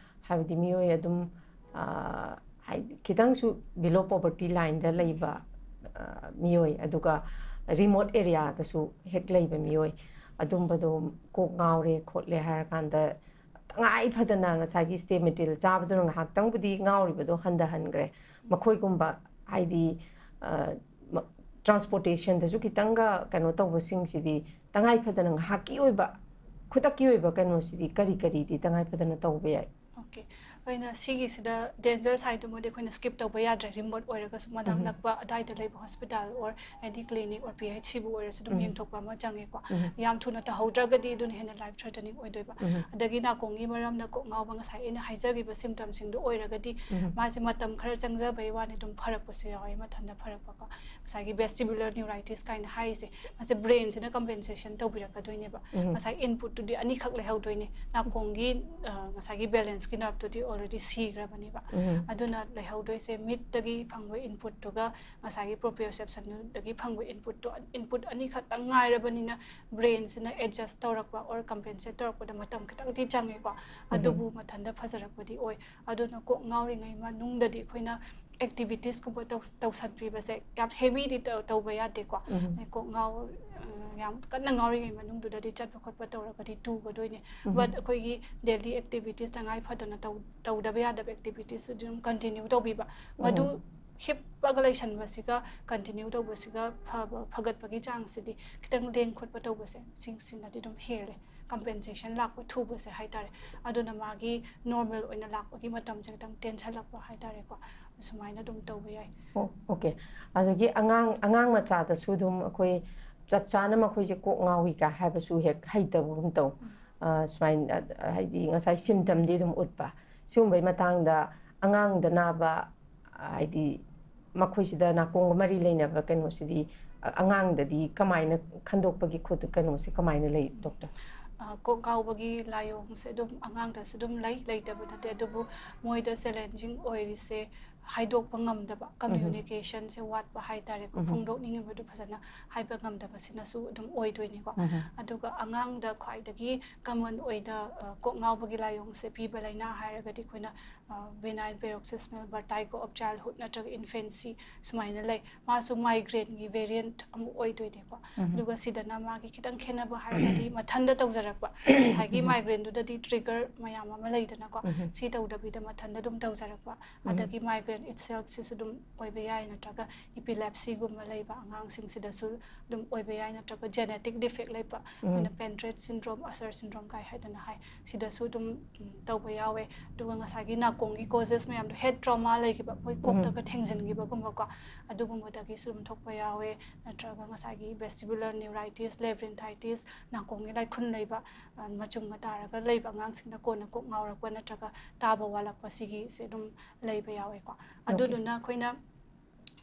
ꯍꯥꯏꯕꯗꯤ, ꯃꯤꯑꯣꯏ ꯑꯗꯨꯝ, ꯑꯥ, ꯍꯥꯏꯗꯤ, ꯈꯤꯇꯪꯁꯨ below poverty line ꯗ ꯂꯩꯕ, ꯑꯥ, ꯃꯤꯑꯣꯏ, ꯑꯗꯨꯒ remote area ꯗꯁꯨ ꯍꯦꯛ ꯂꯩꯕ ꯃꯤꯑꯣꯏ, ꯑꯗꯨꯝꯕꯗꯣ ꯀꯣꯛ ꯉꯥꯎꯔꯦ ꯈꯣꯠꯂꯦ ꯍꯥꯏꯔꯀꯥꯟꯗ, ꯇꯉꯥꯏ ꯐꯗꯅ ꯉꯁꯥꯏꯒꯤ stammetil ꯆꯥꯕꯗꯨꯅ ꯉꯥꯏꯍꯥꯛꯇꯪꯕꯨꯗꯤ ꯉꯥꯎꯔꯤꯕꯗꯣ ꯍꯟꯊꯍꯟꯈ꯭ꯔꯦ꯫ ꯃꯈꯣꯏꯒꯨꯝꯕ, ꯍꯥꯏꯗꯤ, ꯑ, ꯃ-, transportation ꯗꯁꯨ ꯈꯤꯇꯪꯒ ꯀꯩꯅꯣ ꯇꯧꯕꯁꯤꯡꯁꯤꯗꯤ, ꯇꯉꯥꯏ ꯐꯗꯅ ꯉꯥꯏꯍꯥꯛꯀꯤ ꯑꯣꯏꯕ, ꯈꯨꯗꯛꯀꯤ ꯑꯣꯏꯕ ꯀꯩꯅꯣꯁꯤꯗꯤ ꯀꯔꯤ ꯀꯔꯤꯗꯤ ꯇꯉꯥꯏ ꯐꯗꯅ ꯇꯧꯕ ꯌꯥꯏ? ꯑꯣꯀꯦ, ꯑꯩꯈꯣꯏꯅ ꯁꯤꯒꯤꯁꯤꯗ danger side ꯇꯨꯃꯗꯤ ꯑꯩꯈꯣꯏꯅ skip ꯇꯧꯕ ꯌꯥꯗ꯭ꯔꯦ꯫ Remote ꯑꯣꯏꯔꯒꯁꯨ, ꯃꯅꯥꯛ ꯎꯝ꯫ ꯅꯛꯄ ꯑꯗꯥꯏꯗ ꯂꯩꯕ hospital or any clinic or P H C ꯕꯨ ꯑꯣꯏꯔꯁꯨ ꯑꯗꯨꯝ ꯎꯝ꯫ ꯌꯦꯡꯊꯣꯛꯄ ꯑꯃ ꯆꯪꯉꯦꯀꯣ꯫ ꯎꯝ꯫ ꯌꯥꯝ ꯊꯨꯅ ꯇꯧꯍꯧꯗ꯭ꯔꯒꯗꯤ ꯑꯗꯨꯅ ꯍꯦꯟꯅ life threatening ꯑꯣꯏꯗꯣꯏꯕ꯫ ꯎꯝ꯫ ꯑꯗꯒꯤ ꯅꯥꯀꯣꯡꯒꯤ ꯃꯔꯝꯅ ꯀꯣꯛ ꯉꯥꯎꯕ, ꯉꯁꯥꯏ ꯑꯩꯅ ꯍꯥꯏꯖꯈꯤꯕ symptom ꯁꯤꯡꯗꯣ ꯑꯣꯏꯔꯒꯗꯤ, ꯎꯝ꯫ ꯃꯥꯁꯦ ꯃꯇꯝ ꯈꯔ ꯆꯪꯖꯕꯩ ꯋꯥꯅꯤ, ꯑꯗꯨꯝ ꯐꯔꯛꯄꯁꯨ ꯌꯥꯎꯋꯦ, ꯃꯊꯟꯇ ꯐꯔꯛꯄꯀꯣ꯫ ꯉꯁꯥꯏꯒꯤ vestibular neuritis ꯀꯥꯏꯅ ꯍꯥꯏꯔꯤꯁꯦ, ꯃꯥꯁꯦ brain ꯁꯤꯅ compensation ꯇꯧꯕꯤꯔꯛꯀꯗꯣꯏꯅꯦꯕ꯫ ꯎꯝ꯫ ꯉꯁꯥꯏ input ꯇꯨꯗꯤ ꯑꯅꯤꯈꯛ ꯂꯩꯍꯧꯗꯣꯏꯅꯦ꯫ ꯅꯥꯀꯣꯡꯒꯤ, ꯑ, ꯉꯁꯥꯏꯒꯤ balance ꯀꯤ nerve ꯇꯨꯗꯤ already ꯁꯤꯈ꯭ꯔꯕꯅꯦꯕ꯫ ꯎꯝ꯫ ꯑꯗꯨꯅ ꯂꯩꯍꯧꯗꯣꯏꯁꯦ ꯃꯤꯠꯇꯒꯤ ꯐꯪꯕ input ꯇꯨꯒ ꯉꯁꯥꯏꯒꯤ proprioception ꯗꯒꯤ ꯐꯪꯕ input ꯇꯣ, input ꯑꯅꯤꯈꯛꯇꯪ ꯉꯥꯏꯔꯕꯅꯤꯅ brain ꯁꯤꯅ adjust ꯇꯧꯔꯛꯄ or compensate ꯇꯧꯔꯛꯄꯗ ꯃꯇꯝ ꯈꯤꯇꯪꯗꯤ ꯆꯪꯉꯦꯀꯣ꯫ ꯎꯝ꯫ ꯑꯗꯨꯕꯨ ꯃꯊꯟꯇ ꯐꯖꯔꯛꯄꯗꯤ ꯑꯣꯏ꯫ ꯑꯗꯨꯅ ꯀꯣꯛ ꯉꯥꯎꯔꯤꯉꯩ ꯃꯅꯨꯡꯗꯗꯤ ꯑꯩꯈꯣꯏꯅ activities ꯀꯨꯝꯕ ꯇꯧ-, ꯇꯧꯁꯟꯕꯤꯕꯁꯦ ꯌꯥꯝ heavy ꯗꯤ ꯇꯧ-, ꯇꯧꯕ ꯌꯥꯗꯦꯀꯣ꯫ ꯎꯝ꯫ ꯑꯗꯩ ꯀꯣꯛ ꯉꯥꯎ-, ꯑ, ꯌꯥꯝ ꯀꯟꯅ ꯉꯥꯎꯔꯤꯉꯩ ꯃꯅꯨꯡꯗꯨꯗꯗꯤ ꯆꯠꯄ ꯈꯣꯠꯄ ꯇꯧꯔꯒꯗꯤ ꯇꯨꯒꯗꯣꯏꯅꯦ꯫ ꯎꯝ꯫ But ꯑꯩꯈꯣꯏꯒꯤ daily activities, ꯇꯉꯥꯏ ꯐꯗꯅ ꯇꯧ-, ꯇꯧꯗꯕ ꯌꯥꯗꯕ activities ꯁꯨ ꯑꯗꯨꯝ continue ꯇꯧꯕꯤꯕ꯫ ꯃꯗꯨ ꯎꯝ꯫ ꯍꯤꯞꯄꯒ ꯂꯩꯁꯟꯕꯁꯤꯒ continue ꯇꯧꯕꯁꯤꯒ ꯐꯕ, ꯐꯒꯠꯄꯒꯤ ꯆꯥꯡꯁꯤꯗꯤ ꯈꯤꯇꯪ ꯂꯦꯡ ꯈꯣꯠꯄ ꯇꯧꯕꯁꯦ, ꯁꯤꯡꯁꯤꯅꯗꯤ ꯑꯗꯨꯝ ꯍꯦꯜꯂꯦ꯫ Compensation ꯂꯥꯛꯄ ꯊꯨꯕꯁꯦ ꯍꯥꯏꯇꯥꯔꯦ꯫ ꯑꯗꯨꯅ ꯃꯥꯒꯤ normal ꯑꯣꯏꯅ ꯂꯥꯛꯄꯒꯤ ꯃꯇꯝꯁꯦ ꯈꯤꯇꯪ ꯇꯦꯟꯁꯜꯂꯛꯄ ꯍꯥꯏꯇꯥꯔꯦꯀꯣ꯫ ꯑꯁꯨꯃꯥꯏꯅ ꯑꯗꯨꯝ ꯇꯧꯕ ꯌꯥꯏ꯫ ꯑꯣ, okay꯫ ꯑꯗꯒꯤ ꯑꯉꯥꯡ, ꯑꯉꯥꯡ ꯃꯆꯥꯗꯁꯨ ꯑꯗꯨꯝ ꯑꯩꯈꯣꯏ ꯆꯞ ꯆꯥꯅ ꯃꯈꯣꯏꯁꯦ ꯀꯣꯛ ꯉꯥꯎꯏ ꯀꯥꯏ ꯍꯥꯏꯕꯁꯨ ꯍꯦꯛ ꯍꯩꯇꯕꯒꯨꯝ ꯇꯧ꯫ ꯎꯝ꯫ ꯑ, ꯁꯨꯃꯥꯏꯅ, ꯑ, ꯍꯥꯏꯗꯤ ꯉꯁꯥꯏ symptom ꯗꯤ ꯑꯗꯨꯝ ꯎꯠꯄ꯫ ꯁꯤꯒꯨꯝꯕꯩ ꯃꯇꯥꯡꯗ ꯑꯉꯥꯡꯗ ꯅꯥꯕ, ꯑ, ꯍꯥꯏꯗꯤ ꯃꯈꯣꯏꯁꯤꯗ ꯅꯥꯀꯣꯡꯒ ꯃꯔꯤ ꯂꯩꯅꯕ ꯀꯩꯅꯣꯁꯤꯗꯤ, ꯑ, ꯑꯉꯥꯡꯗꯗꯤ ꯀꯃꯥꯏꯅ ꯈꯟꯗꯣꯛꯄꯒꯤ ꯈꯨꯠ-, ꯀꯩꯅꯣꯁꯦ ꯀꯃꯥꯏꯅ ꯂꯩ, doctor? ꯑ, ꯀꯣꯛ ꯉꯥꯎꯕꯒꯤ ꯂꯥꯏꯑꯣꯡꯁꯦ ꯑꯗꯨꯝ ꯑꯉꯥꯡꯗꯁꯨ ꯑꯗꯨꯝ ꯂꯩ, ꯂꯩꯇꯕ ꯅꯠꯇꯦ꯫ ꯑꯗꯨꯕꯨ ꯃꯣꯏꯗ challenging ꯑꯣꯏꯔꯤꯁꯦ ꯍꯥꯏꯗꯣꯛꯄ ꯉꯝꯗꯕ, communication ꯁꯦ ꯋꯥꯠꯄ ꯍꯥꯏꯇꯥꯔꯦꯀꯣ, ꯐꯣꯡꯗꯣꯛꯅꯤꯡꯉꯤꯕꯗꯨ ꯐꯖꯅ ꯍꯥꯏꯕ ꯉꯝꯗꯕꯁꯤꯅꯁꯨ ꯑꯗꯨꯝ ꯑꯣꯏꯗꯣꯏꯅꯤꯀꯣ꯫ ꯑꯗꯨꯒ ꯑꯉꯥꯡꯗ ꯈ꯭ꯋꯥꯏꯗꯒꯤ common ꯑꯣꯏꯅ, ꯑ, ꯀꯣꯛ ꯉꯥꯎꯕꯒꯤ ꯂꯥꯏꯑꯣꯡꯁꯦ ꯄꯤꯕ ꯂꯥꯏꯅꯥ ꯍꯥꯏꯔꯒꯗꯤ ꯑꯩꯈꯣꯏꯅ, ꯑ, benign paroxysmal vertigo of childhood ꯅꯠꯇ꯭ꯔꯒ infancy ꯁꯨꯃꯥꯏꯅ ꯂꯩ꯫ ꯃꯥꯁꯨ migraine ꯒꯤ variant ꯑꯃ ꯑꯣꯏꯗꯣꯏꯅꯦꯀꯣ꯫ ꯑꯗꯨꯒ ꯁꯤꯗꯅ ꯃꯥꯒꯤ ꯈꯤꯇꯪ ꯈꯦꯠꯅꯕ ꯍꯥꯏꯔꯒꯗꯤ ꯃꯊꯟꯗ ꯇꯧꯖꯔꯛꯄ꯫ ꯉꯁꯥꯏꯒꯤ migraine ꯗꯨꯗꯗꯤ trigger ꯃꯌꯥꯝ ꯑꯃ ꯂꯩꯗꯅꯀꯣ꯫ ꯁꯤ ꯇꯧꯗꯕꯤꯗ ꯃꯊꯟꯗ ꯑꯗꯨꯝ ꯇꯧꯖꯔꯛꯄ꯫ ꯑꯗꯒꯤ migraine itself ꯁꯤꯁꯨ ꯑꯗꯨꯝ ꯑꯣꯏꯕ ꯌꯥꯏ, ꯅꯠꯇ꯭ꯔꯒ epilepsy ꯒꯨꯝꯕ ꯂꯩꯕ ꯑꯉꯥꯡꯁꯤꯡꯁꯤꯗꯁꯨ ꯑꯗꯨꯝ ꯑꯣꯏꯕ ꯌꯥꯏ, ꯅꯠꯇ꯭ꯔꯒ genetic defect ꯂꯩꯕ, ꯑꯩꯈꯣꯏꯅ Pendred syndrome, Usher syndrome ꯀꯥꯏ ꯍꯥꯏꯗꯅ ꯍꯥꯏ꯫ ꯁꯤꯗꯁꯨ ꯑꯗꯨꯝ, ꯎꯝ, ꯇꯧꯕ ꯌꯥꯎꯋꯦ꯫ ꯑꯗꯨꯒ ꯉꯁꯥꯏꯒꯤ ꯅꯥꯀꯣꯡꯒꯤ causes ꯃꯌꯥꯝꯗꯣ, head trauma ꯂꯩꯈꯤꯕ, ꯑꯩꯈꯣꯏ ꯀꯣꯛꯇꯒ ꯊꯦꯡꯖꯤꯟꯈꯤꯕꯒꯨꯝꯕꯀꯣ, ꯑꯗꯨꯒꯨꯝꯕꯗꯒꯤꯁꯨ ꯑꯗꯨꯝ ꯊꯣꯛꯄ ꯌꯥꯎꯋꯦ꯫ ꯅꯠꯇ꯭ꯔꯒ ꯉꯁꯥꯏꯒꯤ vestibular neuritis, labyrinthitis, ꯅꯥꯀꯣꯡꯒꯤ ꯂꯥꯏꯈꯨꯟ ꯂꯩꯕ, ꯑ, ꯃꯆꯨꯝꯒ ꯇꯥꯔꯒ ꯂꯩꯕ ꯑꯉꯥꯡꯁꯤꯡꯗ ꯀꯣꯟꯅ ꯀꯣꯛ ꯉꯥꯎꯔꯛꯄ ꯅꯠꯇ꯭ꯔꯒ ꯇꯥꯕ ꯋꯥꯠꯂꯛꯄ, ꯁꯤꯒꯤꯁꯦ ꯑꯗꯨꯝ ꯂꯩꯕ ꯌꯥꯎꯋꯦꯀꯣ꯫ ꯑꯗꯨꯗꯨꯅ ꯑꯩꯈꯣꯏꯅ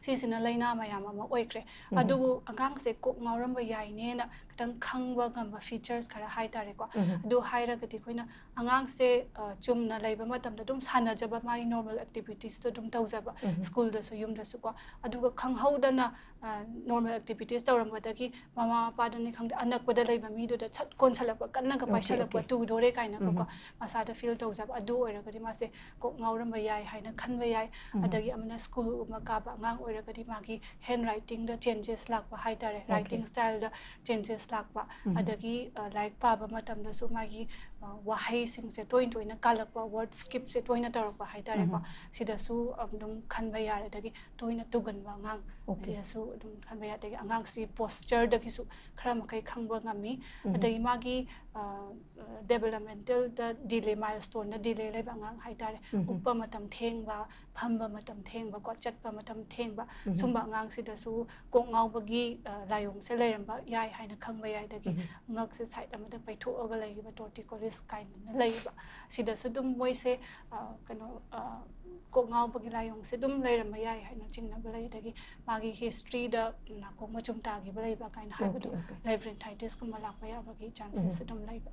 ꯁꯤꯁꯤꯅ ꯂꯥꯏꯅꯥ ꯃꯌꯥꯝ ꯑꯃ ꯑꯣꯏꯈ꯭ꯔꯦ꯫ ꯑꯗꯨꯕꯨ ꯑꯉꯥꯡꯁꯦ ꯀꯣꯛ ꯉꯥꯎꯔꯝꯕ ꯌꯥꯏꯅꯦꯅ ꯈꯤꯇꯪ ꯈꯪꯕ ꯉꯝꯕ features ꯈꯔ ꯍꯥꯏꯇꯥꯔꯦꯀꯣ꯫ ꯑꯗꯨ ꯍꯥꯏꯔꯒꯗꯤ ꯑꯩꯈꯣꯏꯅ ꯑꯉꯥꯡꯁꯦ, ꯑ, ꯆꯨꯝꯅ ꯂꯩꯕ ꯃꯇꯝꯗ ꯑꯗꯨꯝ ꯁꯥꯟꯅꯖꯕ, ꯃꯥꯒꯤ normal activities ꯇꯣ ꯑꯗꯨꯝ ꯇꯧꯖꯕ, school ꯗꯁꯨ ꯌꯨꯝꯗꯁꯨꯀꯣ꯫ ꯑꯗꯨꯒ ꯈꯪꯍꯧꯗꯅ, ꯑ, normal activities ꯇꯧꯔꯝꯕꯗꯒꯤ ꯃꯃꯥ ꯃꯄꯥꯗꯅꯤ ꯈꯪꯗꯦ, ꯑꯅꯛꯄꯗ ꯂꯩꯕ ꯃꯤꯗꯨꯗ ꯁꯠ ꯀꯣꯟꯁꯜꯂꯛꯄ, ꯀꯟꯅꯒ ꯄꯥꯏꯁꯜꯂꯛꯄ, ꯇꯨꯗꯣꯔꯦ ꯀꯥꯏꯅꯀꯣ, ꯃꯁꯥꯗ feel ꯇꯧꯖꯕ, ꯑꯗꯨ ꯑꯣꯏꯔꯒꯗꯤ ꯃꯥꯁꯦ ꯀꯣꯛ ꯉꯥꯎꯔꯝꯕ ꯌꯥꯏ ꯍꯥꯏꯅ ꯈꯟꯕ ꯌꯥꯏ꯫ ꯑꯗꯒꯤ ꯑꯃꯅ school ꯒꯨꯝꯕ ꯀꯥꯕ ꯑꯉꯥꯡ ꯑꯣꯏꯔꯒꯗꯤ ꯃꯥꯒꯤ handwriting ꯗ changes ꯂꯥꯛꯄ ꯍꯥꯏꯇꯥꯔꯦ, writing style ꯗ changes ꯂꯥꯛꯄ, ꯑꯗꯒꯤ, ꯑ, ꯂꯥꯏꯔꯤꯛ ꯄꯥꯕ ꯃꯇꯝꯗꯁꯨ ꯃꯥꯒꯤ, ꯑ, ꯋꯥꯍꯩꯁꯤꯡꯁꯦ ꯇꯣꯏꯅ ꯇꯣꯏꯅ ꯀꯥꯜꯂꯛꯄ, word skip ꯁꯦ ꯇꯣꯏꯅ ꯇꯧꯔꯛꯄ ꯍꯥꯏꯇꯥꯔꯦꯀꯣ꯫ ꯁꯤꯗꯁꯨ ꯑꯗꯨꯝ ꯈꯟꯕ ꯌꯥꯔꯦ꯫ ꯑꯗꯒꯤ ꯇꯣꯏꯅ ꯇꯨꯒꯟꯕ ꯑꯉꯥꯡ, ꯁꯤꯗꯁꯨ ꯑꯗꯨꯝ ꯈꯟꯕ ꯌꯥꯏ꯫ ꯑꯗꯒꯤ ꯑꯉꯥꯡꯁꯤ posture ꯗꯒꯤꯁꯨ ꯈꯔ ꯃꯈꯩ ꯈꯪꯕ ꯉꯝꯃꯤ꯫ ꯑꯗꯒꯤ ꯃꯥꯒꯤ, ꯑ, developmental ꯗ delay, milestone ꯗ delay ꯂꯩꯕ ꯑꯉꯥꯡ ꯍꯥꯏꯇꯥꯔꯦ, ꯎꯞꯄ ꯃꯇꯝ ꯊꯦꯡꯕ, ꯐꯝꯕ ꯃꯇꯝ ꯊꯦꯡꯕꯀꯣ, ꯆꯠꯄ ꯃꯇꯝ ꯊꯦꯡꯕ, ꯁꯨꯝꯕ ꯑꯉꯥꯡꯁꯤꯗꯁꯨ ꯀꯣꯛ ꯉꯥꯎꯕꯒꯤ, ꯑ, ꯂꯥꯏꯑꯣꯡꯁꯦ ꯂꯩꯔꯝꯕ ꯌꯥꯏ ꯍꯥꯏꯅ ꯈꯪꯕ ꯌꯥꯏ꯫ ꯑꯗꯒꯤ ꯉꯛꯁꯦ side ꯑꯃꯗ ꯄꯩꯊꯣꯛꯑꯒ ꯂꯩꯈꯤꯕ, torticollis ꯀꯥꯏꯅ ꯂꯩꯕ, ꯁꯤꯗꯁꯨ ꯑꯗꯨꯝ ꯃꯣꯏꯁꯦ, ꯑ, ꯀꯩꯅꯣ, ꯑ, ꯀꯣꯛ ꯉꯥꯎꯕꯒꯤ ꯂꯥꯏꯑꯣꯡꯁꯦ ꯑꯗꯨꯝ ꯂꯩꯔꯝꯕ ꯌꯥꯏ ꯍꯥꯏꯅ ꯆꯤꯡꯅꯕ ꯂꯩ꯫ ꯑꯗꯒꯤ ꯃꯥꯒꯤ history ꯗ ꯅꯥꯀꯣꯡ ꯃꯆꯨꯝ ꯇꯥꯈꯤꯕ ꯂꯩꯕ ꯀꯥꯏꯅ ꯍꯥꯏꯕꯗꯣ, labyrinthitis ꯀꯨꯝꯕ ꯂꯥꯛꯄ ꯌꯥꯕꯒꯤ chances ꯑꯗꯨꯝ ꯂꯩꯕ꯫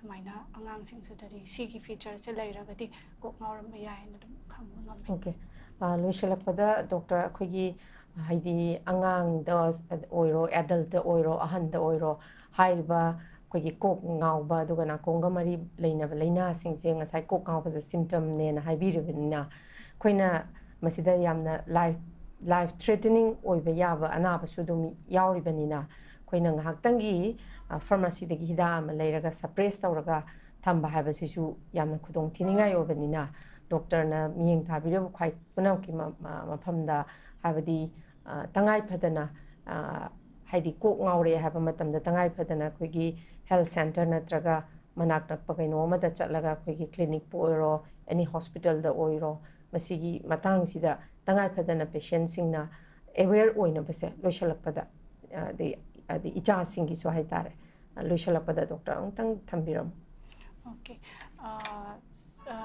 ꯁꯨꯃꯥꯏꯅ ꯑꯉꯥꯡꯁꯤꯡꯁꯤꯗꯗꯤ ꯁꯤꯒꯤ feature ꯁꯦ ꯂꯩꯔꯒꯗꯤ ꯀꯣꯛ ꯉꯥꯎꯔꯝꯕ ꯌꯥꯏ ꯍꯥꯏꯅ ꯑꯗꯨꯝ ꯈꯪꯕ ꯉꯝꯃꯤ꯫ ꯑ, ꯂꯣꯏꯁꯤꯜꯂꯛꯄꯗ ꯗꯣꯛꯇꯔ, ꯑꯩꯈꯣꯏꯒꯤ ꯍꯥꯏꯗꯤ ꯑꯉꯥꯡꯗ ꯑꯣꯏꯔꯣ, ꯑꯦꯗꯜꯠꯇ ꯑꯣꯏꯔꯣ, ꯑꯍꯟꯗ ꯑꯣꯏꯔꯣ, ꯍꯥꯏꯔꯤꯕ ꯑꯩꯈꯣꯏꯒꯤ ꯀꯣꯛ ꯉꯥꯎꯕ ꯑꯗꯨꯒ ꯅꯥꯀꯣꯡꯒ ꯃꯔꯤ ꯂꯩꯅꯕ ꯂꯥꯏꯅꯥꯁꯤꯡꯁꯦ ꯉꯁꯥꯏ ꯀꯣꯛ ꯉꯥꯎꯕꯁꯦ ꯁꯤꯝꯇꯝꯅꯦꯅ ꯍꯥꯏꯕꯤꯔꯤꯕꯅꯤꯅ, ꯑꯩꯈꯣꯏꯅ ꯃꯁꯤꯗ ꯌꯥꯝꯅ ꯂꯥꯏꯐ ꯂꯥꯏꯐ ꯊ꯭ꯔꯦꯇꯅꯤꯡ ꯑꯣꯏꯕ ꯌꯥꯕ ꯑꯅꯥꯕꯁꯨ ꯑꯗꯨꯝ ꯌꯥꯎꯔꯤꯕꯅꯤꯅ, ꯑꯩꯈꯣꯏꯅ ꯉꯥꯏꯍꯥꯛꯇꯪꯒꯤ ꯐꯥꯔꯃꯥꯁꯤꯗꯒꯤ ꯍꯤꯗꯥꯛ ꯑꯃ ꯂꯩꯔꯒ ꯁꯄ꯭ꯔꯦꯁ ꯇꯧꯔꯒ ꯊꯝꯕ ꯍꯥꯏꯕꯁꯤꯁꯨ ꯌꯥꯝꯅ ꯈꯨꯗꯣꯡ ꯊꯤꯅꯤꯡꯉꯥꯏ ꯑꯣꯏꯕꯅꯤꯅ, ꯗꯣꯛꯇꯔꯅ ꯃꯤꯠꯌꯦꯡ ꯊꯥꯕꯤꯔꯤꯕ ꯈ꯭ꯋꯥꯏ ꯈꯨꯅꯧꯀꯤ ꯃ- ꯃ- ꯃꯐꯝꯗ, ꯍꯥꯏꯕꯗꯤ ꯑ, ꯇꯉꯥꯏ ꯐꯗꯅ, ꯑ, ꯍꯥꯏꯗꯤ ꯀꯣꯛ ꯉꯥꯎꯔꯦ ꯍꯥꯏꯕ ꯃꯇꯝꯗ ꯇꯉꯥꯏ ꯐꯗꯅ ꯑꯩꯈꯣꯏꯒꯤ ꯍꯦꯜꯊ ꯁꯦꯟꯇꯔ ꯅꯠꯇ꯭ꯔꯒ ꯃꯅꯥꯛ ꯅꯛꯄ ꯀꯩꯅꯣ ꯑꯃꯗ ꯆꯠꯂꯒ, ꯑꯩꯈꯣꯏꯒꯤ ꯀ꯭ꯂꯤꯅꯤꯛꯄꯨ ꯑꯣꯏꯔꯣ, ꯑꯦꯅꯤ ꯍꯣꯁꯄꯤꯇꯥꯜꯗ ꯑꯣꯏꯔꯣ, ꯃꯁꯤꯒꯤ ꯃꯇꯥꯡꯁꯤꯗ ꯇꯉꯥꯏ ꯐꯗꯅ ꯄꯦꯁꯦꯟꯁꯤꯡꯅ ꯑꯦꯋꯦꯌꯔ ꯑꯣꯏꯅꯕꯁꯦ ꯂꯣꯏꯁꯤꯜꯂꯛꯄꯗ, ꯑ, ꯑꯗꯩ, ꯑꯗꯩ ꯏꯆꯥꯁꯤꯡꯒꯤꯁꯨ ꯍꯥꯏꯇꯥꯔꯦ, ꯑ, ꯂꯣꯏꯁꯤꯜꯂꯛꯄꯗ ꯗꯣꯛꯇꯔ ꯑꯃꯨꯛꯇꯪ ꯊꯝꯕꯤꯔꯝꯃꯨ꯫ ꯑꯣꯀꯦ꯫ ꯑ, ꯁ- ꯑ,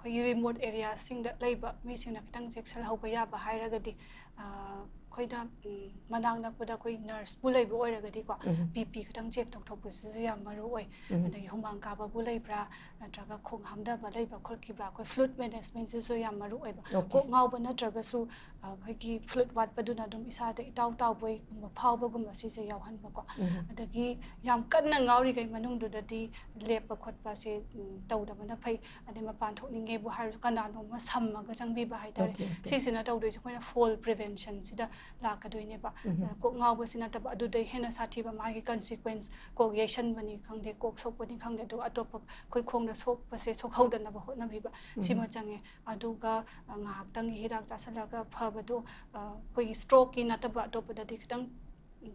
ꯑꯩꯈꯣꯏꯒꯤ ꯔꯤꯃꯣꯠ ꯑꯦꯔꯤꯌꯥꯁꯤꯡꯗ ꯂꯩꯕ ꯃꯤꯁꯤꯡꯅ ꯈꯤꯇꯪ ꯆꯦꯛꯁꯤꯜꯍꯧꯕ ꯌꯥꯕ ꯍꯥꯏꯔꯒꯗꯤ, ꯑ, ꯑꯩꯈꯣꯏꯗ, ꯎꯝ, ꯃꯅꯥꯛ ꯅꯛꯄꯗ ꯑꯩꯈꯣꯏ ꯅꯔꯁꯄꯨ ꯂꯩꯕ ꯑꯣꯏꯔꯒꯗꯤꯀꯣ, ꯎꯝ꯫ ꯕꯤ ꯄꯤ ꯈꯤꯇꯪ ꯆꯦꯛ ꯇꯧꯊꯣꯛꯄꯁꯤꯁꯨ ꯌꯥꯝ ꯃꯔꯨ ꯑꯣꯏ꯫ ꯎꯝ꯫ ꯑꯗꯒꯤ ꯍꯨꯃꯥꯡ ꯀꯥꯕꯕꯨ ꯂꯩꯕ꯭ꯔꯥ, ꯅꯠꯇ꯭ꯔꯒ ꯈꯣꯡ ꯍꯥꯝꯊꯕ ꯂꯩꯕ꯭ꯔꯥ ꯈꯣꯠꯈꯤꯕ꯭ꯔꯥ, ꯑꯩꯈꯣꯏ ꯐ꯭ꯂꯨꯏꯗ ꯃꯦꯅꯦꯖꯃꯦꯟꯁꯤꯁꯨ ꯌꯥꯝ ꯃꯔꯨ ꯑꯣꯏꯕ꯫ ꯑꯣꯀꯦ꯫ ꯀꯣꯛ ꯉꯥꯎꯕ ꯅꯠꯇ꯭ꯔꯒꯁꯨ, ꯑ, ꯑꯩꯈꯣꯏꯒꯤ ꯐ꯭ꯂꯨꯏꯗ ꯋꯥꯠꯄꯗꯨꯅ ꯑꯗꯨꯝ ꯏꯁꯥꯗ ꯏꯇꯥꯎ ꯇꯥꯎꯕꯣꯏꯒꯨꯝꯕ ꯐꯥꯎꯕꯒꯨꯝꯕ ꯁꯤꯁꯦ ꯌꯥꯎꯍꯟꯕꯀꯣ꯫ ꯎꯝ꯫ ꯑꯗꯒꯤ ꯌꯥꯝ ꯀꯟꯅ ꯉꯥꯎꯔꯤꯈꯩ ꯃꯅꯨꯡꯗꯨꯗꯗꯤ ꯂꯦꯞꯄ ꯈꯣꯠꯄꯁꯦ, ꯎꯝ, ꯇꯧꯗꯕꯅ ꯐꯩ꯫ ꯑꯗꯩ ꯃꯄꯥꯟ ꯊꯣꯛꯅꯤꯡꯉꯦꯕꯨ ꯍꯥꯏꯔꯁꯨ ꯀꯅꯥꯅꯣꯝꯃ ꯁꯝꯃꯒ ꯆꯪꯕꯤꯕ ꯍꯥꯏꯇꯥꯔꯦ꯫ Okay, okay. ꯁꯤꯁꯤꯅ ꯇꯧꯗꯣꯏꯁꯦ ꯑꯩꯈꯣꯏꯅ ꯐꯣꯜ ꯄ꯭ꯔꯤꯚꯦꯟꯁꯟꯁꯤꯗ ꯂꯥꯛꯀꯗꯣꯏꯅꯦꯕ꯫ ꯎꯝ꯫ ꯑ, ꯀꯣꯛ ꯉꯥꯎꯕꯁꯤ ꯅꯠꯇꯕ ꯑꯗꯨꯗꯩ ꯍꯦꯟꯅ ꯁꯥꯊꯤꯕ ꯃꯥꯒꯤ ꯀꯟꯁꯤꯀ꯭ꯋꯦꯟꯁ, ꯀꯣꯛ ꯌꯩꯁꯟꯕꯅꯤ ꯈꯪꯗꯦ, ꯀꯣꯛ ꯁꯣꯛꯄꯅꯤ ꯈꯪꯗꯦ, ꯑꯗꯨꯒ ꯑꯇꯣꯞꯄ ꯈꯨꯠ ꯈꯣꯡꯗ ꯁꯣꯛꯄꯁꯦ ꯁꯣꯛꯍꯧꯗꯅꯕ ꯍꯣꯠꯅꯕꯤꯕ, ꯁꯤꯃ ꯎꯝ꯫ ꯆꯪꯉꯦ꯫ ꯑꯗꯨꯒ, ꯑ, ꯉꯥꯏꯍꯥꯛꯇꯪꯒꯤ ꯍꯤꯗꯥꯛ ꯆꯥꯁꯤꯜꯂꯒ ꯐꯕꯗꯣ, ꯑ, ꯑꯩꯈꯣꯏꯒꯤ ꯁ꯭ꯇ꯭ꯔꯣꯛꯀꯤ ꯅꯠꯇꯕ ꯑꯇꯣꯞꯄꯗꯗꯤ ꯈꯤꯇꯪ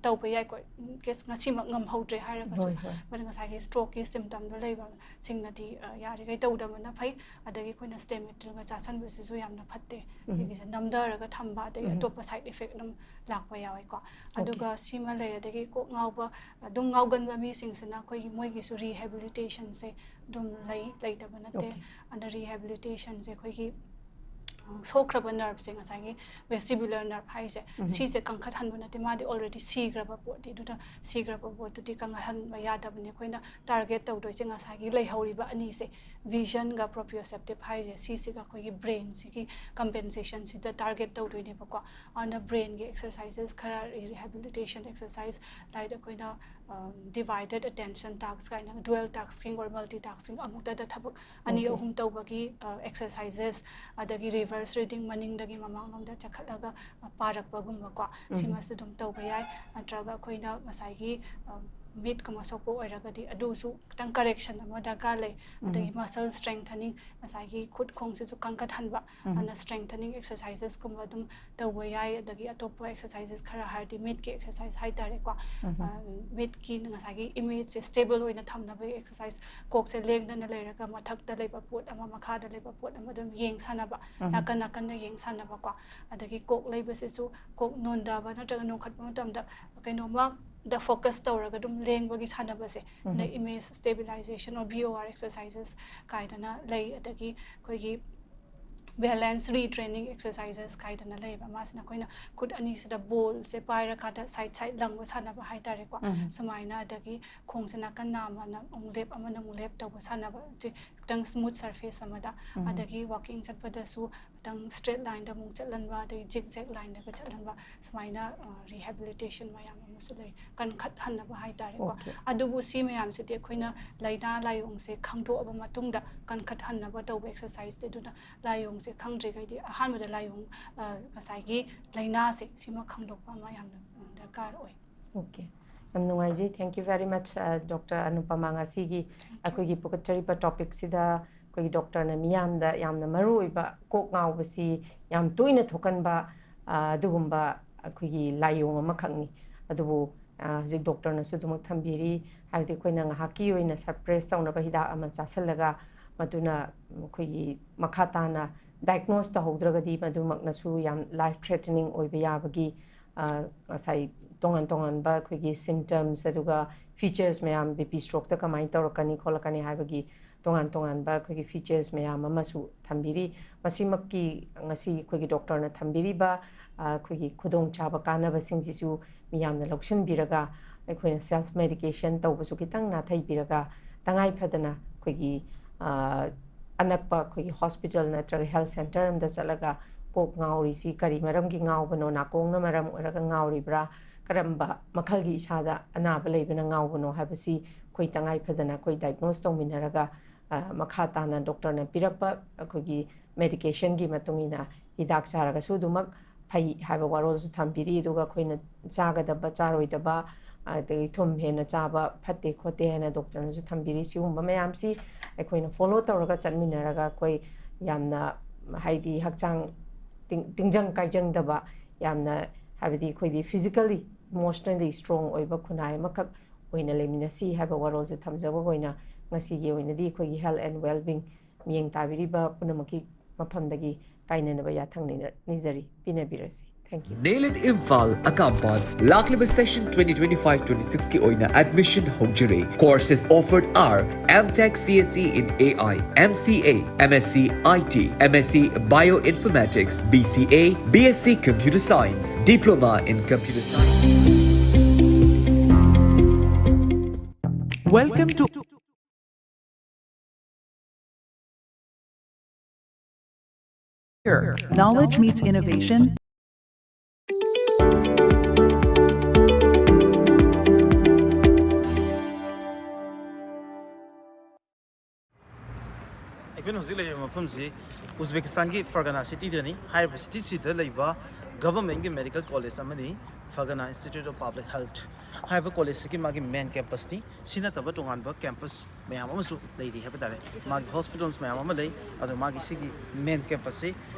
ꯇꯧꯕ ꯌꯥꯏꯀꯣ, ꯏꯟ ꯀꯦꯁ ꯉꯁꯤꯃꯛ ꯉꯝꯍꯧꯗ꯭ꯔꯦ ꯍꯥꯏꯔꯒꯁꯨ꯫ ꯍꯣꯏ, ꯍꯣꯏ꯫ But ꯉꯁꯥꯏꯒꯤ ꯁ꯭ꯇ꯭ꯔꯣꯛꯀꯤ ꯁꯤꯝꯇꯝꯗꯣ ꯂꯩꯕꯁꯤꯡꯅꯗꯤ, ꯑ, ꯌꯥꯔꯤꯈꯩ ꯇꯧꯗꯕꯅ ꯐꯩ꯫ ꯑꯗꯒꯤ ꯑꯩꯈꯣꯏꯅ ꯁ꯭ꯇꯦꯃꯤꯇ꯭ꯔꯤꯜꯒ ꯆꯥꯁꯟꯕꯁꯤꯁꯨ ꯌꯥꯝꯅ ꯐꯠꯇꯦ꯫ ꯎꯝ꯫ ꯁꯤꯒꯤꯁꯦ ꯅꯝꯊꯔꯒ ꯊꯝꯕ, ꯑꯗꯒꯤ ꯎꯝ꯫ ꯑꯇꯣꯞꯄ ꯁꯥꯏꯠ ꯏꯐꯦꯛ ꯑꯗꯨꯝ ꯂꯥꯛꯄ ꯌꯥꯎꯋꯦꯀꯣ꯫ ꯑꯣꯀꯦ꯫ ꯑꯗꯨꯒ ꯁꯤꯃ ꯂꯩꯔꯦ꯫ ꯑꯗꯒꯤ ꯀꯣꯛ ꯉꯥꯎꯕ, ꯑꯗꯨꯝ ꯉꯥꯎꯒꯟꯕ ꯃꯤꯁꯤꯡꯁꯤꯅ ꯑꯩꯈꯣꯏꯒꯤ ꯃꯣꯏꯒꯤꯁꯨ ꯔꯤꯍꯦꯕꯤꯂꯤꯇꯦꯁꯟꯁꯦ ꯑꯗꯨꯝ ꯂꯩ, ꯂꯩꯇꯕ ꯅꯠꯇꯦ꯫ ꯑꯣꯀꯦ꯫ ꯑꯗ ꯔꯤꯍꯦꯕꯤꯂꯤꯇꯦꯁꯟꯁꯦ ꯑꯩꯈꯣꯏꯒꯤ ꯁꯣꯛꯈ꯭ꯔꯕ nerveꯁꯦ, ꯉꯁꯥꯏꯒꯤ vestibular nerve ꯍꯥꯏꯁꯦ, ꯁꯤꯁꯦ ꯀꯟꯈꯠꯍꯟꯕ ꯅꯠꯇꯦ, ꯃꯥꯗꯤ already ꯁꯤꯈ꯭ꯔꯕ ꯄꯣꯠꯅꯤ꯫ ꯑꯗꯨꯅ ꯁꯤꯈ꯭ꯔꯕ ꯄꯣꯠꯇꯨꯗꯤ ꯀꯟꯈꯠꯍꯟꯕ ꯌꯥꯗꯕꯅꯤ꯫ ꯑꯩꯈꯣꯏꯅ target ꯇꯧꯗꯣꯏꯁꯦ ꯉꯁꯥꯏꯒꯤ ꯂꯩꯍꯧꯔꯤꯕ ꯑꯅꯤꯁꯦ, visionꯒ proprioceptive ꯍꯥꯏꯔꯤꯁꯦ, ꯁꯤꯁꯤꯒ ꯑꯩꯈꯣꯏꯒꯤ brainꯁꯤꯒꯤ compensationꯁꯤꯗ target ꯇꯧꯗꯣꯏꯅꯦꯕꯀꯣ꯫ ꯑꯗꯨꯅ brainꯒꯤ exercises ꯈꯔ, rehabilitation exercise, like ꯑꯩꯈꯣꯏꯅ divided attention task ꯀꯥꯏꯅ, dual tasking or multitasking, ꯑꯃꯨꯛꯇꯗ ꯊꯕꯛ ꯑꯅꯤ ꯑꯍꯨꯝ ꯇꯧꯕꯒꯤ exercises, ꯑꯗꯒꯤ reverse reading, ꯃꯅꯤꯡꯗꯒꯤ ꯃꯃꯥꯡꯂꯣꯝꯗ ꯆꯈꯠꯂꯒ ꯄꯥꯔꯛꯄꯒꯨꯝꯕꯀꯣ, ꯁꯤꯃꯁꯨ ꯑꯗꯨꯝ ꯇꯧꯕ ꯌꯥꯏ꯫ ꯅꯠꯇ꯭ꯔꯒ ꯑꯩꯈꯣꯏꯅ ꯉꯁꯥꯏꯒꯤ ꯃꯤꯠꯀꯨꯝꯕ ꯁꯣꯛꯄ ꯑꯣꯏꯔꯒꯗꯤ ꯑꯗꯨꯁꯨ ꯈꯤꯇꯪ correction ꯑꯃ ꯗꯔꯀꯥꯔ ꯂꯩ꯫ ꯑꯗꯒꯤ muscle strengthening, ꯉꯁꯥꯏꯒꯤ ꯈꯨꯠ ꯈꯣꯡꯁꯤꯁꯨ ꯀꯟꯈꯠꯍꯟꯕ, ꯑꯗꯨꯅ strengthening exercisesꯀꯨꯝꯕ ꯑꯗꯨꯝ ꯇꯧꯕ ꯌꯥꯏ꯫ ꯑꯗꯒꯤ ꯑꯇꯣꯞꯄ exercises ꯈꯔ ꯍꯥꯏꯔꯗꯤ ꯃꯤꯠꯀꯤ exercise ꯍꯥꯏꯇꯥꯔꯦꯀꯣ꯫ ꯃꯤꯠꯀꯤ ꯉꯁꯥꯏꯒꯤ imageꯁꯦ stable ꯑꯣꯏꯅ ꯊꯝꯅꯕꯒꯤ exercise, ꯀꯣꯛꯁꯦ ꯂꯦꯡꯗꯅ ꯂꯩꯔꯒ ꯃꯊꯛꯇ ꯂꯩꯕ ꯄꯣꯠ ꯑꯃ, ꯃꯈꯥꯗ ꯂꯩꯕ ꯄꯣꯠ ꯑꯃ ꯑꯗꯨꯝ ꯌꯦꯡ ꯁꯥꯟꯅꯕ, ꯅꯥꯀꯟ ꯅꯥꯀꯟꯗ ꯌꯦꯡ ꯁꯥꯟꯅꯕꯀꯣ꯫ ꯑꯗꯒꯤ ꯀꯣꯛ ꯂꯩꯕꯁꯤꯁꯨ ꯀꯣꯛ ꯅꯣꯟꯊꯕ ꯅꯠꯇ꯭ꯔꯒ ꯅꯣꯟꯈꯠꯄ ꯃꯇꯝꯗ ꯀꯩꯅꯣꯝꯃꯗ focus ꯇꯧꯔꯒ ꯑꯗꯨꯝ ꯂꯦꯡꯕꯒꯤ ꯁꯥꯟꯅꯕꯁꯦ, ꯑꯗ image stabilization or V O R exercises ꯀꯥꯏꯗꯅ ꯂꯩ꯫ ꯑꯗꯒꯤ ꯑꯩꯈꯣꯏꯒꯤ balance retraining exercises ꯀꯥꯏꯗꯅ ꯂꯩꯌꯦꯕ꯫ ꯃꯥꯁꯤꯅ ꯑꯩꯈꯣꯏꯅ ꯈꯨꯠ ꯑꯅꯤꯁꯤꯗ ballꯁꯦ ꯄꯥꯏꯔꯀꯥꯟꯗ side side ꯂꯪꯕ ꯁꯥꯟꯅꯕ ꯍꯥꯏꯇꯥꯔꯦꯀꯣ꯫ ꯁꯨꯃꯥꯏꯅ, ꯑꯗꯒꯤ ꯈꯣꯡꯁꯦ ꯅꯥꯀꯟ ꯅꯥꯝꯃꯅ ꯑꯃꯨꯛ ꯂꯦꯞ, ꯑꯃꯅ ꯑꯃꯨꯛ ꯂꯦꯞ ꯇꯧꯕ ꯁꯥꯟꯅꯕ, ꯈꯤꯇꯪ smooth surface ꯑꯃꯗ꯫ ꯑꯗꯒꯤ walking ꯆꯠꯄꯗꯁꯨ ꯈꯤꯇꯪ straight lineꯗ ꯑꯃꯨꯛ ꯆꯠꯍꯟꯕ, ꯑꯗꯒꯤ zigzag lineꯗꯒ ꯆꯠꯍꯟꯕ, ꯁꯨꯃꯥꯏꯅ rehabilitation ꯃꯌꯥꯝ ꯑꯃꯁꯨ ꯂꯩ, ꯀꯟꯈꯠꯍꯟꯅꯕ ꯍꯥꯏꯇꯥꯔꯦꯀꯣ꯫ ꯑꯗꯨꯕꯨ ꯁꯤ ꯃꯌꯥꯝꯁꯤꯗꯤ ꯑꯩꯈꯣꯏꯅ ꯂꯥꯏꯅꯥ ꯂꯥꯏꯑꯣꯡꯁꯦ ꯈꯪꯗꯣꯛꯑꯕ ꯃꯇꯨꯡꯗ ꯀꯟꯈꯠꯍꯟꯅꯕ ꯇꯧꯕ exerciseꯅꯤ꯫ ꯑꯗꯨꯅ ꯂꯥꯏꯑꯣꯡꯁꯦ ꯈꯪꯗ꯭ꯔꯤꯉꯩꯗꯤ ꯑꯍꯥꯟꯕꯗ ꯂꯥꯏꯑꯣꯡ, ꯉꯁꯥꯏꯒꯤ ꯂꯥꯏꯅꯥꯁꯦ ꯁꯤꯃ ꯈꯪꯗꯣꯛꯄ ꯑꯃ ꯌꯥꯝꯅ ꯗꯔꯀꯥꯔ ꯑꯣꯏ꯫ Okay, ꯌꯥꯝ ꯅꯨꯡꯉꯥꯏꯖꯩ꯫ Thank you very much, doctor ꯑꯅꯨꯄꯃꯥ꯫ ꯉꯁꯤꯒꯤ ꯑꯩꯈꯣꯏꯒꯤ ꯄꯨꯈꯠꯆꯔꯤꯕ topicꯁꯤꯗ ꯑꯩꯈꯣꯏꯒꯤ ꯗꯣꯛꯇꯔꯅ ꯃꯤꯌꯥꯝꯗ ꯌꯥꯝꯅ ꯃꯔꯨꯑꯣꯏꯕ ꯀꯣꯛ ꯉꯥꯎꯕꯁꯤ ꯌꯥꯝ ꯇꯣꯏꯅ ꯊꯣꯛꯀꯟꯕ ꯑꯗꯨꯒꯨꯝꯕ ꯑꯩꯈꯣꯏꯒꯤ ꯂꯥꯏꯑꯣꯡ ꯑꯃꯈꯛꯅꯤ꯫ ꯑꯗꯨꯕꯨ ꯍꯧꯖꯤꯛ ꯗꯣꯛꯇꯔꯅꯁꯨ ꯑꯗꯨꯃꯛ ꯊꯝꯕꯤꯔꯤ, ꯍꯥꯏꯕꯗꯤ ꯑꯩꯈꯣꯏꯅ ꯉꯥꯏꯍꯥꯛꯀꯤ ꯑꯣꯏꯅ suppress ꯇꯧꯅꯕ ꯍꯤꯗꯥꯛ ꯑꯃ ꯆꯥꯁꯤꯜꯂꯒ ꯃꯗꯨꯅ ꯑꯩꯈꯣꯏꯒꯤ ꯃꯈꯥ ꯇꯥꯅ diagnose ꯇꯧꯍꯧꯗ꯭ꯔꯒꯗꯤ ꯃꯗꯨꯃꯛꯅꯁꯨ ꯌꯥꯝ life threatening ꯑꯣꯏꯕ ꯌꯥꯕꯒꯤ ꯉꯁꯥꯏ ꯇꯣꯉꯥꯟ ꯇꯣꯉꯥꯟꯕ ꯑꯩꯈꯣꯏꯒꯤ symptoms ꯑꯗꯨꯒ features ꯃꯌꯥꯝ, B P strokeꯇ ꯀꯃꯥꯏꯅ ꯇꯧꯔꯛꯀꯅꯤ ꯈꯣꯠꯂꯛꯀꯅꯤ ꯍꯥꯏꯕꯒꯤ ꯇꯣꯉꯥꯟ ꯇꯣꯉꯥꯟꯕ ꯑꯩꯈꯣꯏꯒꯤ features ꯃꯌꯥꯝ ꯑꯃꯁꯨ ꯊꯝꯕꯤꯔꯤ꯫ ꯃꯁꯤꯃꯛꯀꯤ ꯉꯁꯤ ꯑꯩꯈꯣꯏꯒꯤ doctorꯅ ꯊꯝꯕꯤꯔꯤꯕ, ꯑ, ꯑꯩꯈꯣꯏꯒꯤ ꯈꯨꯗꯣꯡꯆꯥꯕ ꯀꯥꯟꯅꯕꯁꯤꯡꯁꯤꯁꯨ ꯃꯤꯌꯥꯝꯅ ꯂꯧꯁꯤꯟꯕꯤꯔꯒ, ꯑꯩꯈꯣꯏꯅ self medication ꯇꯧꯕꯁꯨ ꯈꯤꯇꯪ ꯅꯥꯊꯩꯕꯤꯔꯒ, ꯇꯉꯥꯏ ꯐꯗꯅ ꯑꯩꯈꯣꯏꯒꯤ, ꯑ, ꯑꯅꯛꯄ ꯑꯩꯈꯣꯏꯒꯤ hospital ꯅꯠꯇ꯭ꯔꯒ health centre ꯑꯃꯗ ꯆꯠꯂꯒ ꯀꯣꯛ ꯉꯥꯎꯔꯤꯁꯤ ꯀꯔꯤ ꯃꯔꯝꯒꯤ ꯉꯥꯎꯕꯅꯣ, ꯅꯥꯀꯣꯡꯅ ꯃꯔꯝ ꯑꯣꯏꯔꯒ ꯉꯥꯎꯔꯤꯕ꯭ꯔꯥ, ꯀꯔꯝꯕ ꯃꯈꯜꯒꯤ ꯏꯁꯥꯗ ꯑꯅꯥꯕ ꯂꯩꯕꯅ ꯉꯥꯎꯕꯅꯣ ꯍꯥꯏꯕꯁꯤ ꯑꯩꯈꯣꯏ ꯇꯉꯥꯏ ꯐꯗꯅ ꯑꯩꯈꯣꯏ diagnose ꯇꯧꯃꯤꯟꯅꯔꯒ, ꯑ, ꯃꯈꯥ ꯇꯥꯅ doctorꯅ ꯄꯤꯔꯛꯄ ꯑꯩꯈꯣꯏꯒꯤ medicationꯒꯤ ꯃꯇꯨꯡ ꯏꯟꯅ ꯍꯤꯗꯥꯛ ꯆꯥꯔꯒꯁꯨ ꯑꯗꯨꯃꯛ ꯐꯩ ꯍꯥꯏꯕ ꯋꯥꯔꯣꯜꯁꯨ ꯊꯝꯕꯤꯔꯤ꯫ ꯑꯗꯨꯒ ꯑꯩꯈꯣꯏꯅ ꯆꯥꯒꯗꯕ, ꯆꯥꯔꯣꯏꯗꯕ, ꯑꯗꯒꯤ ꯊꯨꯝ ꯍꯦꯟꯅ ꯆꯥꯕ ꯐꯠꯇꯦ ꯈꯣꯠꯇꯦ ꯍꯥꯏꯅ doctorꯅꯁꯨ ꯊꯝꯕꯤꯔꯤ꯫ ꯁꯤꯒꯨꯝꯕ ꯃꯌꯥꯝꯁꯤ ꯑꯩꯈꯣꯏꯅ follow ꯇꯧꯔꯒ ꯆꯠꯃꯤꯟꯅꯔꯒ ꯑꯩꯈꯣꯏ ꯌꯥꯝꯅ, ꯍꯥꯏꯗꯤ, ꯍꯛꯆꯥꯡ ꯇꯤꯡ-, ꯇꯤꯡꯖꯪ ꯀꯥꯏꯖꯪꯗꯕ, ꯌꯥꯝꯅ, ꯍꯥꯏꯕꯗꯤ, ꯑꯩꯈꯣꯏꯗꯤ physically, emotionally strong ꯑꯣꯏꯕ ꯈꯨꯟꯅꯥꯏ ꯑꯃꯈꯛ ꯑꯣꯏꯅ ꯂꯩꯃꯤꯟꯅꯁꯤ ꯍꯥꯏꯕ ꯋꯥꯔꯣꯜꯁꯦ ꯊꯝꯖꯕ ꯑꯣꯏꯅ ꯉꯁꯤꯒꯤ ꯑꯣꯏꯅꯗꯤ ꯑꯩꯈꯣꯏꯒꯤ health and well-being ꯃꯤꯠꯌꯦꯡ ꯇꯥꯕꯤꯔꯤꯕ ꯄꯨꯝꯅꯃꯛꯀꯤ ꯃꯐꯝꯗꯒꯤ ꯀꯥꯏꯅꯅꯕ ꯌꯥꯊꯪ ꯅꯤꯖ-, ꯅꯤꯖꯔꯤ꯫ ꯄꯤꯅꯕꯤꯔꯁꯤ꯫ Thank you. NAILID Imphal, Akampat, ꯂꯥꯛꯂꯤꯕ session twenty twenty-five twenty-sixꯀꯤ ꯑꯣꯏꯅ admission ꯍꯧꯖꯔꯦ꯫ Courses offered are M Tech C S E in A I, M C A, M S C I T, M S C Bioinformatics, B C A, B S C Computer Science, Diploma in Computer Science. Welcome to Here, knowledge meets innovation. ꯑꯩꯈꯣꯏꯅ ꯍꯧꯖꯤꯛ ꯂꯩꯔꯤꯕ ꯃꯐꯝꯁꯤ ꯎꯖꯕꯦꯀꯤꯁꯇꯥꯟꯒꯤ ꯐꯔꯒꯥꯅꯥ ꯁꯤꯇꯤꯗꯅꯤ꯫ ꯍꯥꯏꯔꯤꯕ ꯁꯤꯇꯤꯁꯤꯗ ꯂꯩꯕ governmentꯀꯤ medical college ꯑꯃꯅꯤ, Fargana Institute of Public Health ꯍꯥꯏꯕ college ꯑꯁꯤꯒꯤ ꯃꯥꯒꯤ main campusꯅꯤ꯫ ꯁꯤ ꯅꯠꯇꯕ ꯇꯣꯉꯥꯟꯕ campus ꯃꯌꯥꯝ ꯑꯃꯁꯨ ꯂꯩꯔꯤ ꯍꯥꯏꯕ ꯇꯥꯔꯦ꯫ ꯃꯥꯒꯤ hospitals ꯃꯌꯥꯝ ꯑꯃ ꯂꯩ꯫ ꯑꯗꯣ ꯃꯥꯒꯤ ꯁꯤꯒꯤ main campusꯁꯤ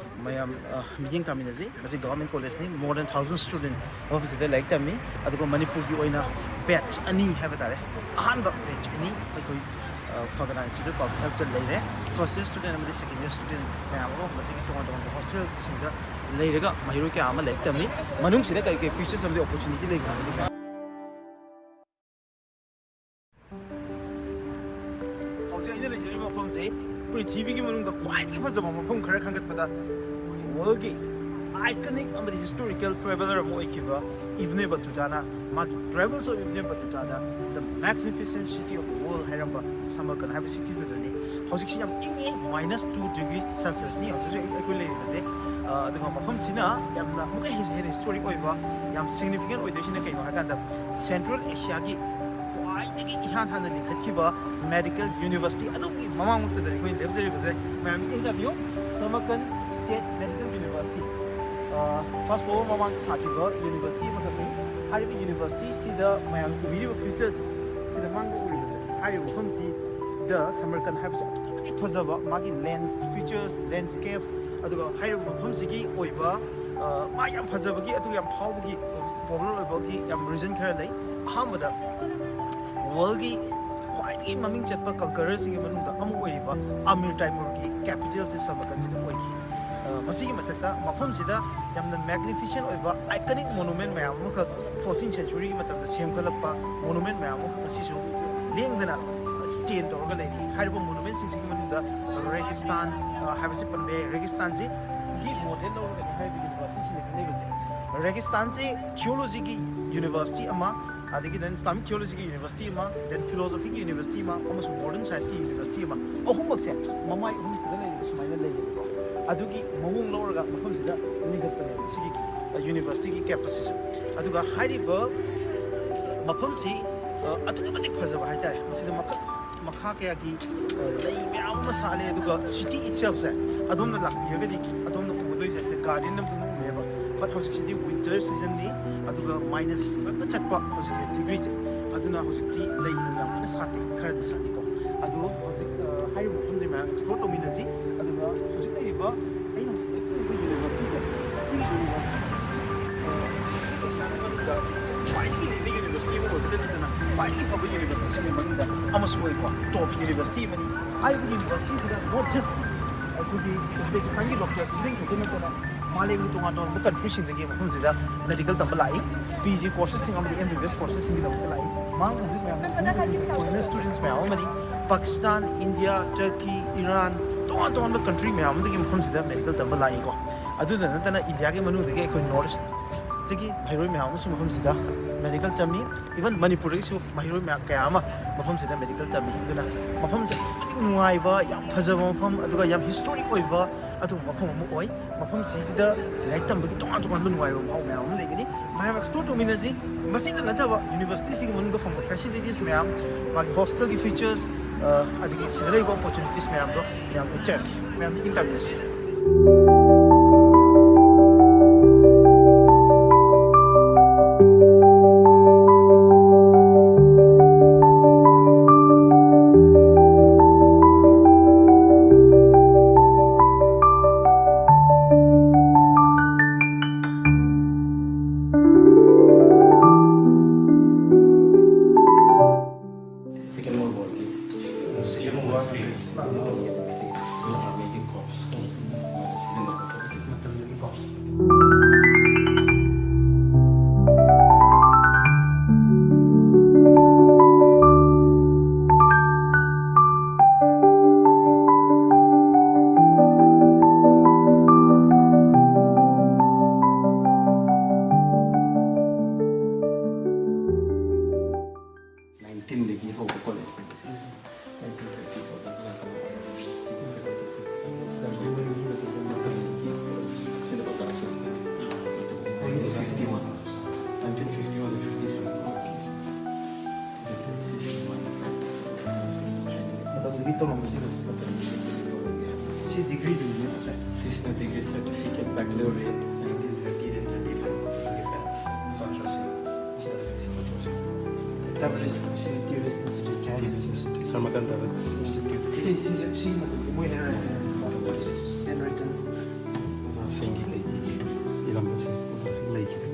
ꯃꯌꯥꯝ, ꯑ, ꯃꯤꯠꯌꯦꯡ ꯇꯥꯃꯤꯟꯅꯁꯤ꯫ ꯃꯁꯤ government collegeꯅꯤ, more than thousand student ꯃꯐꯝꯁꯤꯗ ꯂꯥꯏꯔꯤꯛ ꯇꯝꯃꯤ꯫ ꯑꯗꯨꯒ ꯃꯅꯤꯄꯨꯔꯒꯤ ꯑꯣꯏꯅ batch ꯑꯅꯤ ꯍꯥꯏꯕ ꯇꯥꯔꯦ, ꯑꯍꯥꯟꯕ batch ꯑꯅꯤ ꯑꯩꯈꯣꯏ, ꯑ, Fargana Institute of Public Healthꯇ ꯂꯩꯔꯦ꯫ First year student ꯑꯃꯗꯤ second year student ꯃꯌꯥꯝ ꯑꯃ ꯃꯁꯤꯒꯤ ꯇꯣꯉꯥꯟ ꯇꯣꯉꯥꯟꯕ hostelꯁꯤꯡꯗ ꯂꯩꯔꯒ ꯃꯍꯩꯔꯣꯏ ꯀꯌꯥ ꯑꯃ ꯂꯥꯏꯔꯤꯛ ꯇꯝꯃꯤ꯫ ꯃꯅꯨꯡꯁꯤꯗ ꯀꯔꯤ ꯀꯔꯤ features ꯑꯃꯗꯤ opportunity ꯂꯩꯕꯅꯣ ꯍꯥꯏꯕꯗꯤ ꯍꯧꯖꯤꯛ ꯑꯩꯅ ꯂꯩꯖꯔꯤꯕ ꯃꯐꯝꯁꯦ ꯄ꯭ꯔꯤꯊꯤꯕꯤꯒꯤ ꯃꯅꯨꯡꯗ ꯈ꯭ꯋꯥꯏꯗꯒꯤ ꯐꯖꯕ ꯃꯐꯝ ꯈꯔ ꯈꯟꯒꯠꯄꯗ, ꯋꯥꯔꯜꯒꯤ ꯑꯥꯏꯀꯅꯤꯛ ꯑꯃꯗꯤ ꯍꯤꯁꯇꯣꯔꯤꯀꯦꯜ ꯇ꯭ꯔꯦꯚꯦꯂꯔ ꯑꯃ ꯑꯣꯏꯈꯤꯕ ꯏꯕꯅꯦ ꯕꯇꯨꯇꯥꯅ ꯃꯥꯒꯤ Travels of Ibn Battuta the The Magnificent City of the World ꯍꯥꯏꯔꯝꯕ ꯁꯃꯔꯀꯟ ꯍꯥꯏꯕ ꯁꯤꯇꯤꯗꯨꯗꯅꯤ꯫ ꯍꯧꯖꯤꯛꯁꯤ ꯌꯥꯝ ꯏꯪꯉꯤ, minus two degree Celsius ꯅꯤ ꯍꯧꯖꯤꯛ ꯍꯧꯖꯤꯛ ꯑꯩꯈꯣꯏ ꯂꯩꯔꯤꯕꯁꯦ꯫ ꯑ, ꯑꯗꯨꯒ ꯃꯐꯝꯁꯤꯅ ꯌꯥꯝꯅ ꯑꯃꯨꯛꯀ ꯍꯦꯟꯅ ꯍꯦꯟꯅ ꯍꯤꯁꯇꯣꯔꯤꯛ ꯑꯣꯏꯕ, ꯌꯥꯝ ꯁꯤꯒꯅꯤꯐꯤꯀꯦꯟ ꯑꯣꯏꯗꯣꯏꯁꯤꯅ ꯀꯩꯅꯣ ꯍꯥꯏ ꯀꯥꯟꯗ, ꯁꯦꯟꯇ꯭ꯔꯦꯜ ꯑꯦꯁꯤꯌꯥꯒꯤ ꯈ꯭ꯋꯥꯏꯗꯒꯤ ꯏꯍꯥꯟ ꯍꯥꯟꯅ ꯂꯤꯡꯈꯠꯈꯤꯕ ꯃꯦꯗꯤꯀꯦꯜ ꯌꯨꯅꯤꯚꯔꯁꯤꯇꯤ ꯑꯗꯨꯒꯤ ꯃꯃꯥꯡꯃꯛꯇꯗꯅꯤ ꯑꯩꯈꯣꯏꯅ ꯂꯦꯞꯆꯔꯤꯕꯁꯦ꯫ ꯃꯌꯥꯝ ꯌꯦꯡꯕꯤꯌꯨ, ꯁꯃꯔꯀꯟ ꯁ꯭ꯇꯦꯠ ꯃꯦꯗꯤꯀꯦꯜ ꯌꯨꯅꯤꯚꯔꯁꯤꯇꯤ꯫ ꯐꯥꯔꯁ ꯋꯥꯔꯜ ꯃꯃꯥꯡꯗ ꯁꯥꯈꯤꯕ ꯌꯨꯅꯤꯚꯔꯁꯤꯇꯤ ꯑꯃꯈꯛꯅꯤ꯫ ꯍꯥꯏꯔꯤꯕ ꯌꯨꯅꯤꯚꯔꯁꯤꯇꯤꯁꯤꯗ ꯃꯌꯥꯝ ꯎꯕꯤꯔꯤꯕ ꯐꯤꯆꯔꯁ ꯁꯤꯗ ꯃꯥꯡꯗ ꯎꯔꯤꯕꯁꯦ, ꯍꯥꯏꯔꯤꯕ ꯃꯐꯝꯁꯤꯗ ꯁꯃꯔꯀꯟ ꯍꯥꯏꯕꯁꯦ ꯑꯗꯨꯛꯀꯤ ꯃꯇꯤꯛ ꯐꯖꯕ, ꯃꯥꯒꯤ ꯂꯦꯟꯁ ꯐꯤꯆꯔꯁ, ꯂꯦꯟꯁꯀꯦꯞ, ꯑꯗꯨꯒ ꯍꯥꯏꯔꯤꯕ ꯃꯐꯝꯁꯤꯒꯤ ꯑꯣꯏꯕ, ꯑ, ꯃꯥ ꯌꯥꯝ ꯐꯖꯕꯒꯤ, ꯑꯗꯨꯒ ꯌꯥꯝ ꯐꯥꯎꯕꯒꯤ, ꯄꯣꯄꯨꯂꯔ ꯑꯣꯏꯕꯒꯤ ꯌꯥꯝ ꯔꯤꯖꯟ ꯈꯔ ꯂꯩ꯫ ꯑꯍꯥꯟꯕꯗ, ꯋꯥꯔꯜꯒꯤ ꯈ꯭ꯋꯥꯏꯗꯒꯤ ꯃꯃꯤꯡ ꯆꯠꯄ ꯀꯜꯀꯔꯔꯁꯤꯡꯒꯤ ꯃꯅꯨꯡꯗ ꯑꯃ ꯑꯣꯏꯔꯤꯕ ꯑꯃꯤꯔ ꯇꯥꯏꯃꯨꯔꯒꯤ ꯀꯦꯄꯤꯇꯦꯜꯁꯦ ꯁꯃꯔꯀꯟꯁꯤꯗ ꯑꯣꯏꯈꯤ꯫ ꯑ, ꯃꯁꯤꯒꯤ ꯃꯊꯛꯇ ꯃꯐꯝꯁꯤꯗ ꯌꯥꯝꯅ ꯃꯦꯒꯅꯤꯐꯤꯁꯦꯟ ꯑꯣꯏꯕ ꯑꯥꯏꯀꯅꯤꯛ ꯃꯣꯅꯨꯃꯦꯟ ꯃꯌꯥꯝ ꯑꯃꯈꯛ ꯐꯣꯔꯇꯤꯟ ꯁꯦꯟꯆꯨꯔꯤꯒꯤ ꯃꯇꯝꯗ ꯁꯦꯝꯒꯠꯂꯛꯄ ꯃꯣꯅꯨꯃꯦꯟ ꯃꯌꯥꯝ ꯑꯃꯈꯛ ꯑꯁꯤꯁꯨ ꯂꯦꯡꯗꯅ ꯁ꯭ꯇꯦꯟ ꯇꯧꯔꯒ ꯂꯩꯔꯤ꯫ ꯍꯥꯏꯔꯤꯕ ꯃꯣꯅꯨꯃꯦꯟꯁꯤꯡꯁꯤꯒꯤ ꯃꯅꯨꯡꯗ ꯔꯦꯒꯤꯁꯇꯥꯟ, ꯑ, ꯍꯥꯏꯕꯁꯤ ꯄꯟꯕ ꯌꯥꯏ꯫ ꯔꯦꯒꯤꯁꯇꯥꯟꯁꯤ ꯒꯤ ꯃꯣꯗꯦꯜ ꯂꯧꯔꯒꯅꯤ ꯍꯥꯏꯔꯤꯕ ꯌꯨꯅꯤꯚꯔꯁꯤꯇꯤꯁꯤꯅ ꯈꯟꯅꯔꯤꯕꯁꯦ꯫ ꯔꯦꯒꯤꯁꯇꯥꯟꯁꯤ ꯊꯤꯑꯣꯂꯣꯖꯤꯒꯤ ꯌꯨꯅꯤꯚꯔꯁꯤꯇꯤ ꯑꯃ, ꯑꯗꯒꯤ then ꯏꯁꯂꯥꯃꯤꯛ ꯊꯤꯑꯣꯂꯣꯖꯤꯒꯤ ꯌꯨꯅꯤꯚꯔꯁꯤꯇꯤ ꯑꯃ, then ꯐꯤꯂꯣꯁꯣꯐꯤꯒꯤ ꯌꯨꯅꯤꯚꯔꯁꯤꯇꯤ ꯑꯃ, ꯑꯃꯁꯨꯡ ꯃꯣꯗꯔꯟ ꯁꯥꯏꯟꯁꯀꯤ ꯌꯨꯅꯤꯚꯔꯁꯤꯇꯤ ꯑꯃ, ꯑꯍꯨꯝꯃꯛꯁꯦ ꯃꯃꯥꯏ ꯑꯍꯨꯝꯁꯤꯗ ꯂꯩꯔꯤꯕ ꯁꯨꯃꯥꯏꯅ ꯂꯩꯌꯦꯕꯀꯣ꯫ ꯑꯗꯨꯒꯤ ꯃꯑꯣꯡ ꯂꯧꯔꯒ ꯃꯐꯝꯁꯤꯗ ꯂꯤꯡꯈꯠꯄꯅꯦꯕ ꯁꯤꯒꯤ, ꯑ, ꯌꯨꯅꯤꯚꯔꯁꯤꯇꯤꯒꯤ ꯀꯦꯝꯄꯁꯁꯤꯁꯨ꯫ ꯑꯗꯨꯒ ꯍꯥꯏꯔꯤꯕ ꯃꯐꯝꯁꯤ, ꯑ, ꯑꯗꯨꯛꯀꯤ ꯃꯇꯤꯛ ꯐꯖꯕ ꯍꯥꯏꯇꯥꯔꯦ꯫ ꯃꯁꯤꯗ ꯃꯈꯜ ꯃꯈꯥ ꯀꯌꯥꯒꯤ, ꯑ, ꯂꯩ ꯃꯌꯥꯝ ꯑꯃ ꯁꯥꯠꯂꯦ꯫ ꯑꯗꯨꯒ ꯁꯤꯇꯤ ꯏꯠꯁꯦꯜꯐꯁꯦ ꯑꯗꯣꯝꯅ ꯂꯥꯛꯄꯤꯔꯒꯗꯤ ꯑꯗꯣꯝꯅ ꯎꯒꯗꯣꯏꯁꯦ ꯁꯤ ꯒꯥꯔꯗꯦꯟ ꯑꯃꯗꯤ ꯎꯅꯦꯕ꯫ ꯕꯠ ꯍꯧꯖꯤꯛꯁꯤꯗꯤ ꯋꯤꯟꯇꯔ ꯁꯤꯖꯟꯅꯤ, ꯑꯗꯨꯒ ꯃꯥꯏꯅꯁ ꯉꯥꯛꯇ ꯆꯠꯄ ꯍꯧꯖꯤꯛꯁꯦ ꯗꯤꯒ꯭ꯔꯤꯁꯦ꯫ ꯑꯗꯨꯅ ꯍꯧꯖꯤꯛꯇꯤ ꯂꯩ ꯌꯥꯝ ꯀꯟꯅ ꯁꯥꯠꯇꯦ, ꯈꯔꯗꯤ ꯁꯥꯠꯂꯤꯀꯣ꯫ ꯑꯗꯨ ꯍꯧꯖꯤꯛ, ꯑ, ꯍꯥꯏꯔꯤꯕ ꯃꯐꯝꯁꯦ ꯃꯌꯥꯝ ꯑꯦꯛꯁꯄ꯭ꯂꯣꯔ ꯇꯧꯃꯤꯟꯅꯁꯤ꯫ ꯑꯗꯨꯒ ꯍꯧꯖꯤꯛ ꯂꯩꯔꯤꯕ, ꯑꯩꯅ ꯍꯧꯖꯤꯛ ꯂꯦꯞꯆꯔꯤꯕ ꯌꯨꯅꯤꯚꯔꯁꯤꯇꯤꯁꯦ, ꯁꯤꯒꯤ ꯌꯨꯅꯤꯚꯔꯁꯤꯇꯤꯁꯦ, ꯑ, ꯑꯦꯁꯤꯌꯥꯒꯤ ꯃꯅꯨꯡꯗ ꯈ꯭ꯋꯥꯏꯗꯒꯤ ꯂꯤꯡꯕ ꯌꯨꯅꯤꯚꯔꯁꯤꯇꯤ ꯑꯃ ꯑꯣꯏꯕꯗ ꯅꯠꯇꯅ ꯈ꯭ꯋꯥꯏꯗꯒꯤ ꯐꯕ ꯌꯨꯅꯤꯚꯔꯁꯤꯇꯤꯁꯤꯡꯒꯤ ꯃꯅꯨꯡꯗ ꯑꯃꯁꯨ ꯑꯣꯏꯀꯣ, ꯇꯣꯞ ꯌꯨꯅꯤꯚꯔꯁꯤꯇꯤ ꯑꯃꯅꯤ꯫ ꯍꯥꯏꯔꯤꯕ ꯌꯨꯅꯤꯚꯔꯁꯤꯇꯤꯁꯤꯗ not just ꯑꯩꯈꯣꯏꯒꯤ ꯎꯖꯕꯦꯀꯤꯁꯇꯥꯟꯒꯤ ꯗꯣꯛꯇꯔꯁꯤꯡ ꯈꯛꯇ ꯅꯠꯇꯅ ꯃꯥꯂꯦꯝꯒꯤ ꯇꯣꯉꯥꯟ ꯇꯣꯉꯥꯟꯕ ꯀꯟꯇ꯭ꯔꯤꯁꯤꯡꯗꯒꯤ ꯃꯐꯝꯁꯤꯗ ꯃꯦꯗꯤꯀꯦꯜ ꯇꯝꯕ ꯂꯥꯛꯏ꯫ ꯄꯤ ꯖꯤ ꯀꯣꯔꯁꯦꯁꯁꯤꯡ ꯑꯃꯗꯤ ꯑꯦꯝ ꯕꯤ ꯕꯤ ꯑꯦꯁ ꯀꯣꯔꯁꯦꯁꯁꯤꯡꯒꯤꯗꯃꯛꯇ ꯂꯥꯛꯏ꯫ ꯃꯥꯡꯗ ꯍꯧꯖꯤꯛ ꯃꯌꯥꯝ ꯐꯣꯔꯦꯟ ꯁ꯭ꯇꯨꯗꯦꯟꯠꯁ ꯃꯌꯥꯝ ꯑꯃꯗꯤ ꯄꯥꯀꯤꯁꯇꯥꯟ, ꯏꯟꯗꯤꯌꯥ, ꯇꯔꯀꯤ, ꯏꯔꯥꯟ, ꯇꯣꯉꯥꯟ ꯇꯣꯉꯥꯟꯕ ꯀꯟꯇ꯭ꯔꯤ ꯃꯌꯥꯝ ꯑꯃꯗꯒꯤ ꯃꯐꯝꯁꯤꯗ ꯃꯦꯗꯤꯀꯦꯜ ꯇꯝꯕ ꯂꯥꯛꯏꯀꯣ꯫ ꯑꯗꯨꯗ ꯅꯠꯇꯅ ꯏꯟꯗꯤꯌꯥꯒꯤ ꯃꯅꯨꯡꯗꯒꯤ ꯑꯩꯈꯣꯏ ꯅꯣꯔꯠ ꯏꯁꯇꯒꯤ ꯃꯍꯩꯔꯣꯏ ꯃꯌꯥꯝ ꯑꯃꯁꯨ ꯃꯐꯝꯁꯤꯗ ꯃꯦꯗꯤꯀꯦꯜ ꯇꯝꯃꯤ꯫ ꯏꯚꯟ ꯃꯅꯤꯄꯨꯔꯗꯒꯤꯁꯨ ꯃꯍꯩꯔꯣꯏ ꯃꯌꯥꯝ ꯀꯌꯥ ꯑꯃ ꯃꯐꯝꯁꯤꯗ ꯃꯦꯗꯤꯀꯦꯜ ꯇꯝꯃꯤ꯫ ꯑꯗꯨꯅ ꯃꯐꯝꯁꯦ ꯑꯗꯨꯛꯀꯤ ꯃꯇꯤꯛ ꯅꯨꯡꯉꯥꯏꯕ, ꯌꯥꯝ ꯐꯖꯕ ꯃꯐꯝ, ꯑꯗꯨꯒ ꯌꯥꯝ ꯍꯤꯁꯇꯣꯔꯤꯛ ꯑꯣꯏꯕ ꯑꯗꯨꯒꯨꯝꯕ ꯃꯐꯝ ꯑꯃ ꯑꯣꯏ꯫ ꯃꯐꯝꯁꯤꯗ ꯂꯥꯏꯔꯤꯛ ꯇꯝꯕꯒꯤ ꯇꯣꯉꯥꯟ ꯇꯣꯉꯥꯟꯕ ꯅꯨꯡꯉꯥꯏꯕ ꯃꯍꯥꯎ ꯃꯌꯥꯝ ꯑꯃ ꯂꯩꯒꯅꯤ꯫ ꯃꯌꯥꯝ ꯑꯦꯛꯁꯄ꯭ꯂꯣꯔ ꯇꯧꯃꯤꯟꯅꯁꯤ꯫ ꯃꯁꯤꯗ ꯅꯠꯇꯕ ꯌꯨꯅꯤꯚꯔꯁꯤꯇꯤꯁꯤꯒꯤ ꯃꯅꯨꯡꯗ ꯐꯪꯕ ꯐꯦꯁꯤꯂꯤꯇꯤꯁ ꯃꯌꯥꯝ, ꯃꯥꯒꯤ ꯍꯣꯁꯇꯦꯜꯒꯤ ꯐꯤꯆꯔꯁ, ꯑꯗꯒꯤ ꯁꯤꯗ ꯂꯩꯕ ꯑꯣꯄꯣꯔꯆꯨꯅꯤꯇꯤꯁ ꯃꯌꯥꯝꯗꯣ ꯃꯌꯥꯝ ꯎꯠꯆꯔꯛꯀꯦ꯫ ꯃꯌꯥꯝ ꯃꯤꯠꯌꯦꯡ ꯇꯥꯃꯤꯟꯅꯁꯤ꯫ Second World War. Second World War. Army corps. ꯃꯇꯝꯗꯨꯒꯤ corps. ꯅꯥꯏꯟꯇꯤꯟꯗꯒꯤ ꯍꯧꯕ ꯀꯣꯂꯦꯖꯅꯦꯕ ꯁꯤꯁꯦ꯫ ꯅꯥꯏꯟꯇꯤꯟ ꯊꯥꯔꯇꯤꯗ ꯑꯣꯖꯥ ꯀꯅꯥ ꯀꯅꯥ ꯑꯣꯏꯔꯝꯃꯤ? ꯁꯤꯒꯤ faculty ꯁꯤꯡꯁꯦ꯫ ꯁꯤꯗ ꯑꯣꯖꯥꯁꯤꯡ nineteen fifty one, nineteen fifty one fifty seven ꯁꯤꯁꯦ꯫ ꯃꯇꯝꯗꯨꯒꯤ ꯇꯧꯔꯝꯕꯁꯤꯡꯗꯣ꯫ ꯁꯤ ꯗꯤꯒ꯭ꯔꯤꯗꯨꯅꯦꯕ ꯁꯦ꯫ ꯁꯤꯁꯤꯅ degree certificate, baccalaureate, nineteen thirty and thirty-five ꯒꯤ batch ꯁꯥꯇ꯭ꯔꯁꯤꯡ꯫ ꯁꯤꯗ ꯁꯤ ꯐꯣꯇꯣꯁꯦ꯫ ꯇꯕꯔꯤꯁ, ꯁꯤ ꯇꯦꯔꯤꯁ ꯏꯟꯁꯇꯤꯇ꯭ꯌꯨꯠꯀꯤ ꯍꯥꯏꯅꯤ꯫ ꯇꯦꯔꯤꯁ ꯏꯟꯁꯇꯤꯇ꯭ꯌꯨꯠ, ꯁꯔꯃꯀꯥꯟꯇ ꯏꯟꯁꯇꯤꯇ꯭ꯌꯨꯠ꯫ ꯁꯤ, ꯁꯤꯁꯦ, ꯁꯤꯒꯤ ꯃꯇꯝꯒꯤ ꯃꯣꯏ handwritten, handwritten꯫ ꯑꯣꯖꯥꯁꯤꯡꯒꯤ ꯀꯩꯒꯤ ꯏꯔꯝꯕꯁꯦ, ꯑꯣꯖꯥꯁꯤꯡ ꯂꯩꯈꯤꯕ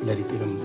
ꯂꯥꯏꯔꯤꯛ ꯏꯔꯝꯕ꯫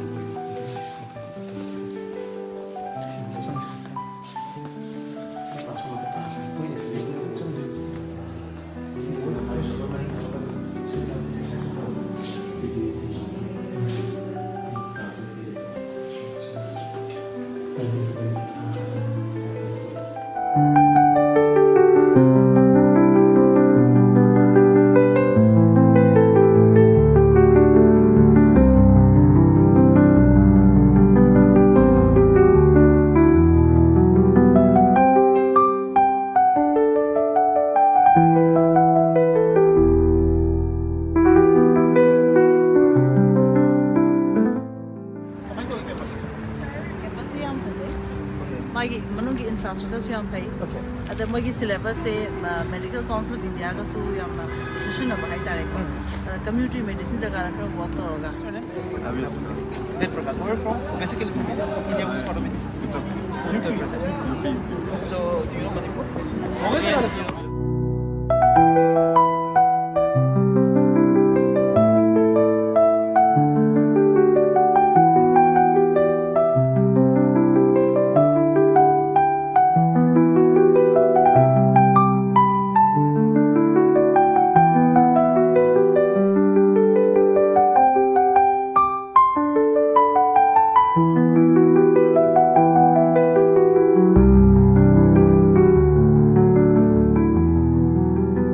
ꯀꯦꯝꯄꯁꯁꯦ ꯌꯥꯝ ꯐꯖꯩ꯫ ꯃꯥꯒꯤ ꯃꯅꯨꯡꯒꯤ ꯏꯟꯐ꯭ꯔꯥꯁ꯭ꯇ꯭ꯔꯛꯆꯔꯁꯨ ꯌꯥꯝ ꯐꯩ꯫ ꯑꯗ ꯃꯣꯏꯒꯤ ꯁꯤꯂꯦꯕꯁꯁꯦ, ꯑ, Medical Council of India-ꯒꯁꯨ ꯌꯥꯝꯅ ꯆꯨꯁꯟꯅꯕ ꯍꯥꯏꯇꯥꯔꯦꯀꯣ꯫ ꯑꯗ community medicine ꯖꯒꯥꯗ ꯈꯔ work ꯇꯧꯔꯒ꯫ Where from? Basically from India, which part of India? Uttar Pradesh. Uttar Pradesh. So, do you know Manipur? Yes.